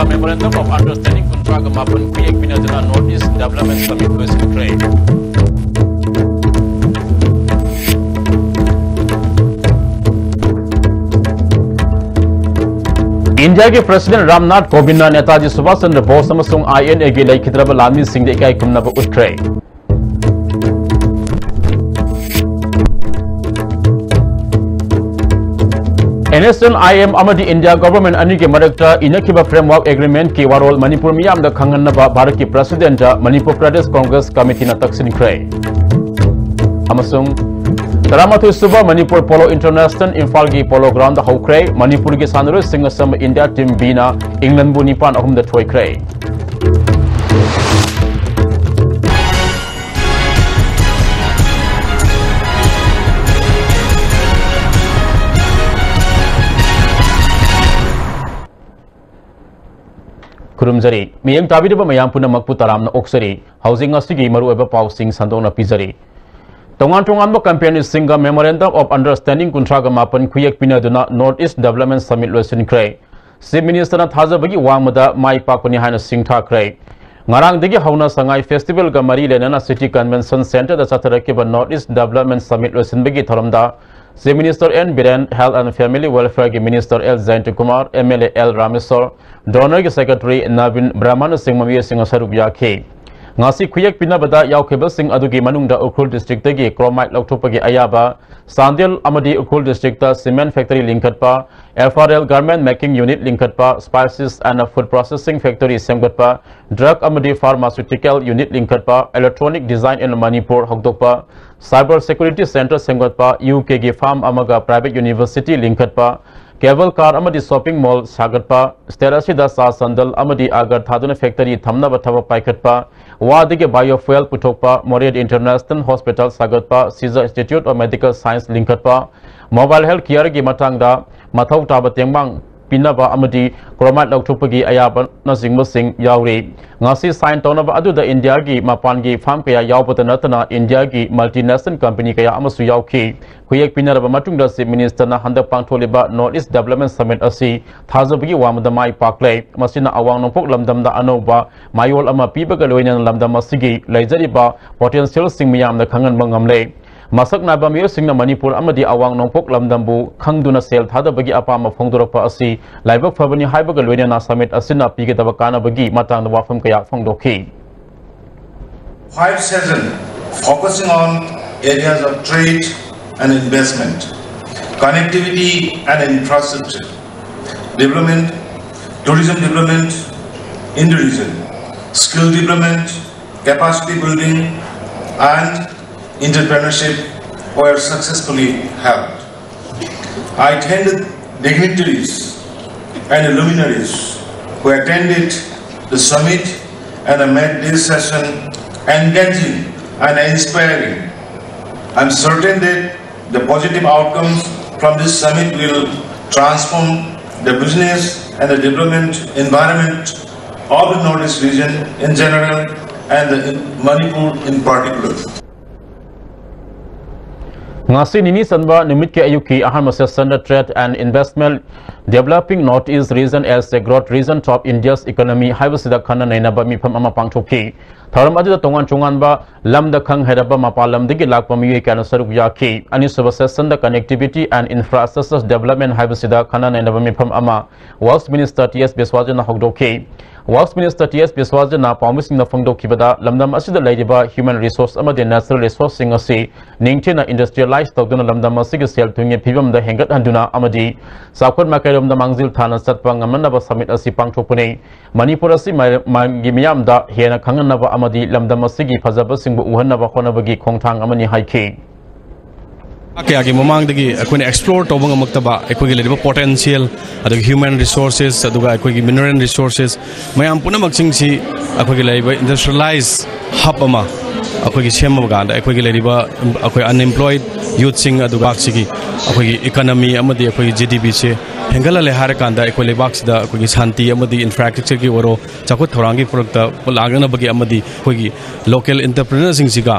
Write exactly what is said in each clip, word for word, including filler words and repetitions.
Memorandum of Understanding ꯀꯨꯟꯊ꯭ꯔꯥꯒ ꯃꯥꯄꯟ ꯈꯨꯌꯦꯛ ꯄꯤꯅꯗꯨꯅ North East Development Summit ꯂꯣꯏꯁꯤꯟꯈ꯭ꯔꯦ꯫ ꯏꯟꯗꯤꯌꯥꯒꯤ ꯄ꯭ꯔꯁꯤꯗꯦꯟꯠ ꯔꯥꯝꯅꯥꯊ ꯀꯣꯕꯤꯟꯗꯅ ꯅꯦꯇꯥꯖꯤ ꯁꯨꯚꯥꯁ ꯆꯟꯗ꯭ꯔ ꯕꯣꯁ ꯑꯃꯁꯨꯡ INA ꯒꯤ ꯂꯩꯈꯤꯗ꯭ꯔꯕ ꯂꯥꯟꯃꯤꯁꯤꯡꯗ ꯏꯀꯥꯏ ꯈꯨꯝꯅꯕ ꯎꯠꯈ꯭ꯔꯦ꯫ NSCN-IM ꯑꯃꯗꯤ ꯏꯟꯗꯤꯌꯥ ꯒꯣꯚꯔꯟꯃꯦꯟꯠ ꯑꯅꯤꯒꯤ ꯃꯔꯛꯇ ꯏꯅꯈꯤꯕ Framework Agreement ꯀꯤ ꯋꯥꯔꯣꯜ ꯃꯅꯤꯄꯨꯔ ꯃꯤꯌꯥꯝꯗ ꯈꯪꯍꯟꯅꯕ ꯚꯥꯔꯠꯀꯤ ꯄ꯭ꯔꯁꯤꯗꯦꯟꯠꯇ ꯃꯅꯤꯄꯨꯔ ꯄ꯭ꯔꯗꯦꯁ ꯀꯣꯡꯒ꯭ꯔꯦꯁ ꯀꯃꯤꯇꯤꯅ ꯇꯛꯁꯤꯟꯈ꯭ꯔꯦ꯫ ꯑꯃꯁꯨꯡ ꯇꯔꯥꯃꯥꯊꯣꯏ ꯁꯨꯕ ꯃꯅꯤꯄꯨꯔ Polo International ꯏꯝꯐꯥꯜꯒꯤ Polo Ground ꯗ ꯍꯧꯈ꯭ꯔꯦ꯫ ꯃꯅꯤꯄꯨꯔꯒꯤ ꯁꯥꯟꯅꯔꯣꯏꯁꯤꯡꯅ ꯁꯦꯝꯕ ꯏꯟꯗꯤꯌꯥ ꯇꯤꯝ Bꯅ ꯏꯪꯂꯦꯟꯕꯨ ꯅꯤꯄꯥꯟ ꯑꯍꯨꯝꯗ ꯊꯣꯏꯈ꯭ꯔꯦ꯫ ꯈꯨꯔꯨꯝꯖꯔꯤ꯫ ꯃꯤꯠꯌꯦꯡ ꯇꯥꯕꯤꯔꯤꯕ ꯃꯌꯥꯝ ꯄꯨꯝꯅꯃꯛꯄꯨ ꯇꯔꯥꯝꯅ ꯑꯣꯛꯆꯔꯤ꯫ ꯍꯧꯖꯤꯛ ꯉꯁꯤꯒꯤ ꯃꯔꯨꯑꯣꯏꯕ ꯄꯥꯎꯁꯤꯡ ꯁꯟꯗꯣꯛꯅ ꯄꯤꯖꯔꯤ꯫ ꯇꯣꯉꯥꯟ ꯇꯣꯉꯥꯟꯕ ꯀꯝꯄꯦꯅꯤꯁꯤꯡꯒ Memorandum of Understanding ꯀꯨꯟꯊ꯭ꯔꯥꯒ ꯃꯥꯄꯟ ꯈꯨꯌꯦꯛ ꯄꯤꯅꯗꯨꯅ North East Development Summit ꯂꯣꯏꯁꯤꯟꯈ꯭ꯔꯦ꯫ Chief Minister ꯅ ꯊꯥꯖꯕꯒꯤ ꯋꯥꯡꯃꯗ ꯃꯥꯏ ꯄꯥꯛꯄꯅꯤ ꯍꯥꯏꯅ ꯁꯤꯡꯊꯥꯈ꯭ꯔꯦ꯫ ꯉꯔꯥꯡꯗꯒꯤ ꯍꯧꯅ ꯁꯉꯥꯏ Festival ꯒ ꯃꯔꯤ ꯂꯩꯅꯅ City Convention Centre ꯗ ꯆꯠꯊꯔꯛꯈꯤꯕ North East Development Summit ꯂꯣꯏꯁꯤꯟꯕꯒꯤ ꯊꯧꯔꯝꯗ Chief Minister N Biren, Health and Family Welfare ꯒꯤ Minister L Jayantakumar, MLA L Rameshor, DoNER ꯒꯤ Secretary ꯅꯕꯤꯟ ꯕ꯭ꯔꯍꯃꯅꯆꯤꯡꯕ ꯃꯤꯑꯣꯏꯁꯤꯡꯅ ꯁꯔꯨꯛ ꯌꯥꯈꯤ꯫ ꯉꯁꯤ ꯈꯨꯌꯦꯛ ꯄꯤꯅꯕꯗ ꯌꯥꯎꯈꯤꯕꯁꯤꯡ ꯑꯗꯨꯒꯤ ꯃꯅꯨꯡꯗ ꯎꯈ꯭ꯔꯨꯜ district ꯇꯒꯤ Chromite ꯂꯧꯊꯣꯛꯄꯒꯤ ꯑꯌꯥꯕ, ꯆꯥꯟꯗꯦꯜ ꯑꯃꯗꯤ ꯎꯈ꯭ꯔꯨꯜ district ꯇ cement factory ꯂꯤꯡꯈꯠꯄ, Apparel Garment Making Unit ꯂꯤꯡꯈꯠꯄ, Spices and Food Processing Factory ꯁꯦꯝꯒꯠꯄ, Drug ꯑꯃꯗꯤ Pharmaceutical Unit ꯂꯤꯡꯈꯠꯄ, Electronic Design in Manipur ꯍꯧꯗꯣꯛꯄ, Cyber Security Centre ꯁꯦꯝꯒꯠꯄ, UK ꯒꯤ farm ꯑꯃꯒ private university ꯂꯤꯡꯈꯠꯄ, cable car ꯑꯃꯗꯤ shopping mall ꯁꯥꯒꯠꯄ, state ꯑꯁꯤꯗ ꯆꯥ ꯆꯟꯗꯜ ꯑꯃꯗꯤ ꯑꯒꯔ ꯊꯥꯗꯨꯅ factory ꯊꯝꯅꯕ ꯊꯕꯛ ꯄꯥꯏꯈꯠꯄ, ꯋꯥꯗꯒꯤ biofuel ꯄꯨꯊꯣꯛꯄ, Moreh International Hospital ꯁꯥꯒꯠꯄ, Shija Institute of Medical Science ꯂꯤꯡꯈꯠꯄ, mobile health care ꯒꯤ ꯃꯇꯥꯡꯗ ꯃꯊꯧ ꯇꯥꯕ ꯇꯦꯡꯕꯥꯡ ꯄꯤꯅꯕ ꯑꯃꯗꯤ chromite ꯂꯧꯊꯣꯛꯄꯒꯤ ꯑꯌꯥꯕꯅꯆꯤꯡꯕꯁꯤꯡ ꯌꯥꯎꯔꯤ꯫ ꯉꯁꯤ sign ꯇꯧꯅꯕ ꯑꯗꯨꯗ ꯏꯟꯗꯤꯌꯥꯒꯤ ꯃꯄꯥꯟꯒꯤ firm ꯀꯌꯥ ꯌꯥꯎꯕꯇ ꯅꯠꯇꯅ ꯏꯟꯗꯤꯌꯥꯒꯤ multinational company ꯀꯌꯥ ꯑꯃꯁꯨ ꯌꯥꯎꯈꯤ꯫ ꯈꯨꯌꯦꯛ ꯄꯤꯅꯔꯕ ꯃꯇꯨꯡꯗ Chief Minister ꯅ ꯍꯟꯗꯛ ꯄꯥꯡꯊꯣꯛꯂꯤꯕ North East Development Summit ꯑꯁꯤ ꯊꯥꯖꯕꯒꯤ ꯋꯥꯡꯃꯗ ꯃꯥꯏ ꯄꯥꯛꯂꯦ꯫ ꯃꯁꯤꯅ ꯑꯋꯥꯡ ꯅꯣꯡꯄꯣꯛ ꯂꯝꯗꯝꯗ ꯑꯅꯧꯕ ꯃꯌꯣꯜ ꯑꯃ ꯄꯤꯕꯒ ꯂꯣꯏꯅꯅ ꯂꯝꯗꯝ ꯑꯁꯤꯒꯤ ꯂꯩꯖꯔꯤꯕ potential ꯁꯤꯡ ꯃꯤꯌꯥꯝꯗ ꯈꯪꯍꯟꯕ ꯉꯝꯂꯦ꯫ ꯃꯁꯛ ꯅꯥꯏꯕ ꯃꯤꯑꯣꯏꯁꯤꯡꯅ ꯃꯅꯤꯄꯨꯔ ꯑꯃꯗꯤ ꯑꯋꯥꯡ ꯅꯣꯡꯄꯣꯛ ꯂꯝꯗꯝꯕꯨ ꯈꯪꯗꯨꯅ ꯁꯦꯜ ꯊꯥꯗꯕꯒꯤ ꯑꯄꯥꯝꯕ ꯐꯣꯡꯗꯣꯔꯛꯄ ꯑꯁꯤ ꯂꯥꯏꯕꯛ ꯐꯕꯅꯤ ꯍꯥꯏꯕꯒ ꯂꯣꯏꯅꯅ summit ꯑꯁꯤꯅ ꯄꯤꯒꯗꯕ ꯀꯥꯟꯅꯕꯒꯤ ꯃꯇꯥꯡꯗ ꯋꯥꯐꯝ ꯀꯌꯥ ꯐꯣꯡꯗꯣꯛꯈꯤ꯫ Five session focusing on areas of trade and investment, connectivity and infrastructure development, tourism development in the region, skill development, capacity building, and entrepreneurship were successfully held. I thank the dignitaries and the luminaries who attended the summit and made this session engaging and inspiring. I'm certain that the positive outcomes from this summit will transform the business and the development environment of the Northeast region in general and the, in Manipur in particular. ꯉꯁꯤ ꯅꯤꯅꯤ ꯆꯟꯕ ꯅꯨꯃꯤꯠꯀꯤ ꯑꯌꯨꯛꯀꯤ ꯑꯍꯥꯟꯕ session the Trade and Investment, Developing Northeast Region as a Growth Region of India's Economy ꯍꯥꯏꯕꯁꯤꯗ ꯈꯟꯅ ꯅꯩꯅꯕ ꯃꯤꯐꯝ ꯑꯃ ꯄꯥꯡꯊꯣꯛꯈꯤ꯫ ꯊꯧꯔꯝ ꯑꯗꯨꯗ ꯇꯣꯉꯥꯟ ꯇꯣꯉꯥꯟꯕ ꯂꯝꯗ ꯈꯪ ꯍꯩꯔꯕ ꯃꯄꯥꯟ ꯂꯝꯗꯒꯤ ꯂꯥꯛꯄ ꯃꯤꯑꯣꯏ ꯀꯌꯥꯅ ꯁꯔꯨꯛ ꯌꯥꯈꯤ꯫ ꯑꯅꯤꯁꯨꯕ session the Connectivity and Infrastructure Development ꯍꯥꯏꯕꯁꯤꯗ ꯈꯟꯅ ꯅꯩꯅꯕ ꯃꯤꯐꯝ ꯑꯃ Works Minister ꯇꯤ ꯑꯦꯁ ꯕꯤꯁ꯭ꯋꯥꯖꯤꯠꯅ ꯍꯧꯗꯣꯛꯈꯤ꯫ Works Minister ꯇꯤ ꯑꯦꯁ ꯕꯤꯁ꯭ꯋꯥꯖꯤꯠꯅ ꯄꯥꯎꯃꯤꯁꯤꯡꯗ ꯐꯣꯡꯗꯣꯛꯈꯤꯕꯗ, ꯂꯝꯗꯝ ꯑꯁꯤꯗ ꯂꯩꯔꯤꯕ human resource ꯑꯃꯗꯤ natural resource ꯁꯤꯡ ꯑꯁꯤ ꯅꯤꯡꯊꯤꯅ industrialize ꯇꯧꯗꯨꯅ ꯂꯝꯗꯝ ꯑꯁꯤꯒꯤ ꯁꯦꯜ ꯊꯨꯝꯒꯤ ꯐꯤꯕꯝꯗ ꯍꯦꯟꯒꯠꯍꯟꯗꯨꯅ ꯑꯃꯗꯤ ꯆꯥꯎꯈꯠ ꯃꯥꯏꯀꯩꯔꯣꯝꯗ ꯃꯥꯡꯖꯤꯜ ꯊꯥꯅ ꯆꯠꯄ ꯉꯝꯅꯅꯕ summit ꯑꯁꯤ ꯄꯥꯡꯊꯣꯛꯄꯅꯤ꯫ ꯃꯅꯤꯄꯨꯔ ꯑꯁꯤ ꯃꯥꯂꯦꯝꯒꯤ ꯃꯤꯌꯥꯝꯗ ꯍꯦꯟꯅ ꯈꯪꯍꯟꯅꯕ ꯑꯃꯗꯤ ꯂꯝꯗꯝ ꯑꯁꯤꯒꯤ ꯐꯖꯕꯁꯤꯡꯕꯨ ꯎꯍꯟꯅꯕ ꯍꯣꯠꯅꯕꯒꯤ ꯈꯣꯡꯊꯥꯡ ꯑꯃꯅꯤ ꯍꯥꯏꯈꯤ꯫ ꯀꯌꯥꯒꯤ ꯃꯃꯥꯡꯗꯒꯤ ꯑꯩꯈꯣꯏꯅ explore ꯇꯧꯕ ꯉꯝꯃꯛꯇꯕ ꯑꯩꯈꯣꯏꯒꯤ ꯂꯩꯔꯤꯕ potential, ꯑꯗꯨꯒ human resources, ꯑꯗꯨꯒ ꯑꯩꯈꯣꯏꯒꯤ mineral resources ꯃꯌꯥꯝ ꯄꯨꯝꯅꯃꯛꯁꯤꯡꯁꯤ ꯑꯩꯈꯣꯏꯒꯤ ꯂꯩꯔꯤꯕ industrialize hub ꯑꯃ ꯑꯩꯈꯣꯏꯒꯤ ꯁꯦꯝꯃꯕ ꯀꯥꯟꯗ ꯑꯩꯈꯣꯏꯒꯤ ꯂꯩꯔꯤꯕ ꯑꯩꯈꯣꯏ unemployed ꯌꯨꯠꯁꯤꯡ ꯑꯗꯨꯒ ꯂꯩꯕꯥꯛꯁꯤꯒꯤ ꯑꯩꯈꯣꯏꯒꯤ ꯏꯀꯣꯅꯣꯃꯤ ꯑꯃꯗꯤ ꯑꯩꯈꯣꯏꯒꯤ ꯖꯤ ꯗꯤ ꯄꯤꯁꯦ ꯍꯦꯟꯒꯠꯍꯜꯂꯦ ꯍꯥꯏꯔꯀꯥꯟꯗ, ꯑꯩꯈꯣꯏ ꯂꯩꯕꯥꯛꯁꯤꯗ ꯑꯩꯈꯣꯏꯒꯤ ꯁꯥꯟꯇꯤ ꯑꯃꯗꯤ ꯏꯟꯐ꯭ꯔꯥꯁ꯭ꯇ꯭ꯔꯛꯆꯔꯒꯤ ꯑꯣꯏꯔꯣ, ꯆꯥꯎꯈꯠ ꯊꯧꯔꯥꯡꯒꯤ ꯄꯨꯔꯛꯇ ꯂꯥꯛꯅꯅꯕꯒꯤ ꯑꯃꯗꯤ ꯑꯩꯈꯣꯏꯒꯤ ꯂꯣꯀꯦꯜ ꯑꯦꯟꯇꯔꯄ꯭ꯔꯤꯅꯔꯁꯤꯡꯁꯤꯒ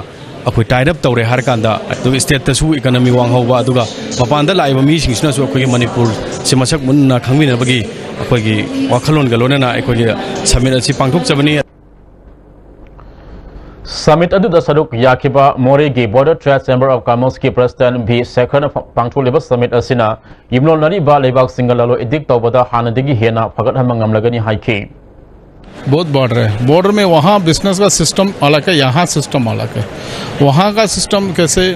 ꯑꯩꯈꯣꯏ ꯇꯥꯏꯠ ꯑꯞ ꯇꯧꯔꯦ ꯍꯥꯏꯔꯀꯥꯟꯗ, ꯑꯗꯨꯒ ꯁ꯭ꯇꯦꯠꯇꯁꯨ ꯏꯀꯣꯅꯣꯃꯤ ꯋꯥꯡꯍꯧꯕ, ꯑꯗꯨꯒ ꯃꯄꯥꯟꯗ ꯂꯥꯛꯏꯕ ꯃꯤꯁꯤꯡꯁꯤꯅꯁꯨ ꯑꯩꯈꯣꯏꯒꯤ ꯃꯅꯤꯄꯨꯔꯁꯦ ꯃꯁꯛ ꯃꯨꯟꯅ ꯈꯪꯃꯤꯟꯅꯕꯒꯤ ꯑꯩꯈꯣꯏꯒꯤ ꯋꯥꯈꯜꯂꯣꯟꯒ ꯂꯣꯏꯅꯅ ꯑꯩꯈꯣꯏꯒꯤ ꯁꯃꯤꯠ ꯑꯁꯤ ꯄꯥꯡꯊꯣꯛꯆꯕꯅꯤ꯫ ꯁꯃꯤꯠ ꯑꯗꯨꯗ ꯁꯔꯨꯛ ꯌꯥꯈꯤꯕ ꯃꯣꯔꯦꯒꯤ Border Trade Chamber of Commerceꯀꯤ President ꯚꯤ ꯁꯦꯈꯔꯅ ꯄꯥꯡꯊꯣꯛꯂꯤꯕ ꯁꯃꯤꯠ ꯑꯁꯤꯅ ꯌꯨꯝꯂꯣꯟꯅꯔꯤꯕ ꯂꯩꯕꯥꯛꯁꯤꯡꯒ ꯂꯂꯣꯟ ꯏꯇꯤꯛ ꯇꯧꯕꯗ ꯍꯥꯟꯅꯗꯒꯤ ꯍꯦꯟꯅ ꯐꯒꯠꯍꯟꯕ ꯉꯝꯂꯒꯅꯤ ꯍꯥꯏꯈꯤ꯫ बहुत बढ़ रहे हैं। बॉर्डर में वहाँ बिजनेस का सिस्टम अलग है, यहाँ सिस्टम अलग है। वहाँ का सिस्टम कैसे,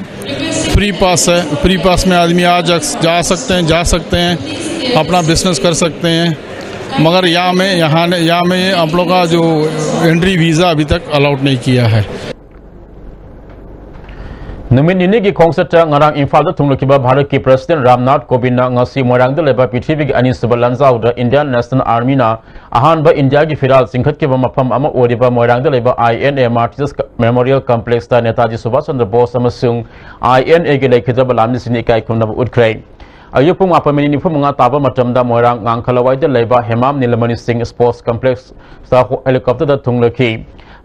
फ्री पास है, फ्री पास में आदमी आ जा, जा सकते हैं, जा सकते हैं, अपना बिजनेस कर सकते हैं। मगर यहाँ में, यहाँ ने, यहाँ में आप लोग का जो एंट्री वीज़ा अभी तक अलाउड नहीं किया है। ꯅꯨꯃꯤꯠ ꯅꯤꯅꯤꯒꯤ ꯈꯣꯡꯆꯠꯇ ꯉꯔꯥꯡ ꯏꯝꯐꯥꯜꯗ ꯊꯨꯡꯂꯈꯤꯕ ꯚꯥꯔꯠꯀꯤ ꯄ꯭ꯔꯁꯤꯗꯦꯟ ꯔꯥꯝꯅꯥꯊ ꯀꯣꯕꯤꯟꯗꯅ ꯉꯁꯤ ꯃꯣꯏꯔꯥꯡꯗ ꯂꯩꯕ ꯄ꯭ꯔꯤꯊꯤꯕꯤꯒꯤ ꯑꯅꯤꯁꯨꯕ ꯂꯥꯟꯖꯥꯎꯗ ꯏꯟꯗꯤꯌꯥꯟ ꯅꯦꯁꯅꯦꯜ ꯑꯥꯔꯃꯤꯅ ꯑꯍꯥꯟꯕ ꯏꯟꯗꯤꯌꯥꯒꯤ ꯐꯤꯔꯥꯜ ꯆꯤꯡꯈꯠꯈꯤꯕ ꯃꯐꯝ ꯑꯃ ꯑꯣꯏꯔꯤꯕ ꯃꯣꯏꯔꯥꯡꯗ ꯂꯩꯕ I N A martyrs memorial ꯀꯝꯄ꯭ꯂꯦꯛꯁꯇ ꯅꯦꯇꯥꯖꯤ ꯁꯨꯚꯥꯁ ꯆꯟꯗ꯭ꯔ ꯕꯣꯁ ꯑꯃꯁꯨꯡ ꯑꯥꯏ ꯑꯦꯟ ꯑꯦꯒꯤ ꯂꯩꯈꯤꯗ꯭ꯔꯕ ꯂꯥꯟꯃꯤꯁꯤꯡꯗ ꯏꯀꯥꯏ ꯈꯨꯝꯅꯕ ꯎꯠꯈ꯭ꯔꯦ꯫ ꯑꯌꯨꯛ ꯄꯨꯡ ꯃꯥꯄꯟ ꯃꯤꯅꯤꯠ ꯅꯤꯐꯨ ꯃꯉꯥ ꯇꯥꯕ ꯃꯇꯝꯗ ꯃꯣꯏꯔꯥꯡ ꯉꯥꯡꯈꯂꯋꯥꯏꯗ ꯂꯩꯕ ꯍꯦꯃꯥꯝ ꯅꯤꯂꯃꯅꯤ ꯁꯤꯡ ꯁ꯭ꯄꯣꯔꯠꯁ ꯀꯝꯄ꯭ꯂꯦꯛꯁꯇ ꯍꯦꯂꯤꯀꯣꯞꯇꯔꯗ ꯊꯨꯡꯂꯈꯤ꯫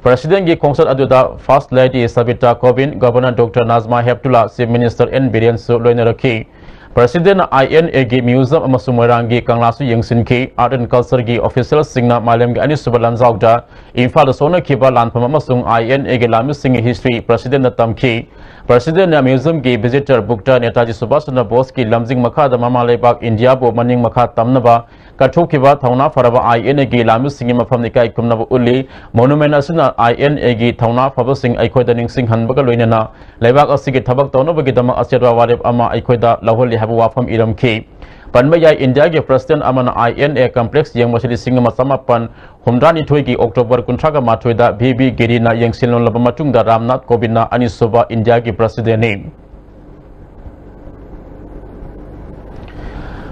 ꯄ꯭ꯔꯁꯤꯗꯦꯟꯒꯤ ꯈꯣꯡꯆꯠ ꯑꯗꯨꯗ ꯐꯥꯔꯁ ꯂꯦꯗꯤ ꯁꯕꯤꯇꯥ ꯀꯣꯕꯤꯟ, governor doctor Najma Heptulla, chief minister N ꯕꯤꯔꯦꯟꯁꯨ ꯂꯣꯏꯅꯔꯛꯈꯤ꯫ ꯄ꯭ꯔꯁꯤꯗꯦꯟꯅ ꯑꯥꯏ ꯑꯦꯟ ꯑꯦꯒꯤ ꯃ꯭ꯌꯨꯖꯤꯌꯝ ꯑꯃꯁꯨꯡ ꯃꯣꯏꯔꯥꯡꯒꯤ ꯀꯪꯂꯥꯁꯨ ꯌꯦꯡꯁꯤꯟꯈꯤ꯫ ꯑꯥꯔꯠ ꯑꯦꯟ ꯀꯜꯆꯔꯒꯤ ꯑꯣꯐꯤꯁꯤꯌꯦꯜꯁꯤꯡꯅ ꯃꯥꯂꯦꯝꯒꯤ ꯑꯅꯤꯁꯨꯕ ꯂꯥꯟꯖꯥꯎꯗ ꯏꯝꯐꯥꯜꯗ ꯁꯣꯛꯅꯈꯤꯕ ꯂꯥꯟꯐꯝ ꯑꯃꯁꯨꯡ ꯑꯥꯏ ꯑꯦꯟ ꯑꯦꯒꯤ ꯂꯥꯟꯃꯤꯁꯤꯡꯒꯤ ꯍꯤꯁꯇ꯭ꯔꯤ ꯄ꯭ꯔꯁꯤꯗꯦꯟꯗ ꯇꯝꯈꯤ꯫ ꯄ꯭ꯔꯁꯤꯗꯦꯟꯅ ꯃ꯭ꯌꯨꯖꯤꯌꯝꯒꯤ ꯚꯤꯖꯤꯇꯔ ꯕꯨꯛꯇ ꯅꯦꯇꯥꯖꯤ ꯁꯨꯚꯥꯁ ꯆꯟꯗ꯭ꯔ ꯕꯣꯁꯀꯤ ꯂꯝꯖꯤꯡ ꯃꯈꯥꯗ ꯃꯃꯥ ꯂꯩꯕꯥꯛ ꯏꯟꯗꯤꯌꯥꯕꯨ ꯃꯅꯤꯡ ꯃꯈꯥ ꯇꯝꯅꯕ ꯀꯠꯊꯣꯛꯈꯤꯕ ꯊꯧꯅꯥ ꯐꯔꯕ ꯑꯥꯏ ꯑꯦꯟ ꯑꯦꯒꯤ ꯂꯥꯟꯃꯤꯁꯤꯡꯒꯤ ꯃꯐꯝꯗ ꯏꯀꯥꯏ ꯈꯨꯝꯅꯕ ꯎꯠꯂꯤ꯫ ꯃꯣꯅꯨꯃꯦꯟ ꯑꯁꯤꯅ ꯑꯥꯏ ꯑꯦꯟ ꯑꯦꯒꯤ ꯊꯧꯅꯥ ꯐꯕꯁꯤꯡ ꯑꯩꯈꯣꯏꯗ ꯅꯤꯡꯁꯤꯡꯍꯟꯕꯒ ꯂꯣꯏꯅꯅ ꯂꯩꯕꯥꯛ ꯑꯁꯤꯒꯤ ꯊꯕꯛ ꯇꯧꯅꯕꯒꯤꯗꯃꯛ ꯑꯆꯦꯠꯄ ꯋꯥꯔꯦꯞ ꯑꯃ ꯑꯩꯈꯣꯏꯗ ꯂꯧꯍꯜꯂꯤ ꯍꯥꯏꯕ ꯋꯥꯐꯝ ꯏꯔꯝꯈꯤ꯫ ꯄꯟꯕ ꯌꯥꯏ, ꯏꯟꯗꯤꯌꯥꯒꯤ ꯄ꯭ꯔꯁꯤꯗꯦꯟ ꯑꯃꯅ ꯑꯥꯏ ꯑꯦꯟ ꯑꯦ ꯀꯝꯄ꯭ꯂꯦꯛꯁ ꯌꯦꯡꯕꯁꯤ ꯂꯤꯁꯤꯡ ꯑꯃ ꯆꯃꯥꯄꯟ ꯍꯨꯝꯗ꯭ꯔꯥꯅꯤꯊꯣꯏꯒꯤ ꯑꯣꯛꯇꯣꯕꯔ ꯀꯨꯟꯊ꯭ꯔꯥꯒ ꯃꯥꯊꯣꯏꯗ ꯚꯤ ꯕꯤ ꯒꯤꯔꯤꯅ ꯌꯦꯡꯁꯤꯜꯂꯝꯂꯕ ꯃꯇꯨꯡꯗ ꯔꯥꯝꯅꯥꯊ ꯀꯣꯕꯤꯟꯗꯅ ꯑꯅꯤꯁꯨꯕ ꯏꯟꯗꯤꯌꯥꯒꯤ ꯄ꯭ꯔꯁꯤꯗꯦꯟꯅꯤ꯫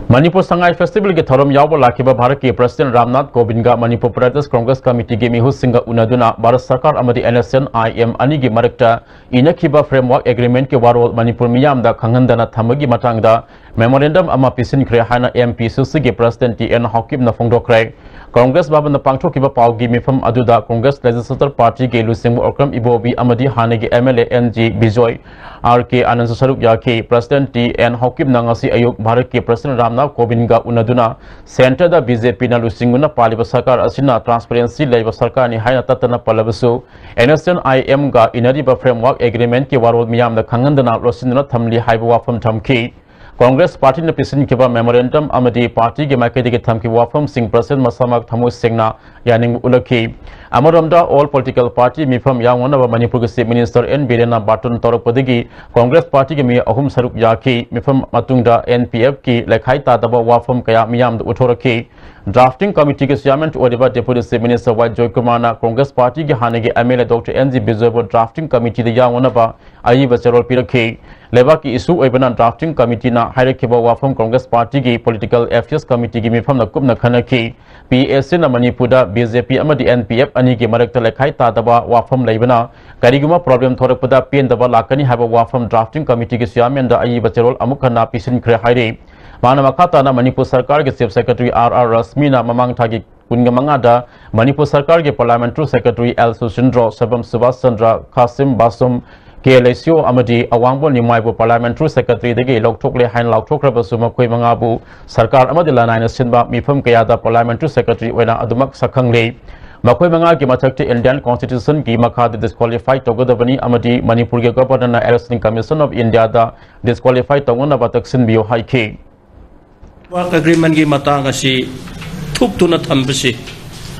ꯃꯅꯤꯄꯨꯔ ꯁꯉꯥꯏ ꯐꯦꯁꯇꯤꯚꯦꯜꯒꯤ ꯊꯧꯔꯝ ꯌꯥꯎꯕ ꯂꯥꯛꯈꯤꯕ ꯚꯥꯔꯠꯀꯤ ꯄ꯭ꯔꯁꯤꯗꯦꯟꯠ ꯔꯥꯝꯅꯥꯊ ꯀꯣꯕꯤꯟꯗꯒ ꯃꯅꯤꯄꯨꯔ ꯄ꯭ꯔꯗꯦꯁ ꯀꯣꯡꯒ꯭ꯔꯦꯁ ꯀꯃꯤꯇꯤꯒꯤ ꯃꯤꯍꯨꯠꯁꯤꯡꯒ ꯎꯅꯗꯨꯅ ꯚꯥꯔꯠ ꯁꯔꯀꯥꯔ ꯑꯃꯗꯤ N S N I M ꯑꯅꯤꯒꯤ ꯃꯔꯛꯇ ꯏꯅꯈꯤꯕ ꯐ꯭ꯔꯦꯝꯋꯥꯔꯛ ꯑꯦꯒ꯭ꯔꯤꯃꯦꯟꯠꯀꯤ ꯋꯥꯔꯣꯜ ꯃꯅꯤꯄꯨꯔ ꯃꯤꯌꯥꯝꯗ ꯈꯪꯍꯟꯗꯅ ꯊꯝꯕꯒꯤ ꯃꯇꯥꯡꯗ ꯃꯦꯃꯣꯔꯦꯟꯗꯝ ꯑꯃ ꯄꯤꯁꯤꯟꯈ꯭ꯔꯦ ꯍꯥꯏꯅ ꯑꯦꯝ ꯄꯤ ꯁꯤ ꯁꯤꯒꯤ ꯄ꯭ꯔꯁꯤꯗꯦꯟꯠ ꯇꯤ ꯑꯦꯟ ꯍꯥꯎꯀꯤꯞꯅ ꯐꯣꯡꯗꯣꯛꯈ꯭ꯔꯦ꯫ ꯀꯣꯡꯒ꯭ꯔꯦꯁ ꯚꯕꯟꯗ ꯄꯥꯡꯊꯣꯛꯈꯤꯕ ꯄꯥꯎꯒꯤ ꯃꯤꯐꯝ ꯑꯗꯨꯗ ꯀꯣꯡꯒ꯭ꯔꯦꯁ ꯂꯦꯖꯤꯁꯂꯦꯆꯔ ꯄꯥꯔꯇꯤꯒꯤ ꯂꯨꯆꯤꯡꯕ ꯑꯣꯀ꯭ꯔꯝ ꯏꯕꯣꯕꯤ ꯑꯃꯗꯤ ꯍꯥꯟꯅꯒꯤ M L A N G Bijoy, R K ꯑꯥꯅꯟꯗꯁꯨ ꯁꯔꯨꯛ ꯌꯥꯈꯤ꯫ ꯄ꯭ꯔꯁꯤꯗꯦꯟꯠ ꯇꯤ ꯑꯦꯟ ꯍꯥꯎꯀꯤꯞꯅ ꯉꯁꯤ ꯑꯌꯨꯛ ꯚꯥꯔꯠꯀꯤ ꯄ꯭ꯔꯁꯤꯗꯦꯟꯠ ꯔꯥꯝꯅꯥꯊ ꯀꯣꯕꯤꯟꯗꯒ ꯎꯅꯗꯨꯅ ꯁꯦꯟꯇꯔꯗ ꯕꯤ ꯖꯦ ꯄꯤꯅ ꯂꯨꯆꯤꯡꯗꯨꯅ ꯄꯥꯜꯂꯤꯕ ꯁꯔꯀꯥꯔ ꯑꯁꯤꯅ ꯇ꯭ꯔꯥꯟꯁꯄꯔꯦꯟꯁꯤ ꯂꯩꯕ ꯁꯔꯀꯥꯔꯅꯤ ꯍꯥꯏꯅ ꯇꯠꯇꯅ ꯄꯜꯂꯕꯁꯨ, ꯑꯦꯟ ꯑꯦꯁ ꯑꯦꯟ ꯑꯥꯏ ꯑꯦꯝꯒ ꯏꯅꯔꯤꯕ ꯐ꯭ꯔꯦꯝꯋꯥꯔꯛ ꯑꯦꯒ꯭ꯔꯤꯃꯦꯟꯠꯀꯤ ꯋꯥꯔꯣꯜ ꯃꯤꯌꯥꯝꯗ ꯈꯪꯍꯟꯗꯅ ꯂꯣꯠꯁꯤꯟꯗꯨꯅ ꯊꯝꯂꯤ ꯍꯥꯏꯕ ꯋꯥꯐꯝ ꯊꯝꯈꯤ꯫ ꯀꯣꯡꯒ꯭ꯔꯦꯁ ꯄꯥꯔꯇꯤꯅ ꯄꯤꯁꯤꯟꯈꯤꯕ ꯃꯦꯃꯣꯔꯦꯟꯗꯝ ꯑꯃꯗꯤ ꯄꯥꯔꯇꯤꯒꯤ ꯃꯥꯏꯀꯩꯗꯒꯤ ꯊꯝꯈꯤꯕ ꯋꯥꯐꯝꯁꯤꯡ ꯄ꯭ꯔꯁꯤꯗꯦꯟꯠ ꯃꯁꯥꯃꯛ ꯊꯃꯣꯏ ꯁꯦꯡꯅ ꯌꯥꯅꯤꯡꯕ ꯎꯠꯂꯛꯈꯤ꯫ ꯑꯃꯔꯣꯝꯗ, ꯑꯣꯜ ꯄꯣꯂꯤꯇꯤꯀꯦꯜ ꯄꯥꯔꯇꯤ ꯃꯤꯐꯝ ꯌꯥꯎꯅꯅꯕ ꯃꯅꯤꯄꯨꯔꯒꯤ ꯆꯤꯐ ꯃꯤꯅꯤꯁꯇꯔ ꯑꯦꯟ ꯕꯤꯔꯦꯟꯅ ꯕꯥꯔꯇꯣꯟ ꯇꯧꯔꯛꯄꯗꯒꯤ ꯀꯣꯡꯒ꯭ꯔꯦꯁ ꯄꯥꯔꯇꯤꯒꯤ ꯃꯤꯑꯣꯏ ꯑꯍꯨꯝ ꯁꯔꯨꯛ ꯌꯥꯈꯤ꯫ ꯃꯤꯐꯝ ꯃꯇꯨꯡꯗ ꯑꯦꯟ ꯄꯤ ꯑꯦꯐꯀꯤ ꯂꯩꯈꯥꯏ ꯇꯥꯗꯕ ꯋꯥꯐꯝ ꯀꯌꯥ ꯃꯤꯌꯥꯝꯗ ꯎꯠꯊꯣꯔꯛꯈꯤ꯫ ꯗ꯭ꯔꯥꯐꯇꯤꯡ ꯀꯃꯤꯇꯤꯒꯤ ꯆꯤꯌꯥꯔꯃꯦꯟ ꯑꯣꯏꯔꯤꯕ ꯗꯦꯄꯨꯇꯤ ꯆꯤꯐ ꯃꯤꯅꯤꯁꯇꯔ ꯋꯥꯏ ꯖꯣꯏꯀꯨꯃꯥꯔꯅ ꯀꯣꯡꯒ꯭ꯔꯦꯁ ꯄꯥꯔꯇꯤꯒꯤ ꯍꯥꯟꯅꯒꯤ M L A doctor N G ꯕꯤꯖꯣꯏꯕꯨ ꯗ꯭ꯔꯥꯐꯇꯤꯡ ꯀꯃꯤꯇꯤꯗ ꯌꯥꯎꯅꯅꯕ ꯑꯏꯕ ꯆꯦꯔꯣꯜ ꯄꯤꯔꯛꯈꯤ꯫ ꯂꯩꯕꯥꯛꯀꯤ ꯏꯁꯨ ꯑꯣꯏꯕꯅ ꯗ꯭ꯔꯥꯐꯇꯤꯡ ꯀꯃꯤꯇꯤꯅ ꯍꯥꯏꯔꯛꯈꯤꯕ ꯋꯥꯐꯝ ꯀꯣꯡꯒ꯭ꯔꯦꯁ ꯄꯥꯔꯇꯤꯒꯤ ꯄꯣꯂꯤꯇꯤꯀꯦꯜ ꯑꯦꯐꯤꯌꯔꯁ ꯀꯃꯤꯇꯤꯒꯤ ꯃꯤꯐꯝꯅ ꯀꯨꯞꯅ ꯈꯟꯅꯈꯤ꯫ ꯄꯤ ꯑꯦ ꯁꯤꯅ ꯃꯅꯤꯄꯨꯔꯗ ꯕꯤ ꯖꯦ ꯄꯤ ꯑꯃꯗꯤ ꯑꯦꯟ ꯄꯤ ꯑꯦꯐ ꯑꯅꯤꯒꯤ ꯃꯔꯛꯇ ꯂꯩꯈꯥꯏ ꯇꯥꯗꯕ ꯋꯥꯐꯝ ꯂꯩꯕꯅ ꯀꯔꯤꯒꯨꯝꯕ ꯄ꯭ꯔꯣꯕ꯭ꯂꯦꯝ ꯊꯣꯔꯛꯄꯗ ꯄꯦꯟꯗꯕ ꯂꯥꯛꯀꯅꯤ ꯍꯥꯏꯕ ꯋꯥꯐꯝ ꯗ꯭ꯔꯥꯐꯇꯤꯡ ꯀꯃꯤꯇꯤꯒꯤ ꯆꯤꯌꯥꯔꯃꯦꯟꯗ ꯑꯏꯕ ꯆꯦꯔꯣꯜ ꯑꯃꯨꯛ ꯍꯟꯅ ꯄꯤꯁꯤꯟꯈ꯭ꯔꯦ ꯍꯥꯏꯔꯤ꯫ ꯃꯥꯅ ꯃꯈꯥ ꯇꯥꯅ ꯃꯅꯤꯄꯨꯔ ꯁꯔꯀꯥꯔꯒꯤ ꯆꯤꯐ ꯁꯦꯀ꯭ꯔꯦꯇꯔꯤ ꯑꯥꯔ ꯑꯥꯔ ꯔꯁꯃꯤꯅ ꯃꯃꯥꯡ ꯊꯥꯒꯤ ꯀꯨꯟꯒ ꯃꯉꯥꯗ ꯃꯅꯤꯄꯨꯔ ꯁꯔꯀꯥꯔꯒꯤ ꯄꯥꯔꯂꯥꯃꯦꯟꯇꯔꯤ ꯁꯦꯀ꯭ꯔꯦꯇꯔꯤ ꯑꯦꯜ ꯁꯨꯁꯤꯟꯗ꯭ꯔꯣ, ꯁꯕꯝ ꯁꯨꯕꯥꯁ ꯆꯟꯗ꯭ꯔ, ꯈꯥꯁꯤꯝ ꯕꯥꯁꯨꯝ, ꯀꯦ ꯂꯩꯁꯤꯌꯣ ꯑꯃꯗꯤ ꯑꯋꯥꯡꯕ ꯅꯤꯡꯃꯥꯏꯕꯨ ꯄꯥꯔꯂꯥꯃꯦꯟꯇꯔꯤ ꯁꯦꯀ꯭ꯔꯦꯇꯔꯤꯗꯒꯤ ꯂꯧꯊꯣꯛꯂꯦ ꯍꯥꯏꯅ ꯂꯥꯎꯊꯣꯛꯈ꯭ꯔꯕꯁꯨ, ꯃꯈꯣꯏ ꯃꯉꯥꯕꯨ ꯁꯔꯀꯥꯔ ꯑꯃꯗꯤ ꯂꯅꯥꯏꯅ ꯁꯤꯟꯕ ꯃꯤꯐꯝ ꯀꯌꯥꯗ ꯄꯥꯔꯂꯥꯃꯦꯟꯇꯔꯤ ꯁꯦꯀ꯭ꯔꯦꯇꯔꯤ ꯑꯣꯏꯅ ꯑꯗꯨꯃꯛ ꯁꯛꯈꯪꯂꯤ꯫ ꯃꯈꯣꯏ ꯃꯉꯥꯒꯤ ꯃꯊꯛꯇ ꯏꯟꯗꯤꯌꯟ ꯀꯣꯟꯁꯇꯤꯇ꯭ꯌꯨꯁꯟꯒꯤ ꯃꯈꯥꯗ ꯗꯤꯁꯀ꯭ꯋꯥꯂꯤꯐꯥꯏ ꯇꯧꯒꯗꯕꯅꯤ ꯑꯃꯗꯤ ꯃꯅꯤꯄꯨꯔꯒꯤ ꯒꯕꯔꯅꯔꯅ ꯏꯂꯦꯛꯁꯟ ꯀꯃꯤꯁꯟ ꯑꯣꯐ ꯏꯟꯗꯤꯌꯥꯗ ꯗꯤꯁꯀ꯭ꯋꯥꯂꯤꯐꯥꯏ ꯇꯧꯅꯅꯕ ꯇꯛꯁꯤꯟꯕꯤꯌꯨ ꯍꯥꯏꯈꯤ꯫ ꯋꯥꯔꯛ ꯑꯦꯒ꯭ꯔꯤꯃꯦꯟꯒꯤ ꯃꯇꯥꯡ ꯑꯁꯤ ꯊꯨꯞꯇꯨꯅ ꯊꯝꯕꯁꯤ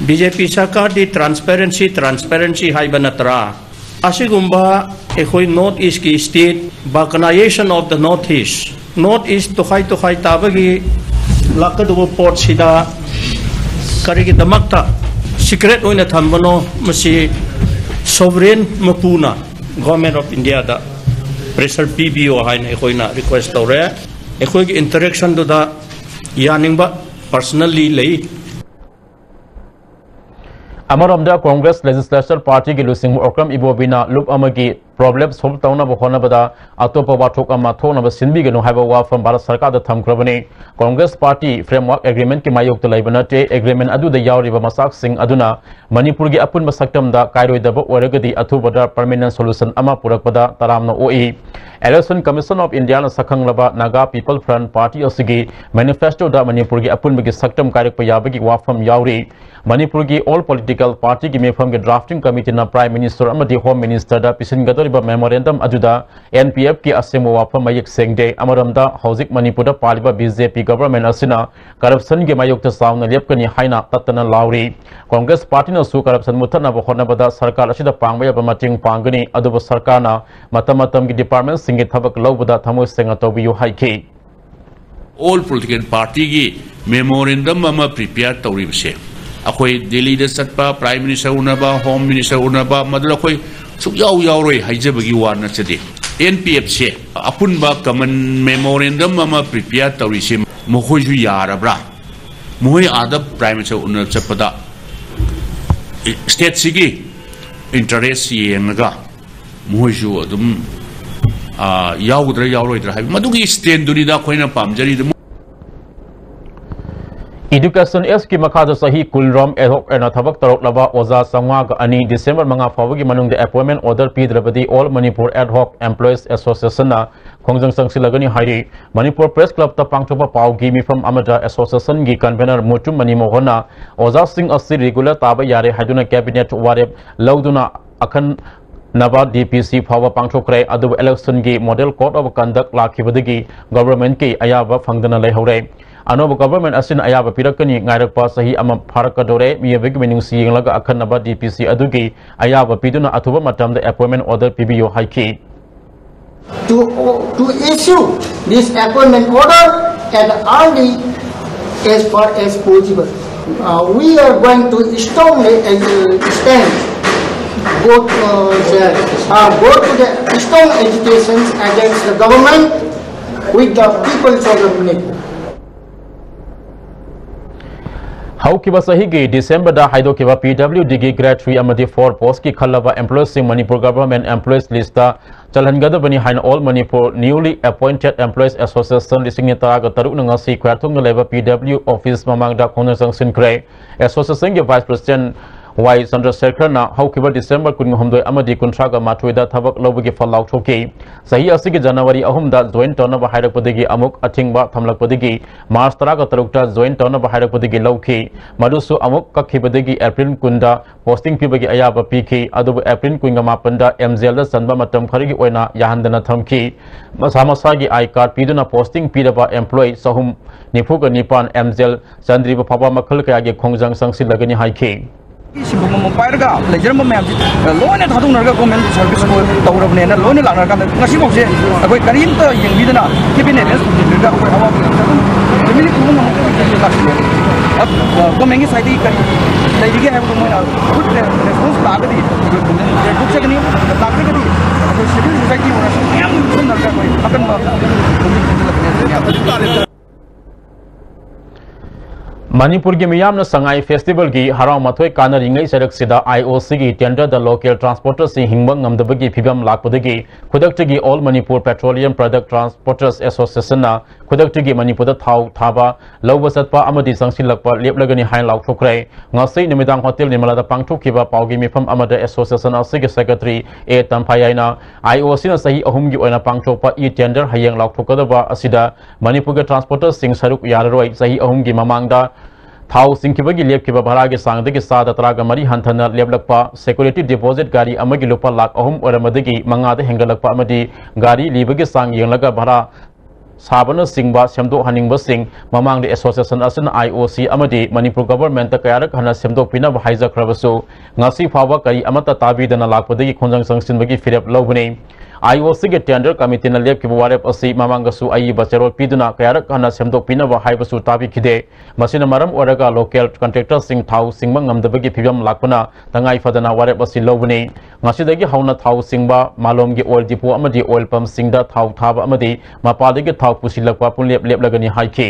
ꯕꯤ ꯖꯦ ꯄꯤ ꯁꯔꯀꯥꯔꯗꯤ ꯇ꯭ꯔꯥꯟꯁꯄꯦꯔꯦꯟꯁꯤ, ꯇ꯭ꯔꯥꯟꯁꯄꯦꯔꯦꯟꯁꯤ ꯍꯥꯏꯕ ꯅꯠꯇ꯭ꯔꯥ? ꯑꯁꯤꯒꯨꯝꯕ ꯑꯩꯈꯣꯏ ꯅꯣꯔꯠ ꯏꯁꯀꯤ state, balkanization of the North East, north east ꯇꯣꯈꯥꯏ ꯇꯣꯈꯥꯏ ꯇꯥꯕꯒꯤ ꯂꯥꯛꯀꯗꯧꯕ ꯄꯣꯠꯁꯤꯗ ꯀꯔꯤꯒꯤꯗꯃꯛꯇ ꯁꯤꯀ꯭ꯔꯦꯠ ꯑꯣꯏꯅ ꯊꯝꯕꯅꯣ? ꯃꯁꯤ ꯁꯣꯚꯔꯦꯟ ꯃꯄꯨꯅ ꯒꯣꯔꯃꯦꯟ ꯑꯣꯐ ꯏꯟꯗꯤꯌꯥꯗ ꯄ꯭ꯔꯦꯁꯔ ꯄꯤꯕꯤꯌꯣ ꯍꯥꯏꯅ ꯑꯩꯈꯣꯏꯅ ꯔꯤꯀ꯭ꯋꯦꯁ ꯇꯧꯔꯦ꯫ ꯑꯩꯈꯣꯏꯒꯤ ꯏꯟꯇꯔꯦꯛꯁꯟꯗꯨꯗ ꯌꯥꯅꯤꯡꯕ personally ꯂꯩ꯫ ꯑꯃꯔꯣꯝꯗ Congress Legislature Partyꯒꯤ ꯂꯨꯆꯤꯡꯕ ꯑꯣꯀ꯭ꯔꯝ ꯏꯕꯣꯕꯤꯅ ꯂꯨꯞ ꯑꯃꯒꯤ problem solve ꯇꯧꯅꯕ ꯍꯣꯠꯅꯕꯗ ꯑꯇꯣꯞꯄ ꯋꯥꯊꯣꯛ ꯑꯃ ꯊꯣꯛꯅꯕ ꯁꯤꯟꯕꯤꯒꯅꯨ ꯍꯥꯏꯕ ꯋꯥꯐꯝ ꯚꯥꯔꯠ ꯁꯔꯀꯥꯔꯗ ꯊꯝꯈ꯭ꯔꯕꯅꯤ꯫ Congress Party Framework Agreementꯀꯤ ꯃꯥꯌꯣꯛꯇ ꯂꯩꯕ ꯅꯠꯇꯦ꯫ Agreement ꯑꯗꯨꯗ ꯌꯥꯎꯔꯤꯕ ꯃꯆꯥꯛꯁꯤꯡ ꯑꯗꯨꯅ ꯃꯅꯤꯄꯨꯔꯒꯤ ꯑꯄꯨꯟꯕ ꯁꯛꯇꯝꯗ ꯀꯥꯏꯔꯣꯏꯗꯕ ꯑꯣꯏꯔꯒꯗꯤ ꯑꯊꯨꯕꯗ permanent solution ꯑꯃ ꯄꯨꯔꯛꯄꯗ ꯇꯔꯥꯝꯅ ꯑꯣꯛꯏ꯫ Election Commission of Indiaꯅ ꯁꯛꯈꯪꯂꯕ Naga People Front Party ꯑꯁꯤꯒꯤ manifestoꯗ ꯃꯅꯤꯄꯨꯔꯒꯤ ꯑꯄꯨꯟꯕꯒꯤ ꯁꯛꯇꯝ ꯀꯥꯏꯔꯛꯄ ꯌꯥꯕꯒꯤ ꯋꯥꯐꯝ ꯌꯥꯎꯔꯤ꯫ ꯃꯅꯤꯄꯨꯔꯒꯤ all political partyꯒꯤ ꯃꯤꯐꯝꯒꯤ drafting committeeꯅ Prime Minister ꯑꯃꯗꯤ Home Ministerꯗ ꯄꯤꯁꯤꯟꯒꯗꯧꯔꯤꯕ memorandum ꯑꯗꯨꯗ NPFꯀꯤ ꯑꯁꯦꯡꯕ ꯋꯥꯐꯝ ꯃꯌꯦꯛ ꯁꯦꯡꯗꯦ꯫ ꯑꯃꯔꯣꯝꯗ ꯍꯧꯖꯤꯛ ꯃꯅꯤꯄꯨꯔꯗ ꯄꯥꯜꯂꯤꯕ BJP government ꯑꯁꯤꯅ corruptionꯒꯤ ꯃꯥꯌꯣꯛꯇ ꯆꯥꯎꯅ ꯂꯦꯞꯀꯅꯤ ꯍꯥꯏꯅ ꯇꯠꯇꯅ ꯂꯥꯎꯔꯤ꯫ Congress Partyꯅꯁꯨ corruption ꯃꯨꯠꯊꯠꯅꯕ ꯍꯣꯠꯅꯕꯗ ꯁꯔꯀꯥꯔ ꯑꯁꯤꯗ ꯄꯥꯡꯕ ꯌꯥꯕ ꯃꯇꯦꯡ ꯄꯥꯡꯒꯅꯤ, ꯑꯗꯨꯕꯨ ꯁꯔꯀꯥꯔꯅ ꯃꯇꯝ ꯃꯇꯝꯒꯤ departmentꯁꯤꯡꯒꯤ ꯊꯕꯛ ꯂꯧꯕꯗ ꯊꯃꯣꯏ ꯁꯦꯡꯅ ꯇꯧꯕꯤꯌꯨ ꯍꯥꯏꯈꯤ꯫ All political partyꯒꯤ memorandum ꯑꯃ prepare ꯇꯧꯔꯤꯕꯁꯦ, ꯑꯩꯈꯣꯏ ꯗꯦꯜꯂꯤꯗ ꯆꯠꯄ, Prime Minister ꯎꯅꯕ, Home Minister ꯎꯅꯕ, ꯃꯗꯨꯗ ꯑꯩꯈꯣꯏ ꯁꯨꯛꯌꯥꯎ ꯌꯥꯎꯔꯣꯏ ꯍꯥꯏꯖꯕꯒꯤ ꯋꯥ ꯅꯠꯆꯗꯦ꯫ NPFꯁꯦ ꯑꯄꯨꯟꯕ common memorandum ꯑꯃ prepare ꯇꯧꯔꯤꯁꯦ ꯃꯈꯣꯏꯁꯨ ꯌꯥꯔꯕ꯭ꯔꯥ? ꯃꯈꯣꯏ ꯑꯥꯗ Prime Minister ꯎꯅ ꯆꯠꯄꯗ stateꯁꯤꯒꯤ interest ꯌꯦꯡꯉꯒ ꯃꯈꯣꯏꯁꯨ ꯑꯗꯨꯝ, ꯑ, ꯌꯥꯎꯒꯗ꯭ꯔꯥ ꯌꯥꯎꯔꯣꯏꯗ꯭ꯔꯥ ꯍꯥꯏꯕ ꯃꯗꯨꯒꯤ standꯗꯨꯅꯤꯗ ꯑꯩꯈꯣꯏꯅ ꯄꯥꯝꯖꯔꯤꯗꯨ꯫ Education Actꯀꯤ ꯃꯈꯥꯗ ꯆꯍꯤ ꯀꯨꯟꯔꯣꯝ ad hoc ꯑꯣꯏꯅ ꯊꯕꯛ ꯇꯧꯔꯛꯂꯕ ꯑꯣꯖꯥ ꯆꯥꯝꯃꯉꯥꯒ ꯑꯅꯤ December ꯃꯉꯥ ꯐꯥꯎꯕꯒꯤ ꯃꯅꯨꯡꯗ appointment order ꯄꯤꯗ꯭ꯔꯕꯗꯤ All Manipur Ad Hoc Employees Associationꯅ ꯈꯣꯡꯖꯪ ꯆꯪꯁꯤꯜꯂꯒꯅꯤ ꯍꯥꯏꯔꯤ꯫ Manipur Press Clubꯇ ꯄꯥꯡꯊꯣꯛꯄ ꯄꯥꯎꯒꯤ ꯃꯤꯐꯝ ꯑꯃꯗ associationꯒꯤ convener ꯃꯨꯇꯨꯝ ꯃꯅꯤ ꯃꯣꯍꯟꯅ ꯑꯣꯖꯥꯁꯤꯡ ꯑꯁꯤ regular ꯇꯥꯕ ꯌꯥꯔꯦ ꯍꯥꯏꯗꯨꯅ cabinet ꯋꯥꯔꯦꯞ ꯂꯧꯗꯨꯅ ꯑꯈꯟꯅꯕ DPC ꯐꯥꯎꯕ ꯄꯥꯡꯊꯣꯛꯈ꯭ꯔꯦ꯫ ꯑꯗꯨꯕꯨ electionꯒꯤ model code of conduct ꯂꯥꯛꯈꯤꯕꯗꯒꯤ governmentꯀꯤ ꯑꯌꯥꯕ ꯐꯪꯗꯅ ꯂꯩꯍꯧꯔꯦ꯫ ꯑꯅꯧꯕ government ꯑꯁꯤꯅ ꯑꯌꯥꯕ ꯄꯤꯔꯛꯀꯅꯤ꯫ ꯉꯥꯏꯔꯛꯄ ꯆꯍꯤ ꯑꯃ ꯐꯥꯔꯛꯀꯗꯧꯔꯦ꯫ ꯃꯤꯑꯣꯏꯕꯒꯤ ꯃꯤꯅꯨꯡꯁꯤ ꯌꯦꯡꯂꯒ ꯑꯈꯟꯅꯕ DPC ꯑꯗꯨꯒꯤ ꯑꯌꯥꯕ ꯄꯤꯗꯨꯅ ꯑꯊꯨꯕ ꯃꯇꯝꯗ appointment order ꯄꯤꯕꯤꯌꯨ ꯍꯥꯏꯈꯤ꯫ To, to issue this appointment order at early as far as possible. Uh, we are going to strongly, uh, stand, go, uh, the, uh, go to the strong agitations against the government with the people's organization. ꯍꯧꯈꯤꯕ ꯆꯍꯤꯒꯤ ꯗꯤꯁꯦꯝꯕꯔꯗ ꯍꯥꯏꯗꯣꯛꯈꯤꯕ P W ꯗꯤꯒꯤ grade three ꯑꯃꯗꯤ four ꯄꯣꯁꯀꯤ ꯈꯜꯂꯕ ꯑꯦꯝꯄ꯭ꯂꯣꯌꯤꯁꯤꯡ Manipur government employees list ꯆꯜꯍꯟꯒꯗꯕꯅꯤ ꯍꯥꯏꯅ all Manipur newly appointed employees association ꯂꯤꯁꯤꯡ ꯇꯔꯥꯒ ꯇꯔꯨꯛꯅ ꯉꯁꯤ ꯈ꯭ꯋꯥꯏꯔꯥꯛꯊꯣꯡꯗ ꯂꯩꯕ ꯄꯤ ꯗꯕ꯭ꯂꯤꯌꯨ ꯑꯣꯐꯤꯁ ꯃꯃꯥꯡꯗ ꯈꯣꯡꯖꯪ ꯆꯪꯁꯤꯟꯈ꯭ꯔꯦ꯫ ꯑꯦꯁꯣꯁꯤꯌꯦꯁꯟꯒꯤ ꯚꯥꯏꯁ ꯄ꯭ꯔꯁꯤꯗꯦꯟꯠ ꯋꯥꯏ ꯆꯟꯗ꯭ꯔꯁꯦꯈꯔꯅ ꯍꯧꯈꯤꯕ ꯗꯤꯁꯦꯝꯕꯔ ꯀꯨꯟꯍꯨꯝꯗꯣꯏ ꯑꯃꯗꯤ ꯀꯨꯟꯊ꯭ꯔꯥꯒ ꯃꯥꯊꯣꯏꯗ ꯊꯕꯛ ꯂꯧꯕꯒꯤ ꯐꯜ ꯂꯥꯎꯊꯣꯛꯈꯤ꯫ ꯆꯍꯤ ꯑꯁꯤꯒꯤ ꯖꯅꯋꯥꯔꯤ ꯑꯍꯨꯝꯗ ꯖꯣꯏꯟ ꯇꯧꯅꯕ ꯍꯥꯏꯔꯛꯄꯗꯒꯤ ꯑꯃꯨꯛ ꯑꯊꯤꯡꯕ ꯊꯝꯂꯛꯄꯗꯒꯤ ꯃꯥꯔꯆ ꯇꯔꯥꯒ ꯇꯔꯨꯛꯇ ꯖꯣꯏꯟ ꯇꯧꯅꯕ ꯍꯥꯏꯔꯛꯄꯗꯒꯤ ꯂꯧꯈꯤ꯫ ꯃꯗꯨꯁꯨ ꯑꯃꯨꯛ ꯀꯛꯈꯤꯕꯗꯒꯤ ꯑꯦꯄ꯭ꯔꯤꯜ ꯀꯨꯟꯗ ꯄꯣꯁꯇꯤꯡ ꯄꯤꯕꯒꯤ ꯑꯌꯥꯕ ꯄꯤꯈꯤ꯫ ꯑꯗꯨꯕꯨ ꯑꯦꯄ꯭ꯔꯤꯜ ꯀꯨꯟꯒ ꯃꯥꯄꯟꯗ ꯑꯦꯝꯖꯦꯜꯗ ꯆꯟꯕ ꯃꯇꯝ ꯈꯔꯒꯤ ꯑꯣꯏꯅ ꯌꯥꯍꯟꯗꯅ ꯊꯝꯈꯤ꯫ ꯃꯁꯥ ꯃꯁꯥꯒꯤ ꯑꯥꯏ ꯀꯥꯔꯗ ꯄꯤꯗꯨꯅ ꯄꯣꯁꯇꯤꯡ ꯄꯤꯔꯕ ꯑꯦꯝꯄ꯭ꯂꯣꯌꯤ ꯆꯍꯨꯝ ꯅꯤꯐꯨꯒ ꯅꯤꯄꯥꯟ ꯑꯦꯝꯖꯦꯜ ꯆꯟꯗ꯭ꯔꯤꯕ ꯐꯥꯎꯕ ꯃꯈꯜ ꯀꯌꯥꯒꯤ ꯈꯣꯡꯖꯪ ꯆꯪꯁꯤꯜꯂꯒꯅꯤ ꯍꯥꯏꯈꯤ꯫ ꯁꯤꯟꯐꯝ ꯑꯃ ꯄꯥꯏꯔꯒ ꯂꯩꯖꯔꯝꯕ ꯃꯌꯥꯝꯁꯤ ꯂꯣꯏꯅ ꯊꯥꯗꯣꯛꯅꯔꯒ ꯒꯣꯔꯃꯦꯟ ꯁꯥꯔꯚꯤꯁ ꯇꯧꯔꯕꯅꯦꯅ ꯂꯣꯏꯅ ꯂꯥꯛꯅꯔꯀꯥꯟꯗ ꯉꯁꯤꯐꯥꯎꯁꯦ ꯑꯩꯈꯣꯏ ꯀꯔꯤꯝꯇ ꯌꯦꯡꯕꯤꯗꯅ ꯀꯦꯕꯤꯟ ꯑꯦꯔꯦꯟꯖ ꯇꯧꯕꯤꯗ꯭ꯔꯒ ꯑꯩꯈꯣꯏ ꯑꯋꯥꯕ ꯃꯌꯥꯝꯁꯦ ꯑꯗꯨꯝ ꯐꯦꯃꯤꯂꯤ ꯄꯨꯝꯕ ꯉꯝꯃꯛꯇꯕ ꯂꯥꯛꯁꯤꯜꯂꯦ꯫ ꯒꯣꯔꯃꯦꯟꯒꯤ ꯁꯥꯏꯠꯇꯒꯤ ꯀꯔꯤ ꯂꯩꯔꯤꯒꯦ ꯍꯥꯏꯕꯗꯣ ꯃꯣꯏꯅ ꯐꯨꯗ ꯔꯦꯁꯄꯣꯟꯁ ꯂꯥꯛꯑꯒꯗꯤ ꯌꯦꯟꯊꯣꯛꯆꯒꯅꯤ, ꯂꯥꯛꯇ꯭ꯔꯒꯗꯤ ꯑꯩꯈꯣꯏ ꯁꯤꯚꯤꯜ ꯁꯣꯁꯥꯏꯇꯤ ꯑꯣꯏꯔꯁꯨ ꯃꯌꯥꯝ ꯄꯨꯟꯁꯤꯟꯅꯔꯒ ꯑꯩꯈꯣꯏ ꯑꯀꯟꯕ ꯃꯅꯤꯄꯨꯔꯒꯤ ꯃꯤꯌꯥꯝꯅ ꯁꯉꯥꯏ ꯐꯦꯁꯇꯤꯚꯦꯜꯒꯤ ꯍꯔꯥꯎ ꯃꯊꯣꯏ ꯀꯥꯟꯅꯔꯤꯉꯩ ꯆꯔꯛꯁꯤꯗ ꯑꯥꯏ ꯑꯣ ꯁꯤꯒꯤ ꯇꯦꯟꯗꯔꯗ ꯂꯣꯀꯦꯜ ꯇ꯭ꯔꯥꯟꯁꯄꯣꯔꯇꯔꯁꯤꯡ ꯍꯤꯡꯕ ꯉꯝꯗꯕꯒꯤ ꯐꯤꯚꯝ ꯂꯥꯛꯄꯗꯒꯤ ꯈꯨꯗꯛꯇꯒꯤ ꯑꯣꯜ ꯃꯅꯤꯄꯨꯔ ꯄꯦꯇ꯭ꯔꯣꯂꯤꯌꯝ ꯄ꯭ꯔꯗꯛ ꯇ꯭ꯔꯥꯟꯁꯄꯣꯔꯇꯔꯁ ꯑꯦꯁꯣꯁꯤꯌꯦꯁꯟꯅ ꯈꯨꯗꯛꯇꯒꯤ ꯃꯅꯤꯄꯨꯔꯗ ꯊꯥꯎ ꯊꯥꯕ, ꯂꯧꯕ ꯆꯠꯄ ꯑꯃꯗꯤ ꯆꯪꯁꯤꯜꯂꯛꯄ ꯂꯦꯞꯂꯒꯅꯤ ꯍꯥꯏꯅ ꯂꯥꯎꯊꯣꯛꯈ꯭ꯔꯦ꯫ ꯉꯁꯤ ꯅꯨꯃꯤꯗꯥꯡ ꯍꯣꯇꯦꯜ ꯅꯤꯃꯂꯥꯗ ꯄꯥꯡꯊꯣꯛꯈꯤꯕ ꯄꯥꯎꯒꯤ ꯃꯤꯐꯝ ꯑꯃꯗ ꯑꯦꯁꯣꯁꯤꯌꯦꯁꯟ ꯑꯁꯤꯒꯤ ꯁꯦꯀ꯭ꯔꯦꯇꯔꯤ ꯑꯦ ꯇꯝꯐꯥꯌꯥꯏꯅ ꯑꯥꯏ ꯑꯣ ꯁꯤꯅ ꯆꯍꯤ ꯑꯍꯨꯝꯒꯤ ꯑꯣꯏꯅ ꯄꯥꯡꯊꯣꯛꯄ ꯏ ꯇꯦꯟꯗꯔ ꯍꯌꯦꯡ ꯂꯥꯎꯊꯣꯛꯀꯗꯕ ꯑꯁꯤꯗ ꯃꯅꯤꯄꯨꯔꯒꯤ ꯇ꯭ꯔꯥꯟꯁꯄꯣꯔꯇꯔꯁꯤꯡ ꯁꯔꯨꯛ ꯌꯥꯔꯔꯣꯏ꯫ ꯆꯍꯤ ꯑꯍꯨꯝꯒꯤ ꯃꯃꯥꯡꯗ ꯊꯥꯎ ꯆꯤꯡꯈꯤꯕꯒꯤ ꯂꯦꯞꯈꯤꯕ ꯚꯔꯥꯒꯤ ꯆꯥꯡꯗꯒꯤ ꯆꯥꯗ ꯇꯔꯥꯒ ꯃꯔꯤ ꯍꯟꯊꯅ ꯂꯦꯞꯂꯛꯄ, ꯁꯦꯀ꯭ꯌꯨꯔꯤꯇꯤ ꯗꯤꯄꯣꯖꯤꯠ ꯒꯥꯔꯤ ꯑꯃꯒꯤ ꯂꯨꯄꯥ ꯂꯥꯈ ꯑꯍꯨꯝ ꯑꯣꯏꯔꯝꯕꯗꯒꯤ ꯃꯉꯥꯗ ꯍꯦꯟꯒꯠꯂꯛꯄ ꯑꯃꯗꯤ ꯒꯥꯔꯤ ꯂꯤꯕꯒꯤ ꯆꯥꯡ ꯌꯦꯡꯂꯒ ꯚꯔꯥ ꯁꯥꯕꯅꯆꯤꯡꯕ ꯁꯦꯝꯗꯣꯛꯍꯟꯅꯤꯡꯕꯁꯤꯡ ꯃꯃꯥꯡꯗ ꯑꯦꯁꯣꯁꯤꯌꯦꯁꯟ ꯑꯁꯤꯅ ꯑꯥꯏ ꯑꯣ ꯁꯤ ꯑꯃꯗꯤ ꯃꯅꯤꯄꯨꯔ ꯒꯚꯔꯟꯃꯦꯟꯠꯇ ꯀꯌꯥꯔꯛ ꯍꯟꯅ ꯁꯦꯝꯗꯣꯛꯄꯤꯅꯕ ꯍꯥꯏꯖꯈ꯭ꯔꯕꯁꯨ ꯉꯁꯤ ꯐꯥꯎꯕ ꯀꯔꯤ ꯑꯃꯠꯇ ꯇꯥꯕꯤꯗꯅ ꯂꯥꯛꯄꯗꯒꯤ ꯈꯣꯡꯖꯪ ꯆꯪꯁꯤꯟꯕꯒꯤ ꯐꯤꯔꯦꯞ ꯂꯧꯕꯅꯤ꯫ ꯑꯥꯏ ꯑꯣ ꯁꯤꯒꯤ ꯇꯦꯟꯗꯔ ꯀꯃꯤꯇꯤꯅ ꯂꯦꯞꯈꯤꯕ ꯋꯥꯔꯦꯞ ꯑꯁꯤ ꯃꯃꯥꯡꯗꯁꯨ ꯑꯏꯕ ꯆꯦꯔꯣꯜ ꯄꯤꯗꯨꯅ ꯀꯌꯥꯔꯛ ꯍꯟꯅ ꯁꯦꯝꯗꯣꯛꯄꯤꯅꯕ ꯍꯥꯏꯕꯁꯨ ꯇꯥꯕꯤꯈꯤꯗꯦ꯫ ꯃꯁꯤꯅ ꯃꯔꯝ ꯑꯣꯏꯔꯒ ꯂꯣꯀꯦꯜ ꯀꯟꯇ꯭ꯔꯦꯛꯇꯔꯁꯤꯡ ꯊꯥꯎ ꯁꯤꯡꯕ ꯉꯝꯗꯕꯒꯤ ꯐꯤꯚꯝ ꯂꯥꯛꯄꯅ ꯇꯉꯥꯏ ꯐꯗꯅ ꯋꯥꯔꯦꯞ ꯑꯁꯤ ꯂꯧꯕꯅꯤ꯫ ꯉꯁꯤꯗꯒꯤ ꯍꯧꯅ ꯊꯥꯎ ꯁꯤꯡꯕ, ꯃꯥꯂꯣꯝꯒꯤ ꯑꯣꯏꯜ ꯗꯤꯄꯣ ꯑꯃꯗꯤ ꯑꯣꯏꯜ ꯄꯝꯁꯤꯡꯗ ꯊꯥꯎ ꯊꯥꯕ ꯑꯃꯗꯤ ꯃꯄꯥꯟꯗꯒꯤ ꯊꯥꯎ ꯄꯨꯁꯤꯜꯂꯛꯄ ꯄꯨꯡꯂꯦꯞ ꯂꯦꯞꯂꯒꯅꯤ ꯍꯥꯏꯈꯤ꯫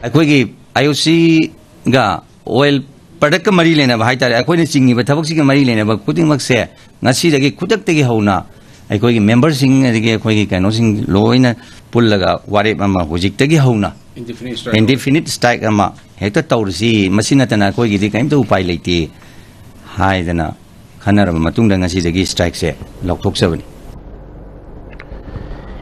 ꯑꯩꯈꯣꯏꯒꯤ ꯑꯥꯏ ꯑꯣ ꯁꯤꯒ ꯑꯣꯏꯜ ꯄ꯭ꯔꯗꯛꯀ ꯃꯔꯤ ꯂꯩꯅꯕ ꯍꯥꯏꯇꯥꯔꯦ, ꯑꯩꯈꯣꯏꯅ ꯆꯤꯡꯉꯤꯕ ꯊꯕꯛꯁꯤꯒ ꯃꯔꯤ ꯂꯩꯅꯕ ꯈꯨꯗꯤꯡꯃꯛꯁꯦ ꯉꯁꯤꯗꯒꯤ ꯈꯨꯗꯛꯇꯒꯤ ꯍꯧꯅ ꯑꯩꯈꯣꯏꯒꯤ ꯃꯦꯝꯕꯔꯁꯤꯡ, ꯑꯗꯒꯤ ꯑꯩꯈꯣꯏꯒꯤ ꯀꯩꯅꯣꯁꯤꯡ ꯂꯣꯏꯅ ꯄꯨꯜꯂꯒ ꯋꯥꯔꯦꯞ ꯑꯃ ꯍꯧꯖꯤꯛꯇꯒꯤ ꯍꯧꯅ ꯏꯟꯗꯤꯐꯤꯅꯤꯠ ꯁ꯭ꯇ꯭ꯔꯥꯏꯛ ꯇꯧꯔꯁꯤ, ꯃꯁꯤ ꯅꯠꯇꯅ ꯑꯩꯈꯣꯏꯒꯤꯗꯤ ꯀꯔꯤꯝꯇ ꯎꯄꯥꯏ ꯂꯩꯇꯦ ꯍꯥꯏꯗꯅ ꯈꯟꯅꯔꯕ ꯃꯇꯨꯡꯗ ꯉꯁꯤꯗꯒꯤ ꯁ꯭ꯇ꯭ꯔꯥꯏꯛꯁꯦ ꯂꯧꯊꯣꯛꯆꯕꯅꯤ꯫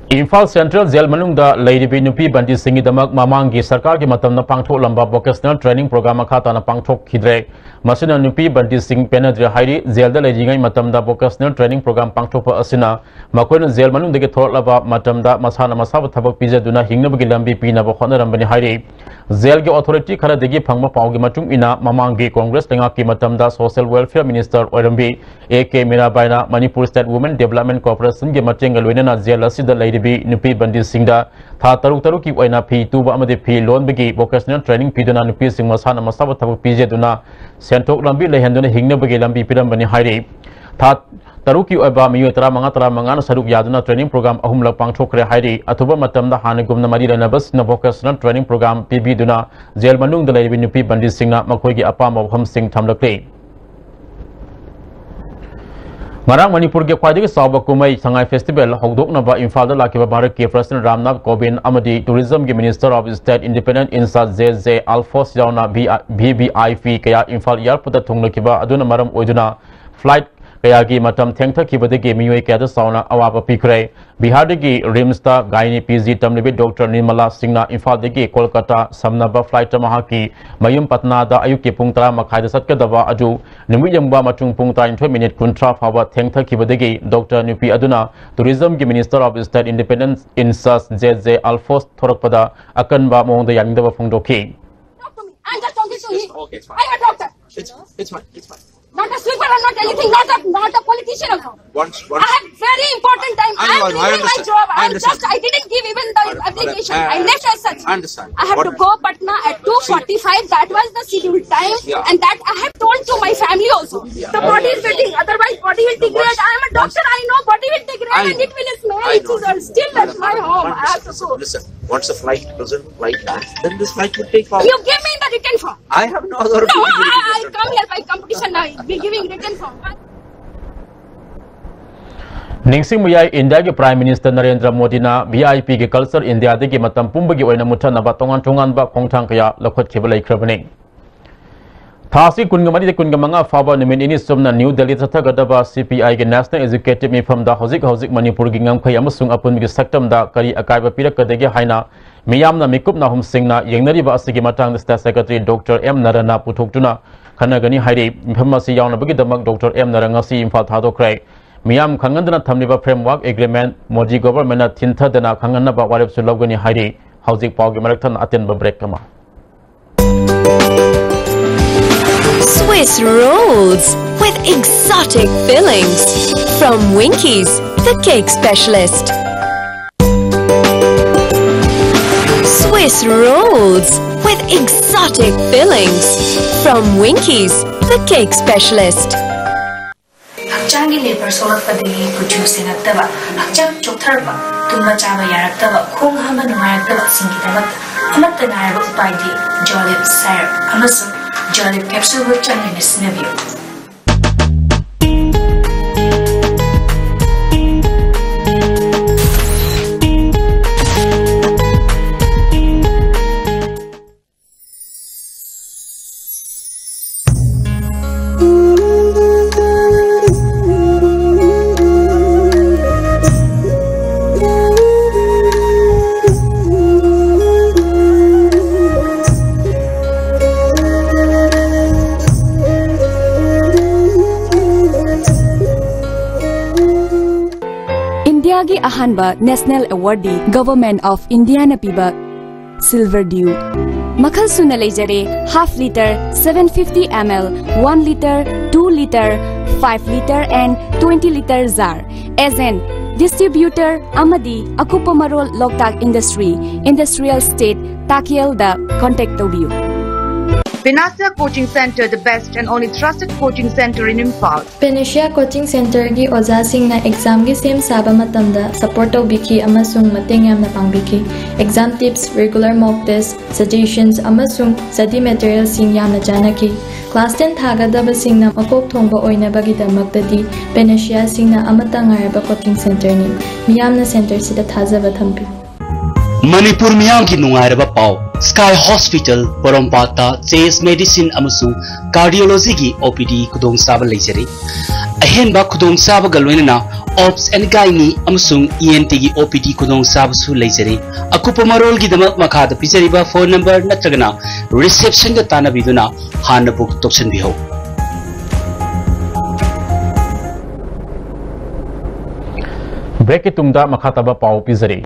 ꯏꯝꯐꯥꯜ ꯁꯦꯟꯇ꯭ꯔꯦꯜ ꯖꯦꯜ ꯃꯅꯨꯡꯗ ꯂꯩꯔꯤꯕꯤ ꯅꯨꯄꯤ ꯕꯟꯗꯤꯁꯤꯡꯒꯤꯗꯃꯛ ꯃꯃꯥꯡꯒꯤ ꯁꯔꯀꯥꯔꯒꯤ ꯃꯇꯝꯗ ꯄꯥꯡꯊꯣꯛꯂꯝꯕ ꯚꯣꯀꯦꯁꯅꯦꯜ ꯇ꯭ꯔꯦꯅꯤꯡ ꯄ꯭ꯔꯣꯒ꯭ꯔꯥꯝ ꯃꯈꯥ ꯇꯥꯅ ꯄꯥꯡꯊꯣꯛꯈꯤꯗ꯭ꯔꯦ꯫ ꯃꯁꯤꯅ ꯅꯨꯄꯤ ꯕꯟꯗꯤꯁꯤꯡ ꯄꯦꯟꯅꯗ꯭ꯔꯦ ꯍꯥꯏꯔꯤ꯫ ꯖꯦꯜꯗ ꯂꯩꯔꯤꯉꯩ ꯃꯇꯝꯗ ꯚꯣꯀꯦꯁꯅꯦꯜ ꯇ꯭ꯔꯦꯅꯤꯡ ꯄ꯭ꯔꯣꯒ꯭ꯔꯥꯝ ꯄꯥꯡꯊꯣꯛꯄ ꯑꯁꯤꯅ ꯃꯈꯣꯏꯅ ꯖꯦꯜ ꯃꯅꯨꯡꯗꯒꯤ ꯊꯣꯔꯛꯂꯕ ꯃꯇꯝꯗ ꯃꯁꯥꯅ ꯃꯁꯥꯕꯨ ꯊꯕꯛ ꯄꯤꯖꯗꯨꯅ ꯍꯤꯡꯅꯕꯒꯤ ꯂꯝꯕꯤ ꯄꯤꯅꯕ ꯍꯣꯠꯅꯔꯝꯕꯅꯤ ꯍꯥꯏꯔꯤ꯫ ꯖꯦꯜꯒꯤ ꯑꯣꯊꯣꯔꯤꯇꯤ ꯈꯔꯗꯒꯤ ꯐꯪꯕ ꯄꯥꯎꯒꯤ ꯃꯇꯨꯡ ꯏꯟꯅ, ꯃꯃꯥꯡꯒꯤ ꯀꯣꯡꯒ꯭ꯔꯦꯁ ꯂꯩꯉꯥꯛꯀꯤ ꯃꯇꯝꯗ ꯁꯣꯁꯤꯌꯦꯜ ꯋꯦꯜꯐꯤꯌꯔ ꯃꯤꯅꯤꯁꯇꯔ ꯑꯣꯏꯔꯝꯕꯤ ꯑꯦ ꯀꯦ ꯃꯤꯔꯥꯕꯥꯏꯅ ꯃꯅꯤꯄꯨꯔ ꯁ꯭ꯇꯦꯠ ꯋꯨꯃꯦꯟ ꯗꯦꯕꯂꯞꯃꯦꯟ ꯀꯣꯔꯄꯣꯔꯦꯁꯟꯒꯤ ꯃꯇꯦꯡꯒ ꯂꯣꯏꯅꯅ ꯖꯦꯜ ꯑꯁꯤꯗ ꯂꯩꯔꯤꯕꯤ ꯅꯨꯄꯤ ꯕꯟꯗꯤꯁꯤꯡꯗ ꯊꯥ ꯇꯔꯨꯛ ꯇꯔꯨꯛꯀꯤ ꯑꯣꯏꯅ ꯐꯤ ꯇꯨꯕ ꯑꯃꯗꯤ ꯐꯤ ꯂꯣꯟꯕꯒꯤ ꯚꯣꯀꯦꯁꯅꯦꯜ ꯇ꯭ꯔꯦꯅꯤꯡ ꯄꯤꯗꯨꯅ ꯅꯨꯄꯤꯁꯤꯡ ꯃꯁꯥꯅ ꯃꯁꯥꯕꯨ ꯊꯕꯛ ꯄꯤꯖꯗꯨꯅ ꯁꯦꯟꯊꯣꯛ ꯂꯝꯕꯤ ꯂꯩꯍꯟꯗꯨꯅ ꯍꯤꯡꯅꯕꯒꯤ ꯂꯝꯕꯤ ꯄꯤꯔꯝꯕꯅꯤ ꯍꯥꯏꯔꯤ꯫ ꯊꯥ ꯇꯔꯨꯛꯀꯤ ꯑꯣꯏꯕ ꯃꯤꯑꯣꯏ ꯇꯔꯥꯃꯉꯥ ꯇꯔꯥꯃꯉꯥꯅ ꯁꯔꯨꯛ ꯌꯥꯗꯨꯅ ꯇ꯭ꯔꯦꯅꯤꯡ ꯄ꯭ꯔꯣꯒ꯭ꯔꯥꯝ ꯑꯍꯨꯝꯂꯛ ꯄꯥꯡꯊꯣꯛꯈ꯭ꯔꯦ ꯍꯥꯏꯔꯤ꯫ ꯑꯊꯨꯕ ꯃꯇꯝꯗ ꯍꯥꯟꯅꯒꯨꯝꯅ ꯃꯔꯤ ꯂꯩꯅꯕꯁꯤꯡꯅ ꯚꯣꯀꯦꯁꯅꯦꯜ ꯇ꯭ꯔꯦꯅꯤꯡ ꯄ꯭ꯔꯣꯒ꯭ꯔꯥꯝ ꯄꯤꯕꯤꯗꯨꯅ ꯖꯦꯜ ꯃꯅꯨꯡꯗ ꯂꯩꯔꯤꯕ ꯅꯨꯄꯤ ꯕꯟꯗꯤꯁꯤꯡꯅ ꯃꯈꯣꯏꯒꯤ ꯑꯄꯥꯝꯕ ꯋꯥꯐꯝꯁꯤꯡ ꯊꯝꯂꯛꯂꯤ꯫ ꯉꯔꯥꯡ ꯃꯅꯤꯄꯨꯔꯒꯤ ꯈ꯭ꯋꯥꯏꯗꯒꯤ ꯆꯥꯎꯕ ꯀꯨꯝꯍꯩ ꯁꯉꯥꯏ ꯐꯦꯁꯇꯤꯚꯦꯜ ꯍꯧꯗꯣꯛꯅꯕ ꯏꯝꯐꯥꯜꯗ ꯂꯥꯛꯈꯤꯕ ꯚꯥꯔꯠꯀꯤ ꯄ꯭ꯔꯁꯤꯗꯦꯟꯠ ꯔꯥꯝꯅꯥꯊ ꯀꯣꯕꯤꯟꯗ ꯑꯃꯗꯤ ꯇꯨꯔꯤꯖꯝꯒꯤ minister of state independent charge J J Alphons ꯌꯥꯎꯅ ꯚꯤ ꯚꯤ ꯑꯥꯏ ꯄꯤ ꯀꯌꯥ ꯏꯝꯐꯥꯜ ꯑꯦꯌꯔꯄꯣꯔꯠꯇ ꯊꯨꯡꯂꯈꯤꯕ ꯑꯗꯨꯅ ꯃꯔꯝ ꯑꯣꯏꯗꯨꯅ ꯐ꯭ꯂꯥꯏꯠ ꯀꯌꯥꯒꯤ ꯃꯇꯝ ꯊꯦꯡꯊꯈꯤꯕꯗꯒꯤ ꯃꯤꯑꯣꯏ ꯀꯌꯥꯗ ꯆꯥꯎꯅ ꯑꯋꯥꯕ ꯄꯤꯈ꯭ꯔꯦ꯫ ꯕꯤꯍꯥꯔꯗꯒꯤ ꯔꯤꯝꯁꯇ ꯒꯥꯏꯅꯤ ꯄꯤ ꯖꯤ ꯇꯝꯂꯤꯕꯤ ꯗꯣꯛꯇꯔ ꯅꯤꯔꯃꯂꯥ ꯁꯤꯡꯅ ꯏꯝꯐꯥꯜꯗꯒꯤ ꯀꯣꯜꯀꯇꯥ ꯁꯝꯅꯕ ꯐ꯭ꯂꯥꯏꯠꯇ ꯃꯍꯥꯛꯀꯤ ꯃꯌꯨꯝ ꯄꯠꯅꯥꯗ ꯑꯌꯨꯛꯀꯤ ꯄꯨꯡ ꯇꯔꯥ ꯃꯈꯥꯏꯗ ꯆꯠꯀꯗꯕ ꯑꯗꯨ ꯅꯨꯃꯤꯠ ꯌꯨꯡꯕ ꯃꯆꯨꯡ ꯄꯨꯡ ꯇꯔꯥꯅꯤꯊꯣꯏ ꯃꯤꯅꯤꯠ ꯀꯨꯟꯊ꯭ꯔꯥ ꯐꯥꯎꯕ ꯊꯦꯡꯊꯈꯤꯕꯗꯒꯤ ꯗꯣꯛꯇꯔ ꯅꯨꯄꯤ ꯑꯗꯨꯅ ꯇꯨꯔꯤꯖꯝꯒꯤ minister of state independent charge J J Alphons ꯊꯣꯔꯛꯄꯗ ꯑꯀꯟꯕ ꯃꯑꯣꯡꯗ ꯌꯥꯅꯤꯡꯗꯕ ꯐꯣꯡꯗꯣꯛꯈꯤ꯫ Talk to me. I'm just talking to him. Okay, it's fine. I am a doctor. It's it's fine. It's fine. Not a sweeper and not anything. Not a not a politician also. Once once. I have very important time. I know, I I am know, I leaving my understand. job. I I have understand. just I didn't give even the I- application. I- I left as such. I understand. I have What- Yeah. and that I have told to my family also. The body is waiting. Otherwise, body will degrade. I am a doctor. I know body will degrade. I, I know. Still at my home. I have to go. Listen, once the flight doesn't fly, then this flight will take off. You give me the written form. I have no authority. No, I, I come here by competition now. Be giving written form. ꯅꯤꯡꯁꯤꯡꯕ ꯌꯥꯏ, ꯏꯟꯗꯤꯌꯥꯒꯤ Prime Minister Narendra ꯃꯣꯗꯤꯅ V I P ꯒꯤ culture ꯏꯟꯗꯤꯌꯥꯗꯒꯤ ꯃꯇꯝ ꯄꯨꯝꯕꯒꯤ ꯑꯣꯏꯅ ꯃꯨꯠꯊꯠꯅꯕ ꯇꯣꯉꯥꯟ ꯇꯣꯉꯥꯟꯕ ꯈꯣꯡꯊꯥꯡ ꯀꯌꯥ ꯂꯧꯈꯠꯈꯤꯕ ꯂꯩꯈ꯭ꯔꯕꯅꯤ꯫ ꯊꯥ ꯑꯁꯤ ꯀꯨꯟꯒ ꯃꯔꯤꯗꯒꯤ ꯀꯨꯟꯒ ꯃꯉꯥ ꯐꯥꯎꯕ ꯅꯨꯃꯤꯠ ꯅꯤꯅꯤ ꯆꯨꯞꯅ ꯅ꯭ꯌꯨ ꯗꯦꯜꯂꯤꯗ ꯆꯠꯊꯒꯗꯕ C P I ꯒꯤ National Executive ꯃꯤꯐꯝꯗ ꯍꯧꯖꯤꯛ ꯍꯧꯖꯤꯛ ꯃꯅꯤꯄꯨꯔꯒꯤ ꯉꯝꯈꯩ ꯑꯃꯁꯨꯡ ꯑꯄꯨꯟꯕꯒꯤ ꯁꯛꯇꯝꯗ ꯀꯔꯤ ꯑꯀꯥꯏꯕ ꯄꯤꯔꯛꯀꯗꯒꯦ ꯍꯥꯏꯅ ꯃꯤꯌꯥꯝꯅ ꯃꯤꯀꯨꯞ ꯅꯥꯍꯨꯝꯁꯤꯡꯅ ꯌꯦꯡꯅꯔꯤꯕ ꯑꯁꯤꯒꯤ ꯃꯇꯥꯡꯗ State Secretary Doctor M ꯅꯔꯥꯅ ꯄꯨꯊꯣꯛꯇꯨꯅ ꯈꯟꯅꯒꯅꯤ ꯍꯥꯏꯔꯤ꯫ ꯃꯤꯐꯝ ꯑꯁꯤ ꯌꯥꯎꯅꯕꯒꯤꯗꯃꯛ Doctor M ꯅꯔꯥ ꯉꯁꯤ ꯏꯝꯐꯥꯜ ꯊꯥꯗꯣꯛꯈ꯭ꯔꯦ꯫ ꯃꯤꯌꯥꯝ ꯈꯪꯍꯟꯗꯅ ꯊꯝꯂꯤꯕ framework agreement ꯃꯣꯗꯤ government ꯅ ꯊꯤꯟꯊꯗꯅ ꯈꯪꯍꯟꯅꯕ ꯋꯥꯔꯦꯞꯁꯨ ꯂꯧꯒꯅꯤ ꯍꯥꯏꯔꯤ꯫ ꯍꯧꯖꯤꯛ ꯄꯥꯎꯒꯤ ꯃꯔꯛ ꯊꯠꯅ ꯑꯇꯦꯟꯕ break ꯑꯃ꯫ Swiss rolls with exotic fillings from Winkies, the cake specialist. Swiss rolls with exotic fillings from Winkies, the cake specialist. ꯍꯛꯆꯥꯡꯒꯤ ꯂꯦꯕꯔ ꯁꯣꯛꯂꯛꯄꯗꯒꯤ ꯀꯨꯆꯨ ꯁꯦꯡꯉꯛꯇꯕ, ꯍꯛꯆꯥꯡ ꯆꯣꯛꯊꯔꯛꯄ, ꯇꯨꯝꯕ ꯆꯥꯕ ꯌꯥꯔꯛꯇꯕ, ꯈꯣꯡ ꯍꯥꯝꯕ ꯅꯨꯡꯉꯥꯏꯔꯛꯇꯕꯁꯤꯡꯒꯤꯗꯃꯛꯇ ꯑꯃꯠꯇ ꯉꯥꯏꯔꯕ ꯎꯄꯥꯏꯗꯤ ꯖꯣꯂꯤꯞ ꯁꯥꯏꯔꯞ ꯑꯃꯁꯨꯡ ꯖꯣꯂꯤꯞ ꯀꯦꯞꯁꯨꯜꯕꯨ ꯆꯥꯡ ꯅꯥꯏꯅ ꯁꯤꯖꯤꯟꯅꯕꯤꯌꯨ꯫ ꯏꯟꯗꯤꯌꯥꯒꯤ ꯑꯍꯥꯟꯕ National Award D Government of India ꯅ ꯄꯤꯕ Silver Dew꯫ ꯃꯈꯜ ꯁꯨꯅ ꯂꯩꯖꯔꯦ, half litre, seven fifty M L, one litre, two litre, five litre and twenty litre jar꯫ Agent, distributor ꯑꯃꯗꯤ ꯑꯀꯨꯞꯄ ꯃꯔꯣꯜ ꯂꯣꯛꯇꯥꯛ Industry, Industrial Estate, ꯇꯥꯀꯦꯜꯗ contact ꯇꯧꯕꯤꯌꯨ꯫ Panacea Coaching Center, the best and only trusted coaching center in Imphal. Panacea Coaching Centerꯒꯤ ꯑꯣꯖꯥꯁꯤꯡꯅ examꯒꯤ ꯁꯦꯝ ꯁꯥꯕ ꯃꯇꯝꯗ support ꯇꯧꯕꯤꯈꯤ ꯑꯃꯁꯨꯡ ꯃꯇꯦꯡ ꯌꯥꯝꯅ ꯄꯥꯡꯕꯤꯈꯤ꯫ Exam tips, regular mock test, suggestions ꯑꯃꯁꯨꯡ study materialꯁꯤꯡ ꯌꯥꯝꯅ ꯆꯥꯟꯅꯈꯤ꯫ Class ten ꯊꯥꯒꯗꯕꯁꯤꯡꯅ ꯃꯀꯣꯛ ꯊꯣꯡꯕ ꯑꯣꯏꯅꯕꯒꯤꯗꯃꯛꯇꯗꯤ Panaceaꯁꯤꯡꯅ ꯑꯃꯠꯇ ꯉꯥꯏꯔꯕ coaching centerꯅꯤ꯫ ꯃꯤꯌꯥꯝꯅ centerꯁꯤꯗ ꯊꯥꯖꯕ ꯊꯝꯕꯤꯌꯨ꯫ ꯃꯅꯤꯄꯨꯔ ꯃꯤꯌꯥꯝꯒꯤ ꯅꯨꯡꯉꯥꯏꯔꯕ ꯄꯥꯎ꯫ Sky Hospital, ꯄꯣꯔꯣꯝꯄꯥꯠꯇ Chest Medicine ꯑꯃꯁꯨꯡ Cardiologyꯒꯤ OPD ꯈꯨꯗꯣꯡꯆꯥꯕ ꯂꯩꯖꯔꯤ꯫ ꯑꯍꯦꯟꯕ ꯈꯨꯗꯣꯡꯆꯥꯕꯒ ꯂꯣꯏꯅꯅ Obs and Gynae ꯑꯃꯁꯨꯡ ENTꯒꯤ OPD ꯈꯨꯗꯣꯡꯆꯥꯕꯁꯨ ꯂꯩꯖꯔꯤ꯫ ꯑꯀꯨꯞꯄ ꯃꯔꯣꯜꯒꯤꯗꯃꯛ ꯃꯈꯥꯗ ꯄꯤꯖꯔꯤꯕ phone number ꯅꯠꯇ꯭ꯔꯒꯅ receptionꯒ ꯇꯥꯟꯅꯕꯤꯗꯨꯅ ꯍꯥꯟꯅ book ꯇꯧꯁꯤꯟꯕꯤꯍꯧ꯫ Breakꯀꯤ ꯇꯨꯡꯗ ꯃꯈꯥ ꯇꯥꯕ ꯄꯥꯎ ꯄꯤꯖꯔꯤ꯫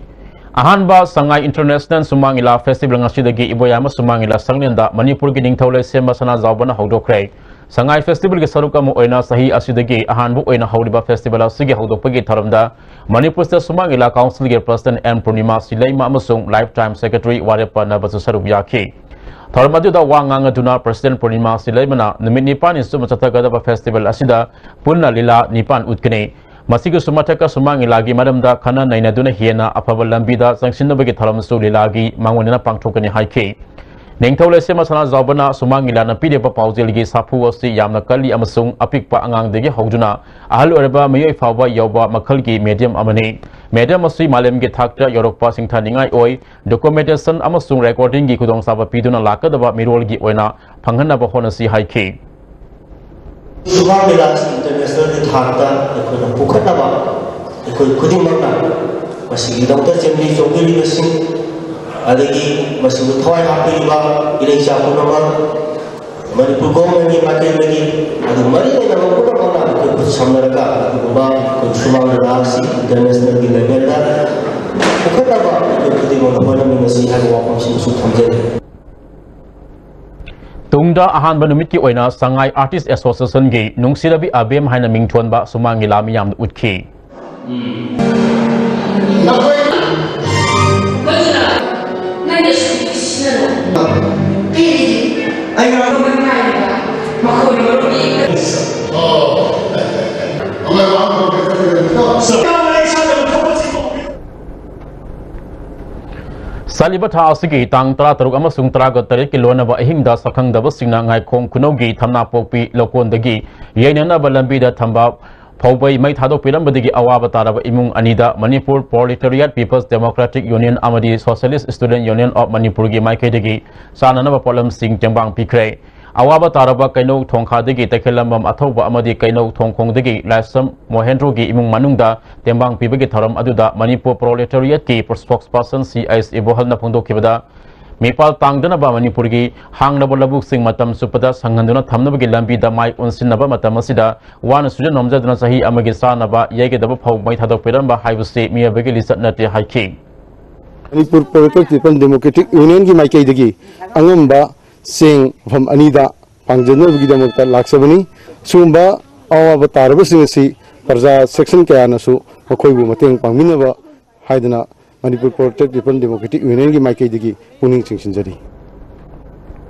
ꯑꯍꯥꯟꯕ ꯁꯉꯥꯏ International ꯁꯨꯃꯥꯡ ꯂꯤꯂꯥ Festival ꯉꯁꯤꯗꯒꯤ ꯏꯕꯣꯌꯥꯏꯃ ꯁꯨꯃꯥꯡ ꯂꯤꯂꯥ ꯁꯪꯂꯦꯟꯗ ꯃꯅꯤꯄꯨꯔꯒꯤ ꯅꯤꯡꯊꯧ ꯂꯩꯁꯦꯝꯕ ꯁꯅꯥꯖꯥꯎꯕꯅ ꯍꯧꯗꯣꯛꯈ꯭ꯔꯦ꯫ ꯁꯉꯥꯏ Festivalꯒꯤ ꯁꯔꯨꯛ ꯑꯃ ꯑꯣꯏꯅ ꯆꯍꯤ ꯑꯁꯤꯗꯒꯤ ꯑꯍꯥꯟꯕ ꯑꯣꯏꯅ ꯍꯧꯔꯤꯕ festival ꯑꯁꯤꯒꯤ ꯍꯧꯗꯣꯛꯄꯒꯤ ꯊꯧꯔꯝꯗ ꯃꯅꯤꯄꯨꯔ State ꯁꯨꯃꯥꯡ ꯂꯤꯂꯥ Councilꯒꯤ President ꯑꯦꯟ ꯄꯨꯔꯅꯤꯃꯥ ꯁꯤꯂꯩꯃ ꯑꯃꯁꯨꯡ Lifetime Secretary ꯋꯥꯔꯦꯞꯄ ꯅꯕꯁꯨ ꯁꯔꯨꯛ ꯌꯥꯈꯤ꯫ ꯊꯧꯔꯝ ꯑꯗꯨꯗ ꯋꯥ ꯉꯥꯡꯗꯨꯅ President ꯄꯨꯔꯅꯤꯃꯥ ꯁꯤꯂꯩꯃꯅ ꯅꯨꯃꯤꯠ ꯅꯤꯄꯥꯟꯅꯤ ꯆꯨꯞꯅ ꯆꯠꯊꯒꯗꯕ festival ꯑꯁꯤꯗ ꯄꯨꯟꯅ ꯂꯤꯂꯥ ꯅꯤꯄꯥꯟ ꯎꯠꯀꯅꯤ꯫ ꯃꯁꯤꯒꯤꯁꯨ ꯃꯊꯛꯇ ꯁꯨꯃꯥꯡ ꯂꯤꯂꯥꯒꯤ ꯃꯔꯝꯗ ꯈꯟꯅ ꯅꯩꯅꯗꯨꯅ ꯍꯦꯟꯅ ꯑꯐꯕ ꯂꯝꯕꯤꯗ ꯆꯪꯁꯤꯟꯅꯕꯒꯤ ꯊꯧꯔꯝꯁꯨ ꯂꯤꯂꯥꯒꯤ ꯃꯥꯡꯑꯣꯏꯅꯅ ꯄꯥꯡꯊꯣꯛꯀꯅꯤ ꯍꯥꯏꯈꯤ꯫ ꯅꯤꯡꯊꯧ ꯂꯩꯁꯦꯝꯕ ꯁꯅꯥꯖꯥꯎꯕꯅ ꯁꯨꯃꯥꯡ ꯂꯤꯂꯥꯅ ꯄꯤꯔꯤꯕ ꯄꯥꯎꯖꯦꯜꯒꯤ ꯁꯥꯐꯨ ꯑꯁꯤ ꯌꯥꯝꯅ ꯀꯜꯂꯤ ꯑꯃꯁꯨꯡ ꯑꯄꯤꯛꯄ ꯑꯉꯥꯡꯗꯒꯤ ꯍꯧꯗꯨꯅ ꯑꯍꯜ ꯑꯣꯏꯔꯕ ꯃꯤꯑꯣꯏ ꯐꯥꯎꯕ ꯌꯧꯕ ꯃꯈꯜꯒꯤ medium ꯑꯃꯅꯤ꯫ Medium ꯑꯁꯤ ꯃꯥꯂꯦꯝꯒꯤ ꯊꯥꯛꯇ ꯌꯧꯔꯛꯄ ꯁꯤꯡꯊꯥꯅꯤꯡꯉꯥꯏ ꯑꯣꯏ꯫ Documentation ꯑꯃꯁꯨꯡ recordingꯒꯤ ꯈꯨꯗꯣꯡꯆꯥꯕ ꯄꯤꯗꯨꯅ ꯂꯥꯛꯀꯗꯕ ꯃꯤꯔꯣꯜꯒꯤ ꯑꯣꯏꯅ ꯐꯪꯍꯟꯅꯕ ꯍꯣꯠꯅꯁꯤ ꯍꯥꯏꯈꯤ꯫ ꯁꯨꯃꯥꯡ ꯂꯤꯂꯥ ꯑꯁꯤ internationalꯒꯤ ꯊꯥꯛꯇ ꯑꯩꯈꯣꯏꯅ ꯄꯨꯈꯠꯅꯕ ꯑꯩꯈꯣꯏ ꯈꯨꯗꯤꯡꯃꯛꯅ ꯃꯁꯤꯒꯤꯗꯃꯛꯇ ꯆꯦꯟꯕꯤ ꯆꯣꯡꯕꯤꯔꯤꯕꯁꯤꯡ ꯑꯗꯒꯤ ꯃꯁꯤꯕꯨ ꯊꯋꯥꯏ ꯍꯥꯞꯄꯤꯔꯤꯕ ꯏꯔꯩꯆꯥ ꯄꯨꯝꯅꯃꯛ, ꯃꯅꯤꯄꯨꯔ governmentꯀꯤ ꯃꯥꯏꯀꯩꯗꯒꯤ ꯑꯗꯨꯒ ꯃꯔꯤ ꯂꯩꯅꯕ ꯄꯨꯝꯅꯃꯛꯅ ꯑꯩꯈꯣꯏ ꯈꯨꯠ ꯁꯝꯅꯔꯒ ꯑꯗꯨꯒꯨꯝꯕ ꯑꯩꯈꯣꯏ ꯁꯨꯃꯥꯡ ꯂꯤꯂꯥ ꯑꯁꯤ internationalꯒꯤ levelꯗ ꯄꯨꯈꯠꯅꯕ ꯑꯩꯈꯣꯏ ꯈꯨꯗꯤꯡꯃꯛꯅ ꯍꯣꯠꯅꯃꯤꯟꯅꯁꯤ ꯍꯥꯏꯕ ꯋꯥꯐꯝꯁꯤꯃꯁꯨ ꯊꯝꯖꯔꯤ꯫ ꯇꯨꯡꯗ ꯑꯍꯥꯟꯕ ꯅꯨꯃꯤꯠꯀꯤ ꯑꯣꯏꯅ ꯁꯉꯥꯏ Artist Associationꯒꯤ ꯅꯨꯡꯁꯤꯔꯕꯤ ꯑꯕꯦꯝ ꯍꯥꯏꯅ ꯃꯤꯡꯊꯣꯟꯕ ꯁꯨꯃꯥꯡ ꯂꯤꯂꯥ ꯃꯤꯌꯥꯝꯗ ꯎꯠꯈꯤ꯫ ꯃꯈꯣꯏꯅ ꯃꯗꯨꯅ ꯅꯪꯅ ꯁꯨꯇꯤ ꯁꯤꯖꯤꯟꯅꯔꯣ꯫ ꯑꯩꯒꯤꯗꯤ ꯑꯩ ꯉꯔꯥꯡ ꯃꯈꯣꯏ ꯃꯔꯨꯞ ꯆꯠꯂꯤꯕ ꯊꯥ ꯑꯁꯤꯒꯤ ꯇꯥꯡ ꯇꯔꯥꯇꯔꯨꯛ ꯑꯃꯁꯨꯡ ꯇꯔꯥꯒ ꯇꯔꯦꯠꯀꯤ ꯂꯣꯟꯅꯕ ꯑꯍꯤꯡꯗ ꯁꯛꯈꯪꯗꯕꯁꯤꯡꯅ ꯉꯥꯏꯈꯣꯡ ꯈꯨꯅꯧꯒꯤ ꯊꯝꯅꯥꯄꯣꯛꯄꯤ ꯂꯧꯀꯣꯟꯗꯒꯤ ꯌꯩꯅꯅꯕ ꯂꯝꯕꯤꯗ ꯊꯝꯕ ꯐꯧꯕꯩ ꯃꯩ ꯊꯥꯗꯣꯛꯄꯤꯔꯝꯕꯗꯒꯤ ꯑꯋꯥꯕ ꯇꯥꯔꯕ ꯏꯃꯨꯡ ꯑꯅꯤꯗ Manipur Proletariat People's Democratic Union ꯑꯃꯗꯤ Socialist Student Union of ꯃꯅꯤꯄꯨꯔꯒꯤ ꯃꯥꯏꯀꯩꯗꯒꯤ ꯆꯥꯅꯅꯕ ꯄꯣꯠꯂꯝꯁꯤꯡ ꯇꯦꯡꯕꯥꯡ ꯄꯤꯈ꯭ꯔꯦ꯫ ꯑꯋꯥꯕ ꯇꯥꯔꯕ ꯀꯩꯅꯧ ꯊꯣꯡꯈꯥꯗꯒꯤ ꯇꯈꯦꯜꯂꯝꯕꯝ ꯑꯊꯧꯕ ꯑꯃꯗꯤ ꯀꯩꯅꯧ ꯊꯣꯡꯈꯣꯡꯗꯒꯤ ꯂꯥꯏꯁ꯭ꯔꯝ ꯃꯣꯍꯦꯟꯗ꯭ꯔꯣꯒꯤ ꯏꯃꯨꯡ ꯃꯅꯨꯡꯗ ꯇꯦꯡꯕꯥꯡ ꯄꯤꯕꯒꯤ ꯊꯧꯔꯝ ꯑꯗꯨꯗ ꯃꯅꯤꯄꯨꯔ Proletariatꯀꯤ Spokesperson ꯁꯤ ꯑꯩꯆ ꯏꯕꯣꯍꯜꯅ ꯐꯣꯡꯗꯣꯛꯈꯤꯕꯗ, ꯃꯤꯄꯥꯜ ꯇꯥꯡꯗꯅꯕ ꯃꯅꯤꯄꯨꯔꯒꯤ ꯍꯥꯡꯂꯕ ꯂꯧꯕꯨꯛꯁꯤꯡ ꯃꯇꯝ ꯆꯨꯞꯄꯗ ꯁꯪꯍꯟꯗꯨꯅ ꯊꯝꯅꯕꯒꯤ ꯂꯝꯕꯤꯗ ꯃꯥꯏ ꯑꯣꯟꯁꯤꯟꯅꯕ ꯃꯇꯝ ꯑꯁꯤꯗ ꯋꯥꯅ ꯁꯨꯖ ꯅꯣꯝꯖꯗꯨꯅ ꯆꯍꯤ ꯑꯃꯒꯤ ꯆꯥꯅꯕ ꯌꯩꯒꯗꯕ ꯐꯧ ꯃꯩ ꯊꯥꯗꯣꯛꯄꯤꯔꯝꯕ ꯍꯥꯏꯕꯁꯤ ꯃꯤꯑꯣꯏꯕꯒꯤ ꯂꯤꯆꯠ ꯅꯠꯇꯦ ꯍꯥꯏꯈꯤ꯫ ꯃꯅꯤꯄꯨꯔ Proletariat People Democratic Unionꯒꯤ ꯃꯥꯏꯀꯩꯗꯒꯤ ꯑꯉꯝꯕ ꯆꯦꯡ ꯃꯐꯝ ꯑꯅꯤꯗ ꯄꯥꯡꯖꯅꯕꯒꯤꯗꯃꯛꯇ ꯂꯥꯛꯆꯕꯅꯤ꯫ ꯁꯤꯒꯨꯝꯕ ꯑꯋꯥꯕ ꯇꯥꯔꯕꯁꯤꯡ ꯑꯁꯤ ꯄ꯭ꯔꯖꯥ section ꯀꯌꯥꯅꯁꯨ ꯃꯈꯣꯏꯕꯨ ꯃꯇꯦꯡ ꯄꯥꯡꯃꯤꯟꯅꯕ ꯍꯥꯏꯗꯨꯅ ꯃꯅꯤꯄꯨꯔ Proletariat People Democratic Unionꯒꯤ ꯃꯥꯏꯀꯩꯗꯒꯤ ꯄꯨꯛꯅꯤꯡ ꯆꯤꯡꯁꯤꯟꯖꯔꯤ꯫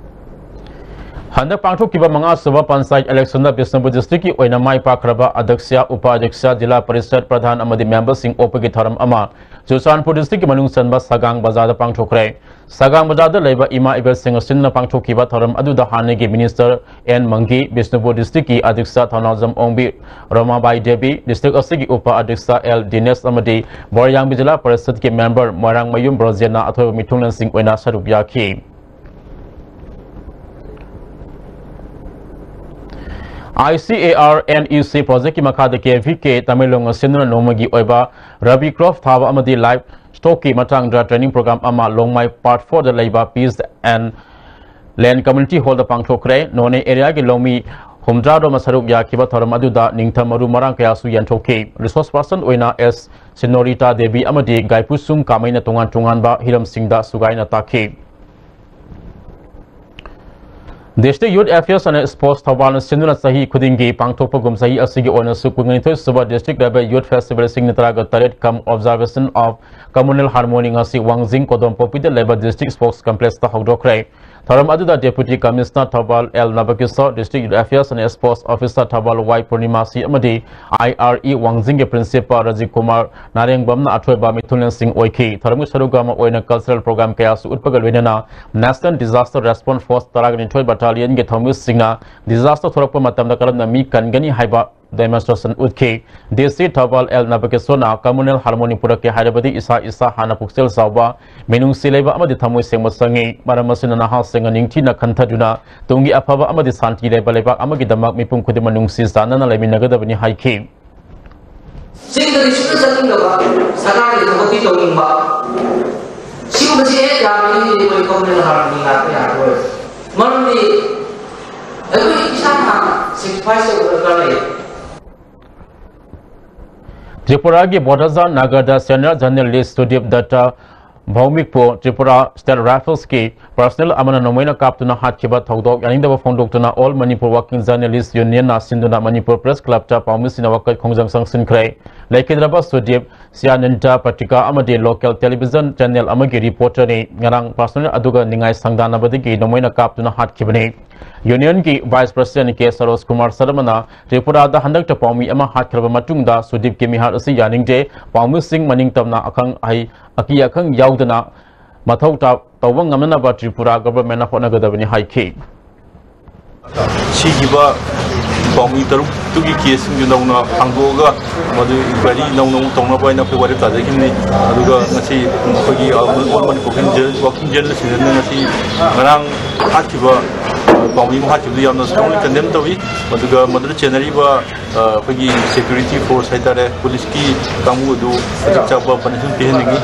ꯍꯟꯗꯛ ꯄꯥꯡꯊꯣꯛꯈꯤꯕ ꯃꯉꯥꯁꯨꯕ ꯄꯟꯆꯥꯌꯠ electionꯗ ꯕꯤꯁꯅꯨꯄꯨꯔ districtꯀꯤ ꯑꯣꯏꯅ ꯃꯥꯏ ꯄꯥꯛꯈ꯭ꯔꯕ ꯑꯗ꯭ꯌꯛꯁ, ꯎꯄ ꯑꯗ꯭ꯌꯛꯁ, ꯖꯤꯂꯥ ꯄꯔꯤꯁꯠ ꯄ꯭ꯔꯙꯥꯟ ꯑꯃꯗꯤ memberꯁꯤꯡ ꯑꯣꯛꯄꯒꯤ ꯊꯧꯔꯝ ꯑꯃ ꯆꯨꯔꯆꯥꯟꯄꯨꯔ districtꯀꯤ ꯃꯅꯨꯡ ꯆꯟꯕ ꯁꯒꯥꯡ ꯕꯖꯥꯔꯗ ꯄꯥꯡꯊꯣꯛꯈ꯭ꯔꯦ꯫ ꯁꯒꯥꯡ ꯕꯖꯥꯔꯗ ꯂꯩꯕ ꯏꯃꯥ ꯏꯕꯦꯜꯁꯤꯡ ꯑꯁꯤꯅ ꯄꯥꯡꯊꯣꯛꯈꯤꯕ ꯊꯧꯔꯝ ꯑꯗꯨꯗ ꯍꯥꯟꯅꯒꯤ minister ꯑꯦꯟ ꯃꯪꯒꯤ, ꯕꯤꯁꯅꯨꯄꯨꯔ districtꯀꯤ ꯑꯗ꯭ꯌꯛꯁ ꯊꯧꯅꯥꯎꯖꯝ ꯑꯣꯡꯕꯤ ꯔꯣꯃꯥꯕꯥꯏ ꯗꯦꯕꯤ, district ꯑꯁꯤꯒꯤ ꯎꯄ ꯑꯗ꯭ꯌꯛꯁ ꯑꯦꯜ ꯗꯤꯅꯦꯁ ꯑꯃꯗꯤ ꯕꯣꯔꯌꯥꯡꯕꯤ ꯖꯤꯂꯥ ꯄꯔꯤꯁꯠꯀꯤ member ꯃꯣꯏꯔꯥꯡꯃꯌꯨꯝ ꯕ꯭ꯔꯣꯖꯦꯟꯅ ꯑꯊꯣꯏꯕ ꯃꯤꯊꯨꯡꯂꯦꯟꯁꯤꯡ ꯑꯣꯏꯅ ꯁꯔꯨꯛ ꯌꯥꯈꯤ꯫ ICARNEC projectꯀꯤ ꯃꯈꯥꯗ KVK ꯇꯃꯦꯡꯂꯣꯡ ꯑꯁꯤꯟꯗꯨꯅ ꯅꯣꯡꯃꯒꯤ ꯑꯣꯏꯕ rabi crop ꯊꯥꯕ ꯑꯃꯗꯤ livestockꯀꯤ ꯃꯇꯥꯡꯗ training program ꯑꯃ ꯂꯣꯡꯃꯥꯏ part fourꯗ ꯂꯩꯕ Peace and Land Community Hallꯗ ꯄꯥꯡꯊꯣꯛꯈ꯭ꯔꯦ꯫ ꯅꯣꯅꯦ areaꯒꯤ ꯂꯧꯃꯤ ꯍꯨꯝꯗ꯭ꯔꯥ ꯔꯣꯝꯅ ꯁꯔꯨꯛ ꯌꯥꯈꯤꯕ ꯊꯧꯔꯝ ꯑꯗꯨꯗ ꯅꯤꯡꯊꯝ ꯃꯔꯨ ꯃꯔꯥꯡ ꯀꯌꯥꯁꯨ ꯌꯦꯟꯊꯣꯛꯈꯤ꯫ Resource person ꯑꯣꯏꯅ ꯑꯦꯁ ꯁꯤꯅꯣꯔꯤꯇꯥ ꯗꯦꯕꯤ ꯑꯃꯗꯤ ꯒꯥꯏꯄꯨꯁꯨꯡ ꯀꯥꯃꯩꯅ ꯇꯣꯉꯥꯟ ꯇꯣꯉꯥꯟꯕ ꯍꯤꯔꯝꯁꯤꯡꯗ ꯁꯨꯒꯥꯏꯅ ꯇꯥꯛꯈꯤ꯫ District Youth Affairs and Sports ꯊꯧꯕꯥꯜꯅ ꯁꯤꯟꯗꯨꯅ ꯆꯍꯤ ꯈꯨꯗꯤꯡꯒꯤ ꯄꯥꯡꯊꯣꯛꯄꯒꯨꯝ ꯆꯍꯤ ꯑꯁꯤꯒꯤ ꯑꯣꯏꯅꯁꯨ ꯀꯨꯟꯅꯤꯊꯣꯏ ꯁꯨꯕ district level youth festival ꯂꯤꯁꯤꯡ ꯇꯔꯥꯒ ꯇꯔꯦꯠ cum observation of communal harmony ꯉꯁꯤ ꯋꯥꯡꯖꯤꯡ ꯀꯣꯗꯣꯝꯄꯣꯛꯄꯤꯗ ꯂꯩꯕ district sports complexꯇ ꯍꯧꯗꯣꯛꯈ꯭ꯔꯦ꯫ ꯊꯧꯔꯝ ꯑꯗꯨꯗ Deputy Commissioner Thoubal L Nabakishore, District Youth Affairs and Sports Officer Thoubal Y Purnimashi ꯑꯃꯗꯤ I R E ꯋꯥꯡꯖꯤꯡꯒꯤ Principal Rajiv Kumar ꯅꯥꯔꯦꯡꯕꯝꯅ ꯑꯊꯣꯏꯕ ꯃꯤꯊꯨꯡꯂꯦꯟꯁꯤꯡ ꯑꯣꯏꯈꯤ꯫ ꯊꯧꯔꯝꯒꯤ ꯁꯔꯨꯛ ꯑꯃ ꯑꯣꯏꯅ cultural program ꯀꯌꯥꯁꯨ ꯎꯠꯄꯒ ꯂꯣꯏꯅꯅ National Disaster Response Force ꯇꯔꯥꯅꯤꯊꯣꯏ Battalionꯒꯤ ꯊꯧꯃꯤꯁꯤꯡꯅ disaster ꯊꯣꯛꯂꯛꯄ ꯃꯇꯝꯗ ꯀꯔꯝꯅ ꯃꯤ ꯀꯟꯒꯅꯤ ꯍꯥꯏꯕ demonstration ꯎꯠꯈꯤ꯫ D C ꯊꯧꯕꯥꯜ ꯑꯦꯜ ꯅꯕꯀꯤꯁꯣꯔꯅ communal harmony ꯄꯨꯔꯛꯀꯦ ꯍꯥꯏꯔꯕꯗꯤ ꯏꯁꯥ ꯏꯁꯥ ꯍꯥꯟꯅ ꯄꯨꯛꯆꯦꯜ ꯆꯥꯎꯕ, ꯃꯤꯅꯨꯡꯁꯤ ꯂꯩꯕ ꯑꯃꯗꯤ ꯊꯃꯣꯏ ꯁꯦꯡꯕ ꯆꯪꯏ꯫ ꯃꯔꯝ ꯑꯁꯤꯅ ꯅꯍꯥꯁꯤꯡꯅ ꯅꯤꯡꯊꯤꯅ ꯈꯟꯊꯗꯨꯅ ꯇꯨꯡꯒꯤ ꯑꯐꯕ ꯑꯃꯗꯤ ꯁꯥꯟꯇꯤ ꯂꯩꯕ ꯂꯩꯕꯥꯛ ꯑꯃꯒꯤꯗꯃꯛ ꯃꯤꯄꯨꯝ ꯈꯨꯗꯤꯡꯃꯛ ꯅꯨꯡꯁꯤ ꯆꯥꯟꯅꯅ ꯂꯩꯃꯤꯟꯅꯒꯗꯕꯅꯤ ꯍꯥꯏꯈꯤ꯫ ꯆꯤꯡꯗꯗꯤ ꯁꯨꯡꯆꯠ ꯆꯠꯅꯤꯡꯗꯕ, ꯁꯔꯀꯥꯔꯒꯤ ꯊꯕꯛꯇꯤ ꯇꯧꯅꯤꯡꯕ, ꯁꯤꯒꯨꯝꯕꯁꯤ ꯍꯦꯛ ꯌꯥꯔꯣꯏꯗꯤ ꯑꯩꯈꯣꯏ communal harmony ꯂꯥꯛꯄ ꯌꯥꯔꯣꯏ꯫ ꯃꯔꯝꯗꯤ ꯑꯩꯈꯣꯏ ꯏꯁꯥꯅ sacrifice ꯇꯧꯕ ꯗꯔꯀꯥꯔ ꯂꯩ꯫ ꯇ꯭ꯔꯤꯄꯨꯔꯥꯒꯤ ꯕꯣꯗꯥꯖꯥ ꯅꯒꯔꯗ senior journalist ꯁꯨꯗꯤꯞ ꯗꯠꯇ ꯚꯧꯃꯤꯛꯄꯨ ꯇ꯭ꯔꯤꯄꯨꯔꯥ State Riflesꯀꯤ personnel ꯑꯃꯅ ꯅꯣꯡꯃꯩꯅ ꯀꯥꯞꯇꯨꯅ ꯍꯥꯠꯈꯤꯕ ꯊꯧꯗꯣꯛ ꯌꯥꯅꯤꯡꯗꯕ ꯐꯣꯡꯗꯣꯛꯇꯨꯅ All Manipur Working Journalist Unionꯅ ꯁꯤꯟꯗꯨꯅ ꯃꯅꯤꯄꯨꯔ Press Clubꯇ ꯄꯥꯎꯃꯤꯁꯤꯡꯅ ꯋꯥꯀꯠ ꯈꯣꯡꯖꯪ ꯆꯪꯁꯤꯟꯈ꯭ꯔꯦ꯫ ꯂꯩꯈꯤꯗ꯭ꯔꯕ ꯁꯨꯗꯤꯞ ꯁꯤꯌꯥꯅꯤꯟꯗ ꯄꯇ꯭ꯔꯤꯀꯥ ꯑꯃꯗꯤ local television channel ꯑꯃꯒꯤ reporterꯅꯤ꯫ ꯉꯔꯥꯡ personnel ꯑꯗꯨꯒ ꯅꯤꯡꯉꯥꯏ ꯁꯪꯗꯥꯅꯕꯗꯒꯤ ꯅꯣꯡꯃꯩꯅ ꯀꯥꯞꯇꯨꯅ ꯍꯥꯠꯈꯤꯕꯅꯤ꯫ Unionꯒꯤ Vice President ꯀꯦ ꯁꯔꯣꯖ ꯀꯨꯃꯥꯔ ꯁꯔꯃꯅ ꯇ꯭ꯔꯤꯄꯨꯔꯥꯗ ꯍꯟꯗꯛꯇ ꯄꯥꯎꯃꯤ ꯑꯃ ꯍꯥꯠꯈ꯭ꯔꯕ ꯃꯇꯨꯡꯗ ꯁꯨꯗꯤꯞꯀꯤ ꯃꯤꯍꯥꯠ ꯑꯁꯤ ꯌꯥꯅꯤꯡꯗꯦ꯫ ꯄꯥꯎꯃꯤꯁꯤꯡ ꯃꯅꯤꯡ ꯇꯝꯅ ꯑꯈꯪ ꯑꯍꯩ, ꯑꯀꯤ ꯑꯈꯪ ꯌꯥꯎꯗꯅ ꯃꯊꯧ ꯇꯥ-, ꯇꯧꯕ ꯉꯝꯅꯅꯕ ꯇ꯭ꯔꯤꯄꯨꯔꯥ governmentꯅ ꯍꯣꯠꯅꯒꯗꯕꯅꯤ ꯍꯥꯏꯈꯤ꯫ ꯁꯤꯈꯤꯕ ꯄꯥꯎꯃꯤ ꯇꯔꯨꯛꯇꯨꯒꯤ caseꯁꯤꯡꯗꯨ ꯅꯧꯅ ꯍꯥꯡꯗꯣꯛꯑꯒ ꯃꯗꯨ inquiry ꯅꯧꯅ ꯑꯃꯨꯛ ꯇꯧꯅꯕ ꯍꯥꯏꯅ ꯑꯩꯈꯣꯏ ꯋꯥꯔꯦꯞ ꯇꯥꯖꯈꯤꯕꯅꯤ꯫ ꯑꯗꯨꯒ ꯉꯁꯤ ꯑꯩꯈꯣꯏꯒꯤ All Manipur Working Journalist Unionꯅ ꯉꯁꯤ ꯉꯔꯥꯡ ꯍꯥꯠꯈꯤꯕ ꯄꯥꯎꯃꯤ ꯑꯃ ꯍꯥꯠꯈꯤꯕꯗꯨ ꯌꯥꯝꯅ strongly condemn ꯇꯧꯏ꯫ ꯑꯗꯨꯒ ꯃꯗꯨꯗ ꯆꯦꯟꯅꯔꯤꯕ, ꯑ, ꯑꯩꯈꯣꯏꯒꯤ security force ꯍꯥꯏꯇꯥꯔꯦ, ꯄꯨꯂꯤꯁꯀꯤ ꯀꯥꯡꯕꯨ ꯑꯗꯨ ꯃꯇꯤꯛ ꯆꯥꯕ punishment ꯄꯤꯍꯟꯅꯤꯡꯏ꯫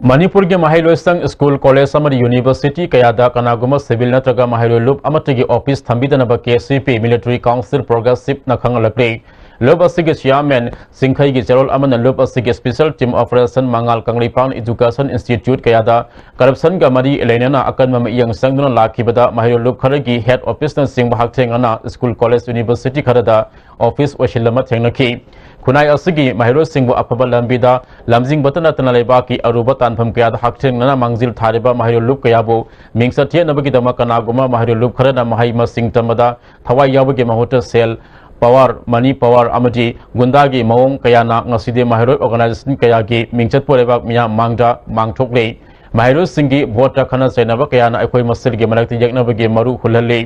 ꯃꯅꯤꯄꯨꯔꯒꯤ ꯃꯍꯩꯂꯣꯏꯁꯪ, school, college ꯑꯃꯗꯤ university ꯀꯌꯥꯗ ꯀꯅꯥꯒꯨꯝꯕ civil ꯅꯠꯇ꯭ꯔꯒ ꯃꯍꯩꯔꯣꯏ ꯂꯨꯞ ꯑꯃꯠꯇꯒꯤ office ꯊꯝꯕꯤꯗꯅꯕ K C P Military Council Progressiveꯅ ꯈꯪꯍꯜꯂꯛꯂꯤ꯫ ꯂꯨꯞ ꯑꯁꯤꯒꯤ chairman ꯆꯤꯡꯈꯩꯒꯤ ꯆꯦꯔꯣꯜ ꯑꯃꯅ ꯂꯨꯞ ꯑꯁꯤꯒꯤ special team operation ꯃꯉꯥꯜ ꯀꯪꯂꯩꯄꯥꯛꯅ education institute ꯀꯌꯥꯗ corruptionꯒ ꯃꯔꯤ ꯂꯩꯅꯅ ꯑꯀꯟꯕ ꯃꯤꯠꯌꯦꯡ ꯆꯪꯗꯨꯅ ꯂꯥꯛꯈꯤꯕꯗ ꯃꯍꯩꯔꯣꯏ ꯂꯨꯞ ꯈꯔꯒꯤ head officeꯅꯆꯤꯡꯕ ꯍꯛꯊꯦꯡꯅꯅ school, college, university ꯈꯔꯗ office ꯑꯣꯏꯁꯤꯜꯂꯝꯕ ꯊꯦꯡꯅꯈꯤ꯫ ꯈꯨꯟꯅꯥꯏ ꯑꯁꯤꯒꯤ ꯃꯍꯩꯔꯣꯏꯁꯤꯡꯕꯨ ꯑꯐꯕ ꯂꯝꯕꯤꯗ ꯂꯝꯖꯤꯡꯕꯇ ꯅꯠꯇꯅ ꯂꯩꯕꯥꯛꯀꯤ ꯑꯔꯨꯕ ꯇꯥꯟꯐꯝ ꯀꯌꯥꯗ ꯍꯛꯊꯦꯡꯅꯅ ꯃꯥꯡꯖꯤꯜ ꯊꯥꯔꯤꯕ ꯃꯍꯩꯔꯣꯏ ꯂꯨꯞ ꯀꯌꯥꯕꯨ ꯃꯤꯡꯆꯠ ꯊꯦꯠꯅꯕꯒꯤꯗꯃꯛ ꯀꯅꯥꯒꯨꯝꯕ ꯃꯍꯩꯔꯣꯏ ꯂꯨꯞ ꯈꯔꯅ ꯃꯍꯩ ꯃꯁꯤꯡ ꯇꯝꯕꯗ ꯊꯋꯥꯏ ꯌꯥꯎꯕꯒꯤ ꯃꯍꯨꯠꯇ ꯁꯦꯜ, ꯄꯋꯥꯔ, ꯃꯅꯤ ꯄꯋꯥꯔ ꯑꯃꯗꯤ ꯒꯨꯟꯗꯥꯒꯤ ꯃꯑꯣꯡ ꯀꯌꯥꯅ ꯉꯁꯤꯗꯤ ꯃꯍꯩꯔꯣꯏ organization ꯀꯌꯥꯒꯤ ꯃꯤꯡꯆꯠꯄꯨ ꯂꯩꯕꯥꯛ ꯃꯤꯌꯥꯝ ꯃꯥꯡꯗ ꯃꯥꯡꯊꯣꯛꯂꯦ꯫ ꯃꯍꯩꯔꯣꯏꯁꯤꯡꯒꯤ ꯚꯣꯠꯇ ꯈꯠꯅ ꯆꯩꯅꯕ ꯀꯌꯥꯅ ꯑꯩꯈꯣꯏ ꯃꯁꯦꯜꯒꯤ ꯃꯔꯛꯇ ꯌꯦꯛꯅꯕꯒꯤ ꯃꯔꯨ ꯍꯨꯜꯍꯜꯂꯤ꯫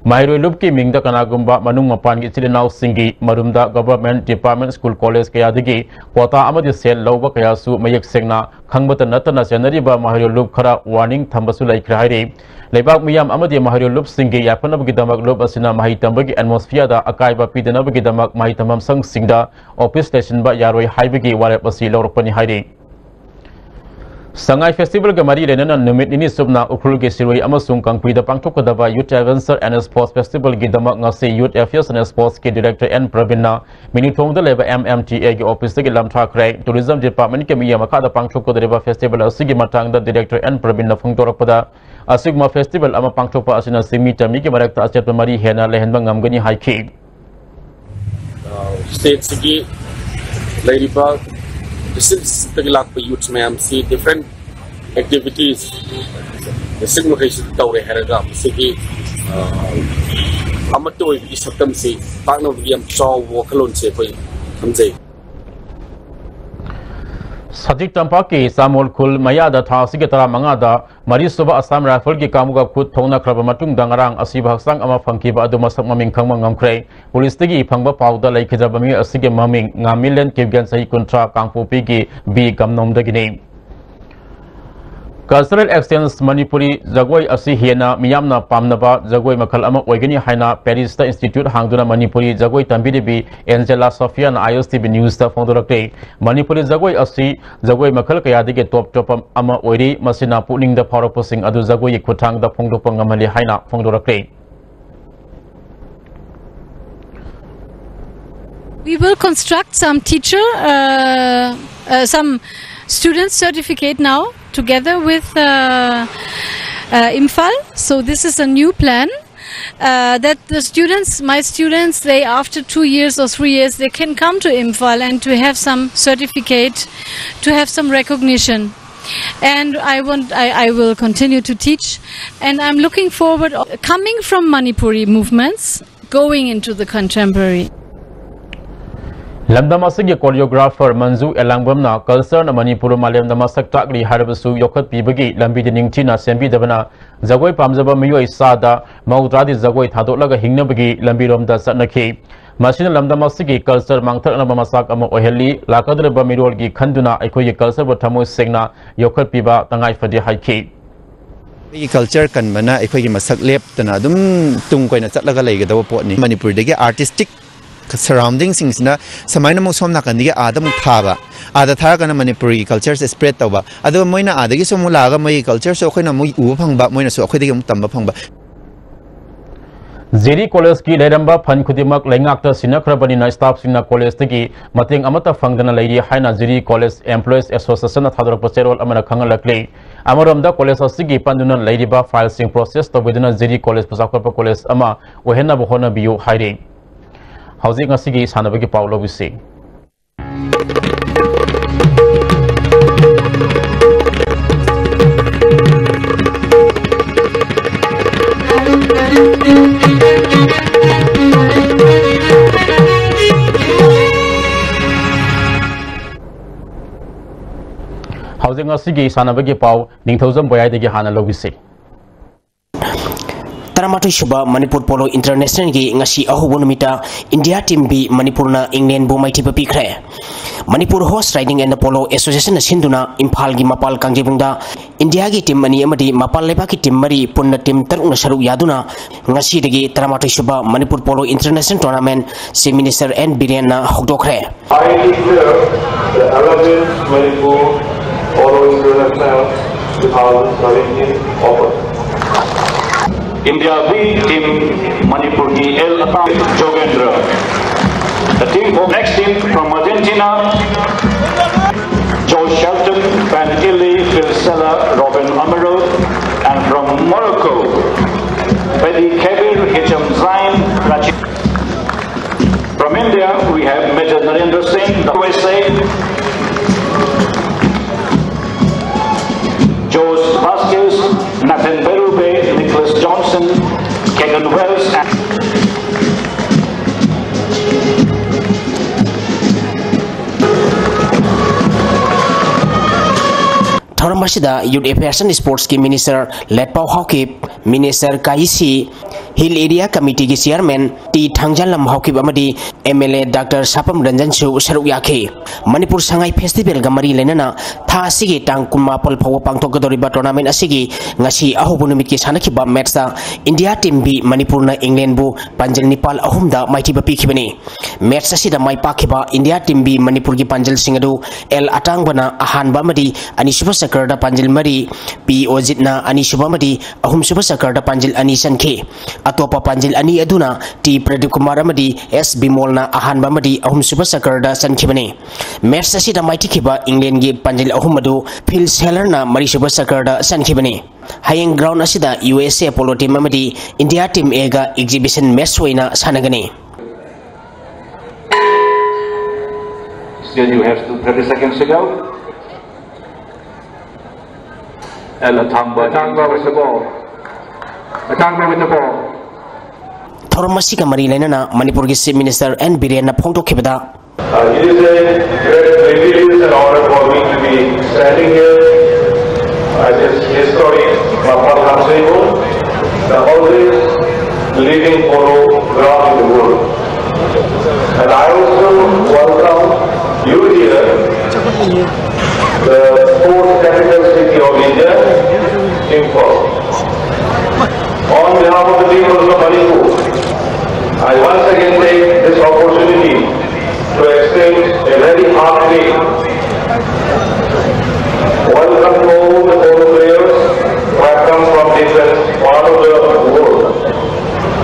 ꯃꯍꯩꯔꯣꯏ ꯂꯨꯞꯀꯤ ꯃꯤꯡꯗ ꯀꯅꯥꯒꯨꯝꯕ ꯃꯅꯨꯡ ꯃꯄꯥꯟꯒꯤ ꯏꯆꯤꯜ ꯏꯅꯥꯎꯁꯤꯡꯒꯤ ꯃꯔꯨꯝꯗ government department school college ꯀꯌꯥꯗꯒꯤ quota ꯑꯃꯗꯤ ꯁꯦꯜ ꯂꯧꯕ ꯀꯌꯥꯁꯨ ꯃꯌꯦꯛ ꯁꯦꯡꯅ ꯈꯪꯕꯇ ꯅꯠꯇꯅ ꯆꯦꯟꯅꯔꯤꯕ ꯃꯍꯩꯔꯣꯏ ꯂꯨꯞ ꯈꯔ warning ꯊꯝꯕꯁꯨ ꯂꯩꯈ꯭ꯔꯦ ꯍꯥꯏꯔꯤ꯫ ꯂꯩꯕꯥꯛ ꯃꯤꯌꯥꯝ ꯑꯃꯗꯤ ꯃꯍꯩꯔꯣꯏ ꯂꯨꯞꯁꯤꯡꯒꯤ ꯌꯥꯏꯐꯅꯕꯒꯤꯗꯃꯛ ꯂꯨꯞ ꯑꯁꯤꯅ ꯃꯍꯩ ꯇꯝꯕꯒꯤ atmosphereꯗ ꯑꯀꯥꯏꯕ ꯄꯤꯗꯅꯕꯒꯤꯗꯃꯛ ꯃꯍꯩ ꯇꯝꯐꯝ ꯁꯪꯁꯤꯡꯗ office ꯂꯩꯁꯤꯟꯕ ꯌꯥꯔꯣꯏ ꯍꯥꯏꯕꯒꯤ ꯋꯥꯔꯦꯞ ꯑꯁꯤ ꯂꯧꯔꯛꯄꯅꯤ ꯍꯥꯏꯔꯤ꯫ ꯁꯉꯥꯏ festivalꯒ ꯃꯔꯤ ꯂꯩꯅꯅ ꯅꯨꯃꯤꯠ ꯅꯤꯅꯤ ꯆꯨꯞꯅ ꯎꯈ꯭ꯔꯨꯜꯒꯤ ꯁꯤꯔꯣꯏ ꯑꯃꯁꯨꯡ ꯀꯥꯡꯄꯨꯏꯗ ꯄꯥꯡꯊꯣꯛꯀꯗꯕ Youth Adventure and Sports Festivalꯒꯤꯗꯃꯛ ꯉꯁꯤ Youth Affairs and Sportsꯀꯤ Director N ꯄ꯭ꯔꯕꯤꯟꯅ ꯃꯤꯅꯤꯊꯣꯡꯗ ꯂꯩꯕ MMTAꯒꯤ officeꯇꯒꯤ ꯂꯝꯊꯥꯈ꯭ꯔꯦ꯫ Tourism departmentꯀꯤ ꯃꯤꯠꯌꯦꯡ ꯃꯈꯥꯗ ꯄꯥꯡꯊꯣꯛꯀꯗꯧꯔꯤꯕ festival ꯑꯁꯤꯒꯤ ꯃꯇꯥꯡꯗ Director N ꯄ꯭ꯔꯕꯤꯟꯅ ꯐꯣꯡꯗꯣꯔꯛꯄꯗ, ꯑꯁꯤꯒꯨꯝꯕ festival ꯑꯃ ꯄꯥꯡꯊꯣꯛꯄ ꯑꯁꯤꯅ ꯆꯤꯡꯃꯤ ꯇꯝꯃꯤꯒꯤ ꯃꯔꯛꯇ ꯑꯆꯦꯠꯄ ꯃꯔꯤ ꯍꯦꯟꯅ ꯂꯩꯍꯟꯕ ꯉꯝꯒꯅꯤ ꯍꯥꯏꯈꯤ꯫ Stateꯁꯤꯒꯤ ꯂꯩꯔꯤꯕ districtsꯇꯒꯤ ꯂꯥꯛꯄ youths ꯃꯌꯥꯝꯁꯤ different activities district ꯃꯈꯩꯁꯤꯗ ꯇꯧꯔꯦ ꯍꯥꯏꯔꯒ ꯃꯁꯤꯒꯤ ꯑꯃꯠꯇ ꯑꯣꯏꯕꯒꯤ ꯁꯛꯇꯝꯁꯤ ꯇꯥꯛꯅꯕꯒꯤ ꯌꯥꯝ ꯆꯥꯎꯕ ꯋꯥꯈꯜꯂꯣꯟꯁꯦ ꯑꯩꯈꯣꯏ ꯊꯝꯖꯩ꯫ ꯁꯖꯤꯛ ꯇꯝꯄꯥꯛꯀꯤ ꯆꯥꯃꯣꯜ ꯈꯨꯜ ꯃꯌꯥꯗ ꯊꯥ ꯑꯁꯤꯒꯤ ꯇꯔꯥꯃꯉꯥꯗ ꯃꯔꯤꯁꯨꯕ Assam Rifleꯒꯤ ꯀꯥꯡꯕꯨꯒ ꯈꯨꯠ ꯊꯣꯛꯅꯈ꯭ꯔꯕ ꯃꯇꯨꯡꯗ ꯉꯔꯥꯡ ꯑꯁꯤꯕ ꯍꯛꯆꯥꯡ ꯑꯃ ꯐꯪꯈꯤꯕ ꯑꯗꯨ ꯃꯁꯛ ꯃꯃꯤꯡ ꯈꯪꯕ ꯉꯝꯈ꯭ꯔꯦ꯫ ꯄꯨꯂꯤꯁꯇꯒꯤ ꯐꯪꯕ ꯄꯥꯎꯗ ꯂꯩꯈꯤꯗ꯭ꯔꯕ ꯃꯤꯑꯣꯏ ꯑꯁꯤꯒꯤ ꯃꯃꯤꯡ ꯉꯥꯃꯤꯂꯦꯟ ꯀꯤꯞꯒꯦꯟ, ꯆꯍꯤ ꯀꯨꯟꯊ꯭ꯔꯥ, ꯀꯥꯡꯄꯣꯛꯄꯤꯒꯤ ꯕꯤ ꯒꯝꯅꯣꯝꯗꯒꯤꯅꯤ꯫ Cultural Exchange ꯃꯅꯤꯄꯨꯔꯤ ꯖꯒꯣꯏ ꯑꯁꯤ ꯍꯦꯟꯅ ꯃꯤꯌꯥꯝꯅ ꯄꯥꯝꯅꯕ ꯖꯒꯣꯏ ꯃꯈꯜ ꯑꯃ ꯑꯣꯏꯒꯅꯤ ꯍꯥꯏꯅ Parisꯇ institute ꯍꯥꯡꯗꯨꯅ ꯃꯅꯤꯄꯨꯔꯤ ꯖꯒꯣꯏ ꯇꯝꯕꯤꯔꯤꯕꯤ Angela Sophiaꯅ ISTV Newsꯇ ꯐꯣꯡꯗꯣꯔꯛꯂꯤ꯫ ꯃꯅꯤꯄꯨꯔꯤ ꯖꯒꯣꯏ ꯑꯁꯤ ꯖꯒꯣꯏ ꯃꯈꯜ ꯀꯌꯥꯗꯒꯤ top top ꯑꯃ ꯑꯣꯏꯔꯤ, ꯃꯁꯤꯅ ꯄꯨꯛꯅꯤꯡꯗ ꯐꯥꯎꯔꯛꯄꯁꯤꯡ ꯑꯗꯨ ꯖꯒꯣꯏꯒꯤ ꯈꯨꯠꯊꯥꯡꯗ ꯐꯣꯡꯗꯣꯛꯄ ꯉꯝꯍꯜꯂꯤ ꯍꯥꯏꯅ ꯐꯣꯡꯗꯣꯔꯛꯂꯤ꯫ We will construct some teacher, uh, uh, some student certificate now together with uh, uh, Imphal. So this is a new plan. Uh, that the students, my students, they, after two years or three years, they can come to Imphal and to have some certificate, to have some recognition. And I want, I, I will continue to teach. And I'm looking forward, coming from Manipuri movements, going into the contemporary. ꯂꯝꯗꯝ ꯑꯁꯤꯒꯤ choreographer Manju ꯑꯦꯂꯥꯡꯕꯝꯅ ꯀꯜꯆꯔꯅ Manipur ꯃꯥꯂꯦꯝꯗ ꯃꯁꯛ ꯇꯥꯛꯂꯤ ꯍꯥꯏꯔꯕꯁꯨ ꯌꯣꯛꯈꯠꯄꯤꯕꯒꯤ ꯂꯝꯕꯤꯗꯤ ꯅꯤꯡꯊꯤꯅ ꯁꯦꯝꯕꯤꯗꯕꯅ ꯖꯒꯣꯏ ꯄꯥꯝꯖꯕ ꯃꯤꯑꯣꯏ ꯆꯥꯗ ꯃꯧꯗ꯭ꯔꯥꯗꯤ ꯖꯒꯣꯏ ꯊꯥꯗꯣꯛꯂꯒ ꯍꯤꯡꯅꯕꯒꯤ ꯂꯝꯕꯤꯔꯣꯝꯗ ꯆꯠꯅꯈꯤ꯫ ꯃꯁꯤꯅ ꯂꯝꯗꯝ ꯑꯁꯤꯒꯤ ꯀꯜꯆꯔ ꯃꯥꯡꯊꯔꯛꯅꯕ ꯃꯆꯥꯛ ꯑꯃ ꯑꯣꯏꯍꯜꯂꯤ꯫ ꯂꯥꯛꯀꯗꯧꯔꯤꯕ ꯃꯤꯔꯣꯜꯒꯤ ꯈꯟꯗꯨꯅ ꯑꯩꯈꯣꯏꯒꯤ ꯀꯜꯆꯔꯕꯨ ꯊꯃꯣꯏ ꯁꯦꯡꯅ ꯌꯣꯛꯈꯠꯄꯤꯕ ꯇꯉꯥꯏ ꯐꯗꯦ ꯍꯥꯏꯈꯤ꯫ ꯑꯩꯈꯣꯏꯒꯤ ꯀꯜꯆꯔ ꯀꯟꯕꯅ ꯑꯩꯈꯣꯏꯒꯤ ꯃꯁꯛ ꯂꯦꯞꯇꯅ ꯑꯗꯨꯝ ꯇꯨꯡ ꯀꯣꯏꯅ ꯆꯠꯂꯒ ꯂꯩꯒꯗꯕ ꯄꯣꯠꯅꯤ꯫ ꯃꯅꯤꯄꯨꯔꯗꯒꯤ ꯑꯥꯔꯇꯤꯁꯇꯤꯛ ꯁꯔꯥꯎꯟꯗꯤꯡꯁꯤꯡꯁꯤꯅ ꯁꯨꯃꯥꯏꯅ ꯑꯃꯨꯛ ꯁꯣꯝ ꯅꯥꯀꯟꯗꯒꯤ ꯑꯥꯗ ꯑꯃꯨꯛ ꯊꯥꯕ, ꯑꯥꯗ ꯊꯥꯔꯒꯅ ꯃꯅꯤꯄꯨꯔꯒꯤ ꯀꯜꯆꯔꯁꯦ ꯁ꯭ꯄ꯭ꯔꯦꯗ ꯇꯧꯕ, ꯑꯗꯨꯒ ꯃꯣꯏꯅ ꯑꯥꯗꯒꯤꯁꯨ ꯑꯃꯨꯛ ꯂꯥꯛꯑꯒ ꯃꯣꯏꯒꯤ ꯀꯜꯆꯔꯁꯨ ꯑꯩꯈꯣꯏꯅ ꯑꯃꯨꯛ ꯎꯕ ꯐꯪꯕ, ꯃꯣꯏꯅꯁꯨ ꯑꯩꯈꯣꯏꯗꯒꯤ ꯑꯃꯨꯛ ꯇꯝꯕ ꯐꯪꯕ꯫ ꯖꯤꯔꯤ ꯀꯣꯂꯦꯖꯀꯤ ꯂꯩꯔꯝꯕ ꯐꯟ ꯈꯨꯗꯤꯡꯃꯛ ꯂꯩꯉꯥꯛꯇ ꯁꯤꯟꯅꯈ꯭ꯔꯕꯅꯤꯅ ꯁ꯭ꯇꯥꯐꯁꯤꯡꯅ ꯀꯣꯂꯦꯖꯇꯒꯤ ꯃꯇꯦꯡ ꯑꯃꯠꯇ ꯐꯪꯗꯅ ꯂꯩꯔꯤ ꯍꯥꯏꯅ ꯖꯤꯔꯤ ꯀꯣꯂꯦꯖ ꯑꯦꯝꯄ꯭ꯂꯣꯌꯤꯁ ꯑꯦꯁꯣꯁꯤꯌꯦꯁꯟꯅ ꯊꯥꯗꯣꯔꯛꯄ ꯆꯦꯔꯣꯜ ꯑꯃꯅ ꯈꯪꯍꯜꯂꯛꯂꯤ꯫ ꯑꯃꯔꯣꯝꯗ ꯀꯣꯂꯦꯖ ꯑꯁꯤꯒꯤ ꯄꯟꯗꯨꯅ ꯂꯩꯔꯤꯕ ꯐꯥꯏꯜꯁꯤꯡ ꯄ꯭ꯔꯣꯁꯦꯁ ꯇꯧꯕꯤꯗꯨꯅ ꯖꯤꯔꯤ ꯀꯣꯂꯦꯖꯄꯨ ꯆꯥꯎꯈꯠꯄ ꯀꯣꯂꯦꯖ ꯑꯃ ꯑꯣꯏꯍꯟꯅꯕ ꯍꯣꯠꯅꯕꯤꯌꯨ ꯍꯥꯏꯔꯤ꯫ ꯍꯧꯖꯤꯛ ꯉꯁꯤꯒꯤ ꯁꯥꯟꯅꯕꯒꯤ ꯄꯥꯎ ꯂꯧꯕꯤꯁꯤ꯫ ꯍꯧꯖꯤꯛ ꯉꯁꯤꯒꯤ ꯁꯥꯟꯅꯕꯒꯤ ꯄꯥꯎ ꯅꯤꯡꯊꯧꯖꯝ ꯕꯣꯌꯥꯏꯗꯒꯤ ꯍꯥꯟꯅ ꯂꯧꯕꯤꯁꯤ꯫ ꯇꯔꯥꯃꯥꯊꯣꯏ ꯁꯨꯕ ꯃꯅꯤꯄꯨꯔ ꯄꯣꯂꯣ ꯏꯟꯇꯔꯅꯦꯁꯅꯦꯜꯒꯤ ꯉꯁꯤ ꯑꯍꯧꯕ ꯅꯨꯃꯤꯠꯇ ꯏꯟꯗꯤꯌꯥ ꯇꯤꯝ ꯕꯤ ꯃꯅꯤꯄꯨꯔꯅ ꯏꯪꯂꯦꯟꯕꯨ ꯃꯥꯏꯊꯤꯕ ꯄꯤꯈ꯭ꯔꯦ꯫ Manipur horse riding and polo ꯑꯦꯁꯣꯁꯤꯌꯦꯁꯟꯅ ꯁꯤꯟꯗꯨꯅ ꯏꯝꯐꯥꯜꯒꯤ ꯃꯄꯥꯜ ꯀꯥꯡꯖꯩꯕꯨꯡꯗ ꯏꯟꯗꯤꯌꯥꯒꯤ ꯇꯤꯝ ꯑꯅꯤ ꯑꯃꯗꯤ ꯃꯄꯥꯟ ꯂꯩꯕꯥꯛꯀꯤ ꯇꯤꯝ ꯃꯔꯤ ꯄꯨꯟꯅ ꯇꯤꯝ ꯇꯔꯨꯛꯅ ꯁꯔꯨꯛ ꯌꯥꯗꯨꯅ ꯉꯁꯤꯗꯒꯤ ꯇꯔꯥꯃꯥꯊꯣꯏ ꯁꯨꯕ Manipur polo international tournament chief minister N ꯕꯤꯔꯦꯟꯅ ꯍꯧꯗꯣꯛꯈ꯭ꯔꯦ꯫ I declare the eleventh Manipur Polo International two thousand seventeen open. India B team Manipur की L Atam Jogendra. The team for next team from Argentina, Joe Shelton, Ben Illy, Phil Sella, Robin Amaral, and from Morocco, Lady Kabir Hicham Zain, Rachi. From India, we have Major Narendra Singh, the U S A, George Vasquez, Nathan Berube, Nicholas Johnson, Kegan Wells, and ꯊꯧꯔꯝ ꯑꯁꯤꯗ Youth Affairs and Sports ꯀꯤ Minister ꯂꯦꯠꯄꯥꯎ Haokip, Minister ꯀꯥꯏꯁꯤ, Hill Area Committee ꯒꯤ Chairman T ꯊꯥꯡꯖꯥꯂꯝ Haokip ꯑꯃꯗꯤ M L A Doctor ꯁꯥꯄꯝ ꯔꯟꯖꯟꯁꯨ ꯁꯔꯨꯛ ꯌꯥꯈꯤ꯫ Manipur Sangai Festival ꯒ ꯃꯔꯤ ꯂꯩꯅꯅ ꯊꯥ ꯑꯁꯤꯒꯤ ꯇꯥꯡ ꯀꯨꯟꯃꯥꯄꯜ ꯐꯥꯎꯕ ꯄꯥꯡꯊꯣꯛꯀꯗꯧꯔꯤꯕ tournament ꯑꯁꯤꯒꯤ ꯉꯁꯤ ꯑꯍꯧꯕ ꯅꯨꯃꯤꯠꯀꯤ ꯁꯥꯟꯅꯈꯤꯕ match ꯇ India team B ꯃꯅꯤꯄꯨꯔꯅ England ꯕꯨ ꯄꯥꯟꯖꯜ ꯅꯤꯄꯥꯜ ꯑꯍꯨꯝꯗ ꯃꯥꯏꯊꯤꯕ ꯄꯤꯈꯤꯕꯅꯤ꯫ Match ꯑꯁꯤꯗ ꯃꯥꯏ ꯄꯥꯛꯈꯤꯕ India team B ꯃꯅꯤꯄꯨꯔꯒꯤ ꯄꯥꯟꯖꯜꯁꯤꯡ ꯑꯗꯨ ꯑꯦꯜ ꯑꯇꯥꯡꯕꯅ ꯑꯍꯥꯟꯕ ꯑꯃꯗꯤ ꯑꯅꯤꯁꯨꯕ ꯆꯀꯔꯗ ꯄꯥꯟꯖꯜ ꯃꯔꯤ, ꯄꯤ ꯑꯣꯖꯤꯠꯅ ꯑꯅꯤꯁꯨꯕ ꯑꯃꯗꯤ ꯑꯍꯨꯝꯁꯨꯕ ꯆꯀꯔꯗ ꯄꯥꯟꯖꯜ ꯑꯅꯤ ꯆꯟꯈꯤ꯫ ꯑꯇꯣꯞꯄ ꯄꯥꯟꯖꯜ ꯑꯅꯤ ꯑꯗꯨꯅ ꯇꯤ ꯄ꯭ꯔꯗꯤꯞ ꯀꯨꯃꯥꯔ ꯑꯃꯗꯤ ꯑꯦꯁ ꯕꯤꯃꯣꯜꯅ ꯑꯍꯥꯟꯕ ꯑꯃꯗꯤ ꯑꯍꯨꯝꯁꯨꯕ ꯆꯀꯔꯗ ꯆꯟꯈꯤꯕꯅꯤ꯫ Match ꯑꯁꯤꯗ ꯃꯥꯏꯊꯤꯈꯤꯕ England ꯒꯤ ꯄꯥꯟꯖꯜ ꯑꯍꯨꯝ ꯑꯗꯨ ꯐꯤꯜ ꯁꯦꯂꯔꯅ ꯃꯔꯤꯁꯨꯕ ꯆꯀꯔꯗ ꯆꯟꯈꯤꯕꯅꯤ꯫ ꯍꯌꯦꯡ ground ꯑꯁꯤꯗ U S A Polo team ꯑꯃꯗꯤ India team A ꯒ exhibition match ꯑꯣꯏꯅ ꯁꯥꯟꯅꯒꯅꯤ꯫ Still you have to thirty seconds to go. El Atangba. Atangba with the ball. Atangba with the ball. ꯊꯧꯔꯝ ꯑꯁꯤꯒ ꯃꯔꯤ ꯂꯩꯅꯅ ꯃꯅꯤꯄꯨꯔꯒꯤ Chief Minister N ꯕꯤꯔꯦꯟꯅ ꯐꯣꯡꯗꯣꯛꯈꯤꯕꯗ, Uh, it is a great privilege and honor for me to be standing here as a historic Mapal Khamseibo, the oldest living polo ground in the world. And I also welcome you here, the sports capital city of India, Imphal. On behalf of the people of Manipur, I once again take this opportunity to extend a very hearty welcome to all the polo players who have come from different parts of the world.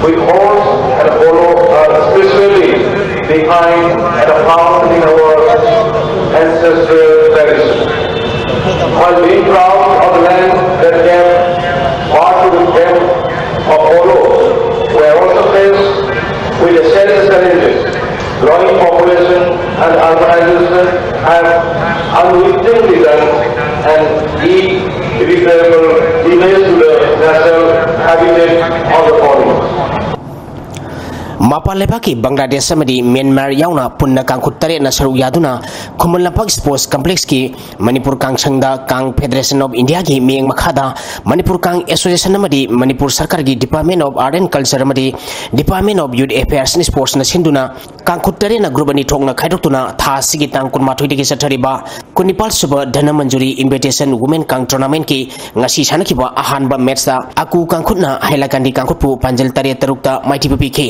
We horse and polo are spiritually behind and found in our ancestral tradition. While being proud of the land that gave birth to the game of polo, ꯃꯄꯥꯟ ꯂꯩꯕꯥꯛꯀꯤ ꯕꯪꯒ꯭ꯂꯥꯗꯦꯁ ꯑꯃꯗꯤ Myanmar ꯌꯥꯎꯅ ꯄꯨꯟꯅ ꯀꯥꯡꯈꯨꯠ ꯇꯔꯦꯠꯅ ꯁꯔꯨꯛ ꯌꯥꯗꯨꯅ Khuman Lampak sports ꯀꯝꯄ꯭ꯂꯦꯛꯁꯀꯤ Manipur ꯀꯥꯡꯁꯪꯗ ꯀꯥꯡ Federation of Indiaꯒꯤ ꯃꯤꯠꯌꯦꯡ ꯃꯈꯥꯗ ꯃꯅꯤꯄꯨꯔ ꯀꯥꯡ Association ꯑꯃꯗꯤ ꯃꯅꯤꯄꯨꯔ ꯁꯔꯀꯥꯔꯒꯤ Department of Art and Culture ꯑꯃꯗꯤ Department of Youth Affairs and Sportsꯅ ꯁꯤꯟꯗꯨꯅ ꯀꯥꯡꯈꯨꯠ ꯇꯔꯦꯠꯅ group ꯑꯅꯤ ꯊꯣꯛꯅ ꯈꯥꯏꯗꯣꯛꯇꯨꯅ ꯊꯥ ꯑꯁꯤꯒꯤ ꯇꯥꯡ ꯀꯨꯟꯃꯥꯊꯣꯏꯗꯒꯤ ꯆꯠꯊꯔꯤꯕ ꯀꯨꯟꯅꯤꯄꯥꯜ ꯁꯨꯕ ꯙꯅꯃꯟꯖꯨꯔꯤ Invitation Women ꯀꯥꯡ Tournamentꯀꯤ ꯉꯁꯤ ꯁꯥꯟꯅꯈꯤꯕ ꯑꯍꯥꯟꯕ matchꯇ ꯑꯀꯨ ꯀꯥꯡꯈꯨꯠꯅ ꯍꯥꯏꯂꯥꯀꯥꯟꯗꯤ ꯀꯥꯡꯈꯨꯠꯄꯨ ꯄꯥꯟꯖꯜ ꯇꯔꯦꯠ ꯇꯔꯨꯛꯇ ꯃꯥꯏꯊꯤꯕ ꯄꯤꯈꯤ꯫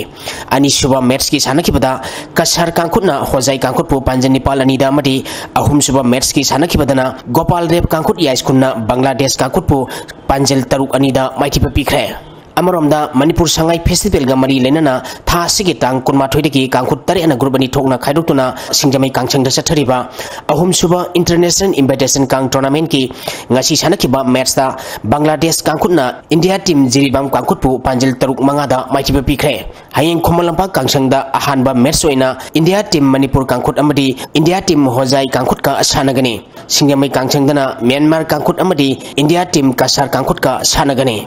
ꯑꯅꯤꯁꯨꯕ matchꯀꯤ ꯁꯥꯟꯅꯈꯤꯕꯗ ꯀꯁꯥꯔ ꯀꯥꯡꯈꯨꯠꯅ ꯍꯣꯖꯥꯏ ꯀꯥꯡꯈꯨꯠꯄꯨ ꯄꯥꯟꯖꯜ ꯅꯤꯄꯥꯜ ꯑꯅꯤꯗ ꯑꯃꯗꯤ ꯑꯍꯨꯝꯁꯨꯕ matchꯀꯤ ꯁꯥꯟꯅꯈꯤꯕꯗꯅ ꯒꯣꯄꯥꯜ ꯗꯦꯕ ꯀꯥꯡꯈꯨꯠ ꯌꯥꯏꯁ꯭ꯀꯨꯜꯅ ꯕꯪꯒ꯭ꯂꯥꯗꯦꯁ ꯀꯥꯡꯈꯨꯠꯄꯨ ꯄꯥꯟꯖꯜ ꯇꯔꯨꯛ ꯑꯅꯤꯗ ꯃꯥꯏꯊꯤꯕ ꯄꯤꯈ꯭ꯔꯦ꯫ ꯑꯃꯔꯣꯝꯗ ꯃꯅꯤꯄꯨꯔ ꯁꯉꯥꯏ Festivalꯒ ꯃꯔꯤ ꯂꯩꯅꯅ ꯊꯥ ꯑꯁꯤꯒꯤ ꯇꯥꯡ ꯀꯨꯟꯃꯥꯊꯣꯏꯗꯒꯤ ꯀꯥꯡꯈꯨꯠ ꯇꯔꯦꯠꯅ group ꯑꯅꯤ ꯊꯣꯛꯅ ꯈꯥꯏꯗꯣꯛꯇꯨꯅ ꯁꯤꯡꯖꯃꯩ ꯀꯥꯡꯁꯪꯗ ꯆꯠꯊꯔꯤꯕ ꯑꯍꯨꯝꯁꯨꯕ International Invitation ꯀꯥꯡ Tournamentꯀꯤ ꯉꯁꯤ ꯁꯥꯟꯅꯈꯤꯕ matchꯇ ꯕꯪꯒ꯭ꯂꯥꯗꯦꯁ ꯀꯥꯡꯈꯨꯠꯅ India team ꯖꯤꯔꯤꯕꯥꯝ ꯀꯥꯡꯈꯨꯠꯄꯨ ꯄꯥꯟꯖꯜ ꯇꯔꯨꯛ ꯃꯉꯥꯗ ꯃꯥꯏꯊꯤꯕ ꯄꯤꯈ꯭ꯔꯦ꯫ ꯍꯌꯦꯡ ꯈꯨꯃꯟ ꯂꯝꯄꯥꯛ ꯀꯥꯡꯁꯪꯗ ꯑꯍꯥꯟꯕ match ꯑꯣꯏꯅ India team ꯃꯅꯤꯄꯨꯔ ꯀꯥꯡꯈꯨꯠ ꯑꯃꯗꯤ India team ꯍꯣꯖꯥꯏ ꯀꯥꯡꯈꯨꯠꯀ ꯁꯥꯟꯅꯒꯅꯤ꯫ ꯁꯤꯡꯖꯃꯩ ꯀꯥꯡꯁꯪꯗꯅ ꯃ꯭ꯌꯥꯟꯃꯥꯔ ꯀꯥꯡꯈꯨꯠ ꯑꯃꯗꯤ India team ꯀꯁꯥꯔ ꯀꯥꯡꯈꯨꯠꯀ ꯁꯥꯟꯅꯒꯅꯤ꯫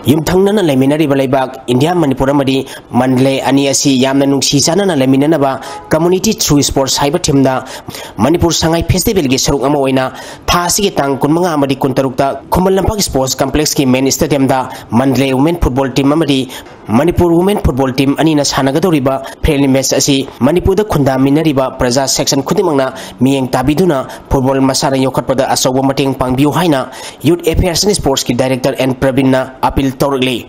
ꯌꯨꯝꯊꯪꯅꯅ ꯂꯩꯃꯤꯟꯅꯔꯤꯕ ꯂꯩꯕꯥꯛ ꯏꯟꯗꯤꯌꯥ ꯃꯅꯤꯄꯨꯔ ꯑꯃꯗꯤ ꯃꯟꯗꯂꯦ ꯑꯅꯤ ꯑꯁꯤ ꯌꯥꯝꯅ ꯅꯨꯡꯁꯤ ꯆꯥꯟꯅꯅ ꯂꯩꯃꯤꯟꯅꯅꯕ Community Through Sports ꯍꯥꯏꯕ themeꯗ ꯃꯅꯤꯄꯨꯔ ꯁꯉꯥꯏ Festivalꯒꯤ ꯁꯔꯨꯛ ꯑꯃ ꯑꯣꯏꯅ ꯊꯥ ꯑꯁꯤꯒꯤ ꯇꯥꯡ ꯀꯨꯟꯃꯉꯥ ꯑꯃꯗꯤ ꯀꯨꯟꯇꯔꯨꯛꯇ Khuman Lampak Sports Complexꯀꯤ main stadiumꯗ Mandalay Women Football Team ꯑꯃꯗꯤ ꯃꯅꯤꯄꯨꯔ Women Football Team ꯑꯅꯤꯅ ꯁꯥꯟꯅꯒꯗꯧꯔꯤꯕ friendly match ꯑꯁꯤ ꯃꯅꯤꯄꯨꯔꯗ ꯈꯨꯟꯗꯥꯃꯤꯟꯅꯔꯤꯕ ꯄ꯭ꯔꯖꯥ section ꯈꯨꯗꯤꯡꯃꯛꯅ ꯃꯤꯠꯌꯦꯡ ꯇꯥꯕꯤꯗꯨꯅ football ꯃꯁꯥꯟꯅ ꯌꯣꯛꯈꯠꯄꯗ ꯑꯆꯧꯕ ꯃꯇꯦꯡ ꯄꯥꯡꯕꯤꯌꯨ ꯍꯥꯏꯅ Youth Affairs and Sportsꯀꯤ Director N ꯄ꯭ꯔꯕꯤꯟꯅ appeal ꯇꯧꯔꯛꯂꯤ꯫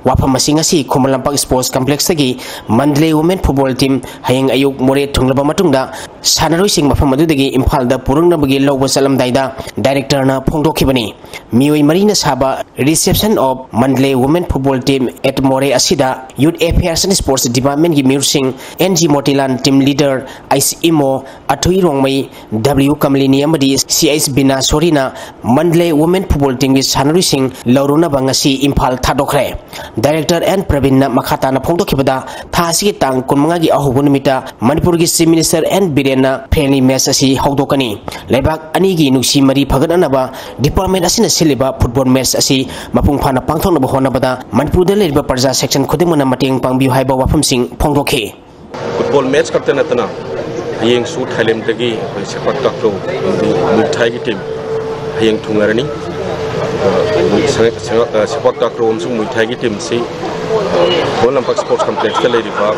ꯋꯥꯐꯝ ꯑꯁꯤ ꯉꯁꯤ Khuman Lampak Sports Complexꯇꯒꯤ Mandalay Women Football Team ꯍꯌꯦꯡ ꯑꯌꯨꯛ ꯃꯣꯔꯦ ꯊꯨꯡꯂꯕ ꯃꯇꯨꯡꯗ ꯁꯥꯟꯅꯔꯣꯏꯁꯤꯡ ꯃꯐꯝ ꯑꯗꯨꯗꯒꯤ ꯏꯝꯐꯥꯜꯗ ꯄꯨꯔꯛꯅꯕꯒꯤ ꯂꯧꯕ ꯆꯠꯂꯝꯗꯥꯏꯗ directorꯅ ꯐꯣꯡꯗꯣꯛꯈꯤꯕꯅꯤ꯫ ꯃꯤꯑꯣꯏ ꯃꯔꯤꯅ ꯁꯥꯕ Reception of Mandalay Women Football Team at Moreh ꯑꯁꯤ ꯑꯁꯤꯗ Youth Affairs and Sports Department ꯀꯤ ꯃꯤꯑꯣꯏꯁꯤꯡ, N G Motilan, Team Leader, H Imo Athui Rongmei, W Kamalini ꯑꯃꯗꯤ C H Bina Sorina Mandalay Women Football Team ꯒꯤ ꯁꯥꯟꯅꯔꯣꯏꯁꯤꯡ ꯂꯧꯔꯨꯅꯕ ꯉꯁꯤ ꯏꯝꯐꯥꯜ ꯊꯥꯗꯣꯛꯈ꯭ꯔꯦ꯫ Director N Praveen ꯅ ꯃꯈꯥ ꯇꯥꯅ ꯐꯣꯡꯗꯣꯛꯈꯤꯕꯗ, ꯊꯥ ꯑꯁꯤꯒꯤ ꯇꯥꯡ ꯀꯨꯟꯃꯉꯥꯒꯤ ꯑꯍꯧꯕ ꯅꯨꯃꯤꯠꯇ ꯃꯅꯤꯄꯨꯔꯒꯤ Chief Minister N Biren ꯅ friendly match ꯑꯁꯤ ꯍꯧꯗꯣꯛꯀꯅꯤ꯫ ꯂꯩꯕꯥꯛ ꯑꯅꯤꯒꯤ ꯅꯨꯡꯁꯤ ꯃꯔꯤ ꯐꯒꯠꯅꯅꯕ department ꯑꯁꯤꯅ ꯁꯤꯜꯂꯤꯕ football match ꯑꯁꯤ ꯃꯄꯨꯡ ꯐꯥꯅ ꯄꯥꯡꯊꯣꯛꯅꯕ ꯍꯣꯠꯅꯕꯗ ꯃꯅꯤꯄꯨꯔꯗ ꯂꯩꯔꯤꯕ ꯄ꯭ꯔꯖꯥ section ꯈꯨꯗꯤꯡꯃꯛꯅ ꯃꯇꯦꯡ ꯄꯥꯡꯕꯤꯌꯨ ꯍꯥꯏꯕ ꯋꯥꯐꯝꯁꯤꯡ ꯐꯣꯡꯗꯣꯛꯈꯤ꯫ Football match ꯈꯛꯇ ꯅꯠꯇꯅ ꯍꯌꯦꯡꯁꯨ ꯊꯥꯏꯂꯦꯟꯗꯒꯤ ꯑꯩꯈꯣꯏ ꯁꯦꯄꯥꯛ ꯇꯥꯀ꯭ꯔꯣ ꯑꯃꯗꯤ ꯃꯨꯏ ꯊꯥꯏꯒꯤ team ꯍꯌꯦꯡ ꯊꯨꯡꯉꯔꯅꯤ꯫ ꯑꯗꯨꯒ ꯁꯦ-, ꯁꯦ-, ꯁꯦꯄꯥꯛ ꯇꯥꯀ꯭ꯔꯣ ꯑꯃꯁꯨꯡ ꯃꯨꯏ ꯊꯥꯏꯒꯤ team ꯁꯤ ꯈꯨꯃꯟ ꯂꯝꯄꯥꯛ sports complex ꯇ ꯂꯩꯔꯤꯕ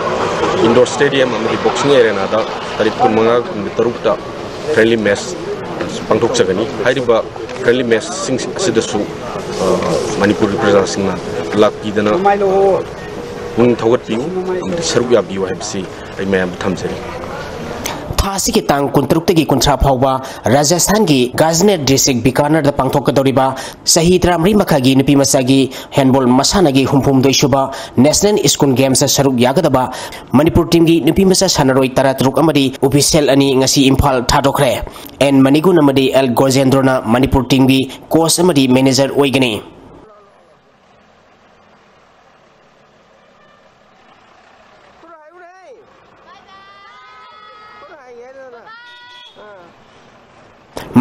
indoor stadium ꯑꯃꯗꯤ boxing arena ꯗ ꯇꯥꯔꯤꯛ ꯀꯨꯟꯃꯉꯥ, ꯀꯨꯟꯇꯔꯨꯛꯇ friendly match ꯄꯥꯡꯊꯣꯛꯆꯒꯅꯤ꯫ ꯍꯥꯏꯔꯤꯕ friendly match ꯁꯤꯡ ꯑꯁꯤꯗꯁꯨ, ꯑ, ꯃꯅꯤꯄꯨꯔꯒꯤ ꯄ꯭ꯔꯖꯥꯁꯤꯡꯅ ꯂꯥꯛꯄꯤꯗꯅ ꯄꯨꯛꯅꯤꯡ ꯊꯧꯒꯠꯄꯤꯌꯨ ꯑꯃꯗꯤ ꯁꯔꯨꯛ ꯌꯥꯕꯤꯌꯨ ꯍꯥꯏꯕꯁꯤ ꯑꯩ ꯃꯌꯥꯝꯗ ꯊꯝꯖꯔꯤ꯫ ꯊꯥ ꯑꯁꯤꯒꯤ ꯇꯥꯡ ꯀꯨꯟꯇꯔꯨꯛꯇꯒꯤ ꯀꯨꯟꯊ꯭ꯔꯥ ꯐꯥꯎꯕ ꯔꯥꯖꯁꯊꯥꯟꯒꯤ ꯒꯥꯖꯅꯦꯔ district ꯕꯤꯀꯥꯅꯔꯗ ꯄꯥꯡꯊꯣꯛꯀꯗꯧꯔꯤꯕ ꯆꯍꯤ ꯇꯔꯥꯃꯔꯤ ꯃꯈꯥꯏꯒꯤ ꯅꯨꯄꯤ ꯃꯆꯥꯒꯤ handball ꯃꯁꯥꯟꯅꯒꯤ ꯍꯨꯝꯐꯨꯍꯨꯝꯗꯣꯏ ꯁꯨꯕ National School Games ꯁꯔꯨꯛ ꯌꯥꯒꯗꯕ ꯃꯅꯤꯄꯨꯔ team ꯒꯤ ꯅꯨꯄꯤ ꯃꯆꯥ ꯁꯥꯟꯅꯔꯣꯏ ꯇꯔꯥꯇꯔꯨꯛ ꯑꯃꯗꯤ official ꯑꯅꯤ ꯉꯁꯤ ꯏꯝꯐꯥꯜ ꯊꯥꯗꯣꯛꯈ꯭ꯔꯦ꯫ N ꯃꯅꯤꯒꯨꯟ ꯑꯃꯗꯤ L ꯒꯣꯖꯦꯟꯗ꯭ꯔꯣꯅ ꯃꯅꯤꯄꯨꯔ team ꯒꯤ coach ꯑꯃꯗꯤ manager ꯑꯣꯏꯒꯅꯤ꯫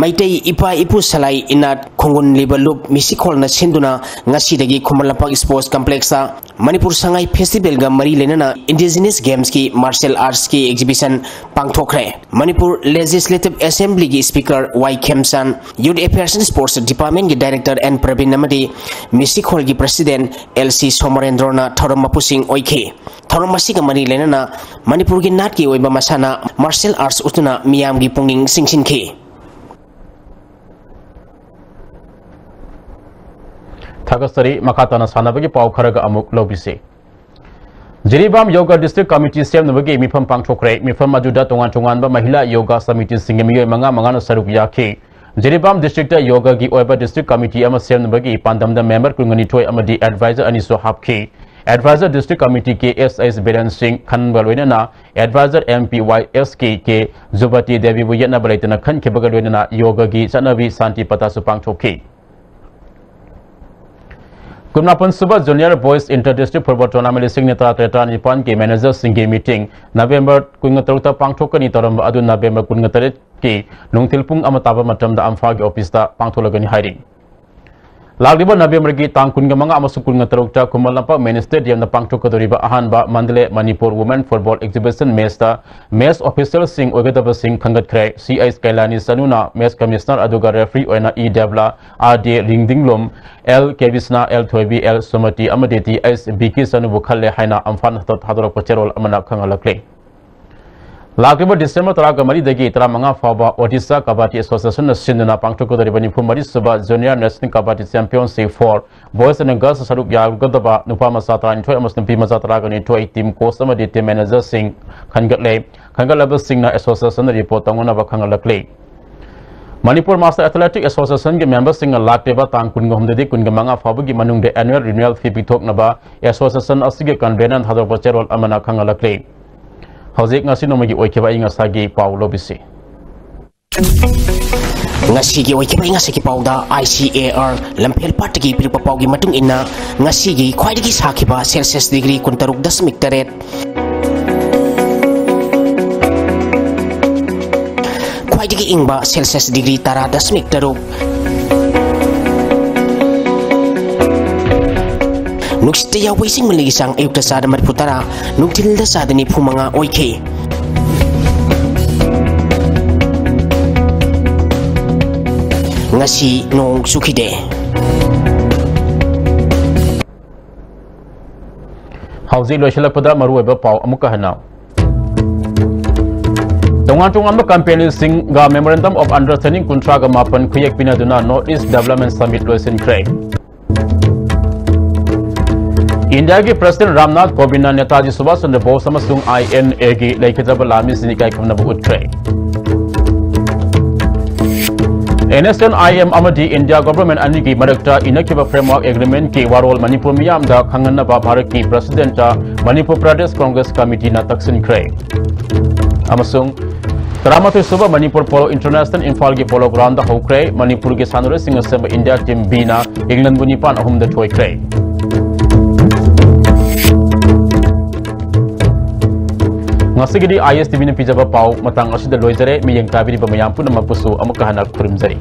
ꯃꯩꯇꯩ ꯏꯄꯥ ꯏꯄꯨ ꯁꯂꯥꯏ ꯏꯅꯥꯠ ꯈꯣꯡꯒꯨꯟ ꯂꯤꯕ ꯂꯨꯞ ꯃꯤꯁꯤꯈꯣꯜꯅ ꯁꯤꯟꯗꯨꯅ ꯉꯁꯤꯗꯒꯤ ꯈꯨꯃꯟ ꯂꯝꯄꯥꯛ sports complex ꯇ ꯃꯅꯤꯄꯨꯔ ꯁꯉꯥꯏ festival ꯒ ꯃꯔꯤ ꯂꯩꯅꯅ indigenous games ꯀꯤ martial arts ꯀꯤ exhibition ꯄꯥꯡꯊꯣꯛꯈ꯭ꯔꯦ꯫ ꯃꯅꯤꯄꯨꯔ Legislative Assembly ꯒꯤ Speaker Y ꯈꯦꯝꯆꯥꯟ, Youth Affairs and Sports Department ꯀꯤ Director N ꯄ꯭ꯔꯕꯤꯟ ꯑꯃꯗꯤ ꯃꯤꯁꯤꯈꯣꯜꯒꯤ President L C ꯁꯣꯃꯔꯦꯟꯗ꯭ꯔꯣꯅ ꯊꯧꯔꯝ ꯃꯄꯨꯁꯤꯡ ꯑꯣꯏꯈꯤ꯫ ꯊꯧꯔꯝ ꯑꯁꯤꯒ ꯃꯔꯤ ꯂꯩꯅꯅ ꯃꯅꯤꯄꯨꯔꯒꯤ ꯅꯥꯠꯀꯤ ꯑꯣꯏꯕ ꯃꯁꯥꯟꯅ martial arts ꯎꯠꯇꯨꯅ ꯃꯤꯌꯥꯝꯒꯤ ꯄꯨꯛꯅꯤꯡ ꯆꯤꯡꯁꯤꯟꯈꯤ꯫ ꯊꯥꯒꯠꯆꯔꯤ꯫ ꯃꯈꯥ ꯇꯥꯅ ꯁꯥꯟꯅꯕꯒꯤ ꯄꯥꯎ ꯈꯔꯒ ꯑꯃꯨꯛ ꯂꯧꯕꯤꯁꯤ꯫ ꯖꯤꯔꯤꯕꯥꯝ ꯌꯣꯒ District Committee ꯁꯦꯝꯅꯕꯒꯤ ꯃꯤꯐꯝ ꯄꯥꯡꯊꯣꯛꯈ꯭ꯔꯦ꯫ ꯃꯤꯐꯝ ꯑꯗꯨꯗ ꯇꯣꯉꯥꯟ ꯇꯣꯉꯥꯟꯕ ꯃꯍꯤꯂꯥ ꯌꯣꯒ ꯁꯃꯤꯇꯤꯁꯤꯡꯒꯤ ꯃꯤꯑꯣꯏ ꯃꯉꯥ ꯃꯉꯥꯅ ꯁꯔꯨꯛ ꯌꯥꯈꯤ꯫ ꯖꯤꯔꯤꯕꯥꯝ district ꯇ ꯌꯣꯒꯒꯤ ꯑꯣꯏꯕ district committee ꯑꯃ ꯁꯦꯝꯅꯕꯒꯤ ꯄꯥꯟꯗꯝꯗ member ꯀꯨꯟꯒ ꯅꯤꯊꯣꯏ ꯑꯃꯗꯤ advisor ꯑꯅꯤꯁꯨ ꯍꯥꯞꯈꯤ꯫ ꯑꯦꯗꯚꯥꯏꯖꯔ ꯗꯤꯁꯇ꯭ꯔꯤꯛ ꯀꯃꯤꯇꯤ ꯀꯦ ꯑꯦꯁ ꯑꯩꯆ ꯕꯤꯔꯦꯟ ꯁꯤꯡ ꯈꯟꯕ ꯂꯣꯏꯅꯅ ꯑꯦꯗꯚꯥꯏꯖꯔ ꯑꯦꯝ ꯄꯤ ꯋꯥꯏ ꯑꯦꯁ ꯀꯦ ꯀꯦ ꯖꯨꯕꯇꯤ ꯗꯦꯕꯤꯕꯨ ꯌꯦꯠꯅꯕ ꯂꯩꯇꯅ ꯈꯟꯈꯤꯕꯒ ꯂꯣꯏꯅꯅ ꯌꯣꯒꯒꯤ ꯆꯠꯅꯕꯤ ꯁꯥꯟꯇꯤ ꯄꯇꯥꯁꯨ ꯄꯥꯡꯊꯣꯛꯈꯤ꯫ ꯀꯨꯟꯃꯥꯄꯟ ꯁꯨꯕ junior boys inter district football tournament ꯂꯤꯁꯤꯡ ꯑꯅꯤ ꯇꯔꯥꯇꯔꯦꯠ ꯇꯔꯥꯅꯤꯄꯥꯟꯒꯤ ꯃꯦꯅꯦꯖꯔꯁꯤꯡꯒꯤ ꯃꯤꯇꯤꯡ ꯅꯕꯦꯝꯕꯔ ꯀꯨꯟꯒ ꯇꯔꯨꯛꯇ ꯄꯥꯡꯊꯣꯛꯀꯅꯤ ꯇꯧꯔꯝꯕ ꯑꯗꯨ ꯅꯕꯦꯝꯕꯔ ꯀꯨꯟꯒ ꯇꯔꯦꯠꯀꯤ ꯅꯨꯡꯊꯤꯜ ꯄꯨꯡ ꯑꯃ ꯇꯥꯕ ꯃꯇꯝꯗ ꯑꯝꯐꯥꯒꯤ ꯑꯣꯐꯤꯁꯇ ꯄꯥꯡꯊꯣꯛꯂꯒꯅꯤ ꯍꯥꯏꯔꯤ꯫ ꯂꯥꯛꯂꯤꯕ ꯅꯕꯦꯝꯕꯔꯒꯤ ꯇꯥꯡ ꯀꯨꯟꯒ ꯃꯉꯥ ꯑꯃꯁꯨꯡ ꯀꯨꯟꯒ ꯇꯔꯨꯛꯇ ꯈꯨꯃꯟ ꯂꯝꯄꯥꯛ ꯃꯤꯅꯤ ꯁ꯭ꯇꯦꯗꯤꯌꯝꯗ ꯄꯥꯡꯊꯣꯛꯀꯗꯧꯔꯤꯕ ꯑꯍꯥꯟꯕ ꯃꯟꯗꯂꯦ ꯃꯅꯤꯄꯨꯔ ꯋꯨꯃꯦꯟ ꯐꯨꯠꯕꯣꯜ ꯑꯦꯛꯖꯤꯕꯤꯁꯟ ꯃꯦꯆꯇ ꯃꯦꯆ ꯑꯣꯐꯤꯁꯤꯌꯦꯜꯁꯤꯡ ꯑꯣꯏꯒꯗꯕꯁꯤꯡ ꯈꯟꯒꯠꯈ꯭ꯔꯦ꯫ ꯁꯤ ꯑꯩꯆ ꯀꯩꯂꯥꯅꯤ ꯆꯅꯨꯅ ꯃꯦꯆ ꯀꯃꯤꯁꯅꯔ ꯑꯗꯨꯒ ꯔꯦꯐ꯭ꯔꯤ ꯑꯣꯏꯅ ꯏ ꯗꯦꯕꯂꯥ, ꯑꯥꯔ ꯗꯦ Ringdinglum, L Kebisana, L Thoibi, L Sumati ꯑꯃꯗꯤ ꯇꯤ ꯑꯩꯆ ꯕꯤ ꯀꯦ ꯆꯅꯨꯕꯨ ꯈꯜꯂꯦ ꯍꯥꯏꯅ ꯑꯝꯐꯥꯟ ꯊꯥꯗꯣꯔꯛꯄ ꯆꯦꯔꯣꯜ ꯑꯃꯅ ꯈꯪꯍꯜꯂꯛꯂꯤ꯫ ꯂꯥꯛꯂꯤꯕ ꯗꯤꯁꯦꯝꯕꯔ ꯇꯔꯥꯒ ꯃꯔꯤꯗꯒꯤ ꯇꯔꯥꯃꯉꯥ ꯐꯥꯎꯕ ꯑꯣꯗꯤꯁꯥ ꯀꯕꯥꯗꯤ ꯑꯦꯁꯣꯁꯤꯌꯦꯁꯟꯅ ꯁꯤꯟꯗꯨꯅ ꯄꯥꯡꯊꯣꯛꯀꯗꯧꯔꯤꯕ ꯅꯤꯐꯨ ꯃꯔꯤ ꯁꯨꯕ junior national kabaddi championship for boys and girls ꯁꯔꯨꯛ ꯌꯥꯒꯗꯕ ꯅꯨꯄꯥ ꯃꯆꯥ ꯇꯔꯥꯅꯤꯊꯣꯏ ꯑꯃꯁꯨꯡ ꯅꯨꯄꯤ ꯃꯆꯥ ꯇꯔꯥꯒ ꯅꯤꯊꯣꯏ ꯇꯤꯝ ꯀꯣꯆ ꯑꯃꯗꯤ ꯇꯤꯝ ꯃꯦꯅꯦꯖꯔꯁꯤꯡ ꯈꯟꯒꯠꯂꯦ꯫ ꯈꯟꯒꯠꯂꯕꯁꯤꯡꯅ ꯑꯦꯁꯣꯁꯤꯌꯦꯁꯟꯗ ꯔꯤꯄꯣꯔꯠ ꯇꯧꯅꯅꯕ ꯈꯪꯍꯜꯂꯛꯂꯤ꯫ ꯃꯅꯤꯄꯨꯔ ꯃꯥꯁꯇꯔ ꯑꯦꯊꯂꯦꯇꯤꯛ ꯑꯦꯁꯣꯁꯤꯌꯦꯁꯟꯒꯤ ꯃꯦꯝꯕꯔꯁꯤꯡꯅ ꯂꯥꯛꯂꯤꯕ ꯇꯥꯡ ꯀꯨꯟꯒ ꯍꯨꯝꯗꯣꯏꯗꯒꯤ ꯀꯨꯟꯒ ꯃꯉꯥ ꯐꯥꯎꯕꯒꯤ ꯃꯅꯨꯡꯗ ꯑꯦꯅꯨꯋꯦꯜ ꯔꯤꯅ꯭ꯌꯨꯑꯦꯜ ꯐꯤ ꯄꯤꯊꯣꯛꯅꯕ ꯑꯦꯁꯣꯁꯤꯌꯦꯁꯟ ꯑꯁꯤꯒꯤ ꯀꯟꯚꯦꯅꯔꯅ ꯊꯥꯗꯣꯔꯛꯄ ꯆꯦꯔꯣꯜ ꯑꯃꯅ ꯈꯪꯍꯜꯂꯛꯂꯤ꯫ ꯍꯧꯖꯤꯛ ꯉꯁꯤ ꯅꯣꯡꯃꯒꯤ ꯑꯣꯏꯈꯤꯕ ꯑꯏꯪ ꯑꯁꯥꯒꯤ ꯄꯥꯎ ꯂꯧꯕꯤꯁꯤ꯫ ꯉꯁꯤꯒꯤ ꯑꯣꯏꯈꯤꯕ ꯑꯏꯪ ꯑꯁꯥꯒꯤ ꯄꯥꯎꯗ ꯑꯥꯏ ꯁꯤ ꯑꯦ ꯑꯥꯔ ꯂꯝꯐꯦꯜ ꯄꯥꯠꯇꯒꯤ ꯄꯤꯔꯛꯄ ꯄꯥꯎꯒꯤ ꯃꯇꯨꯡ ꯏꯟꯅ, ꯉꯁꯤꯒꯤ ꯈ꯭ꯋꯥꯏꯗꯒꯤ ꯁꯥꯈꯤꯕ ꯁꯦꯜꯁꯤꯌꯁ ꯗꯤꯒ꯭ꯔꯤ ꯀꯨꯟꯇꯔꯨꯛ ꯗꯁꯃꯤꯛ ꯇꯔꯦꯠ, ꯈ꯭ꯋꯥꯏꯗꯒꯤ ꯏꯪꯕ ꯁꯦꯜꯁꯤꯌꯁ ꯗꯤꯒ꯭ꯔꯤ ꯇꯔꯥ ꯗꯁꯃꯤꯛ ꯇꯔꯨꯛ, ꯅꯨꯡꯁꯤꯠꯇ ꯌꯥꯎꯕ ꯏꯁꯤꯡ ꯃꯅꯤꯒꯤ ꯆꯥꯡ ꯑꯌꯨꯛꯇ ꯆꯥꯗ ꯃꯔꯤꯐꯨ ꯇꯔꯥ, ꯅꯨꯡꯊꯤꯜꯗ ꯆꯥꯗ ꯅꯤꯐꯨ ꯃꯉꯥ ꯑꯣꯏꯈꯤ꯫ ꯉꯁꯤ ꯅꯣꯡ ꯆꯨꯈꯤꯗꯦ꯫ ꯍꯧꯖꯤꯛ ꯂꯣꯏꯁꯤꯜꯂꯛꯄꯗ ꯃꯔꯨꯑꯣꯏꯕ ꯄꯥꯎ ꯑꯃꯨꯛꯀ ꯍꯟꯅ꯫ ꯇꯣꯉꯥꯟ ꯇꯣꯉꯥꯟꯕ ꯀꯝꯄꯦꯅꯤꯁꯤꯡꯒ Memorandum of Understanding ꯀꯨꯟꯊ꯭ꯔꯥꯒ ꯃꯥꯄꯟ ꯈꯨꯌꯦꯛ ꯄꯤꯅꯗꯨꯅ North East Development Summit ꯂꯣꯏꯁꯤꯟꯈ꯭ꯔꯦ꯫ ꯏꯟꯗꯤꯌꯥꯒꯤ ꯄ꯭ꯔꯁꯤꯗꯦꯟꯠ ꯔꯥꯝꯅꯥꯊ ꯀꯣꯕꯤꯟꯗꯅ ꯅꯦꯇꯥꯖꯤ ꯁꯨꯚꯥꯁ ꯆꯟꯗ꯭ꯔ ꯕꯣꯁ ꯑꯃꯁꯨꯡ ꯑꯥꯏ ꯑꯦꯟ ꯑꯦꯒꯤ ꯂꯩꯈꯤꯗ꯭ꯔꯕ ꯂꯥꯟꯃꯤꯁꯤꯡ ꯏꯀꯥꯏ ꯈꯨꯝꯅꯕ ꯎꯠꯈ꯭ꯔꯦ꯫ NSCN-IM ꯑꯃꯗꯤ India Government ꯑꯅꯤꯒꯤ ꯃꯔꯛꯇ ꯏꯅꯈꯤꯕ Framework Agreement-ꯀꯤ ꯋꯥꯔꯣꯜ ꯃꯅꯤꯄꯨꯔ ꯃꯤꯌꯥꯝꯗ ꯈꯪꯍꯟꯅꯕ ꯚꯥꯔꯠꯀꯤ President-ꯇ Manipur Pradesh Congress Committee-ꯅ ꯇꯛꯁꯤꯟꯈ꯭ꯔꯦ꯫ ꯑꯃꯁꯨꯡ ꯇꯔꯥꯃꯥꯊꯣꯏ ꯁꯨꯕ ꯃꯅꯤꯄꯨꯔ Polo International ꯏꯝꯐꯥꯜꯒꯤ Polo Ground-ꯗ ꯍꯧꯈ꯭ꯔꯦ꯫ ꯃꯅꯤꯄꯨꯔꯒꯤ ꯁꯥꯟꯅꯔꯣꯏꯁꯤꯡꯅ ꯁꯦꯝꯕ India Team B-ꯅ England-ꯕꯨ ꯅꯤꯄꯥꯟ ꯑꯍꯨꯝꯗ ꯊꯣꯏꯈ꯭ꯔꯦ꯫ ꯉꯁꯤꯒꯤꯗꯤ ISTV-ꯅ ꯄꯤꯖꯕ ꯄꯥꯎ ꯃꯇꯥꯡ ꯑꯁꯤꯗ ꯂꯣꯏꯖꯔꯦ꯫ ꯃꯤꯠꯌꯦꯡ ꯇꯥꯕꯤꯔꯤꯕ ꯃꯌꯥꯝ ꯄꯨꯝꯅꯃꯛꯄꯨꯁꯨ ꯑꯃꯨꯛꯀ ꯍꯟꯅ ꯈꯨꯔꯨꯝꯖꯔꯤ꯫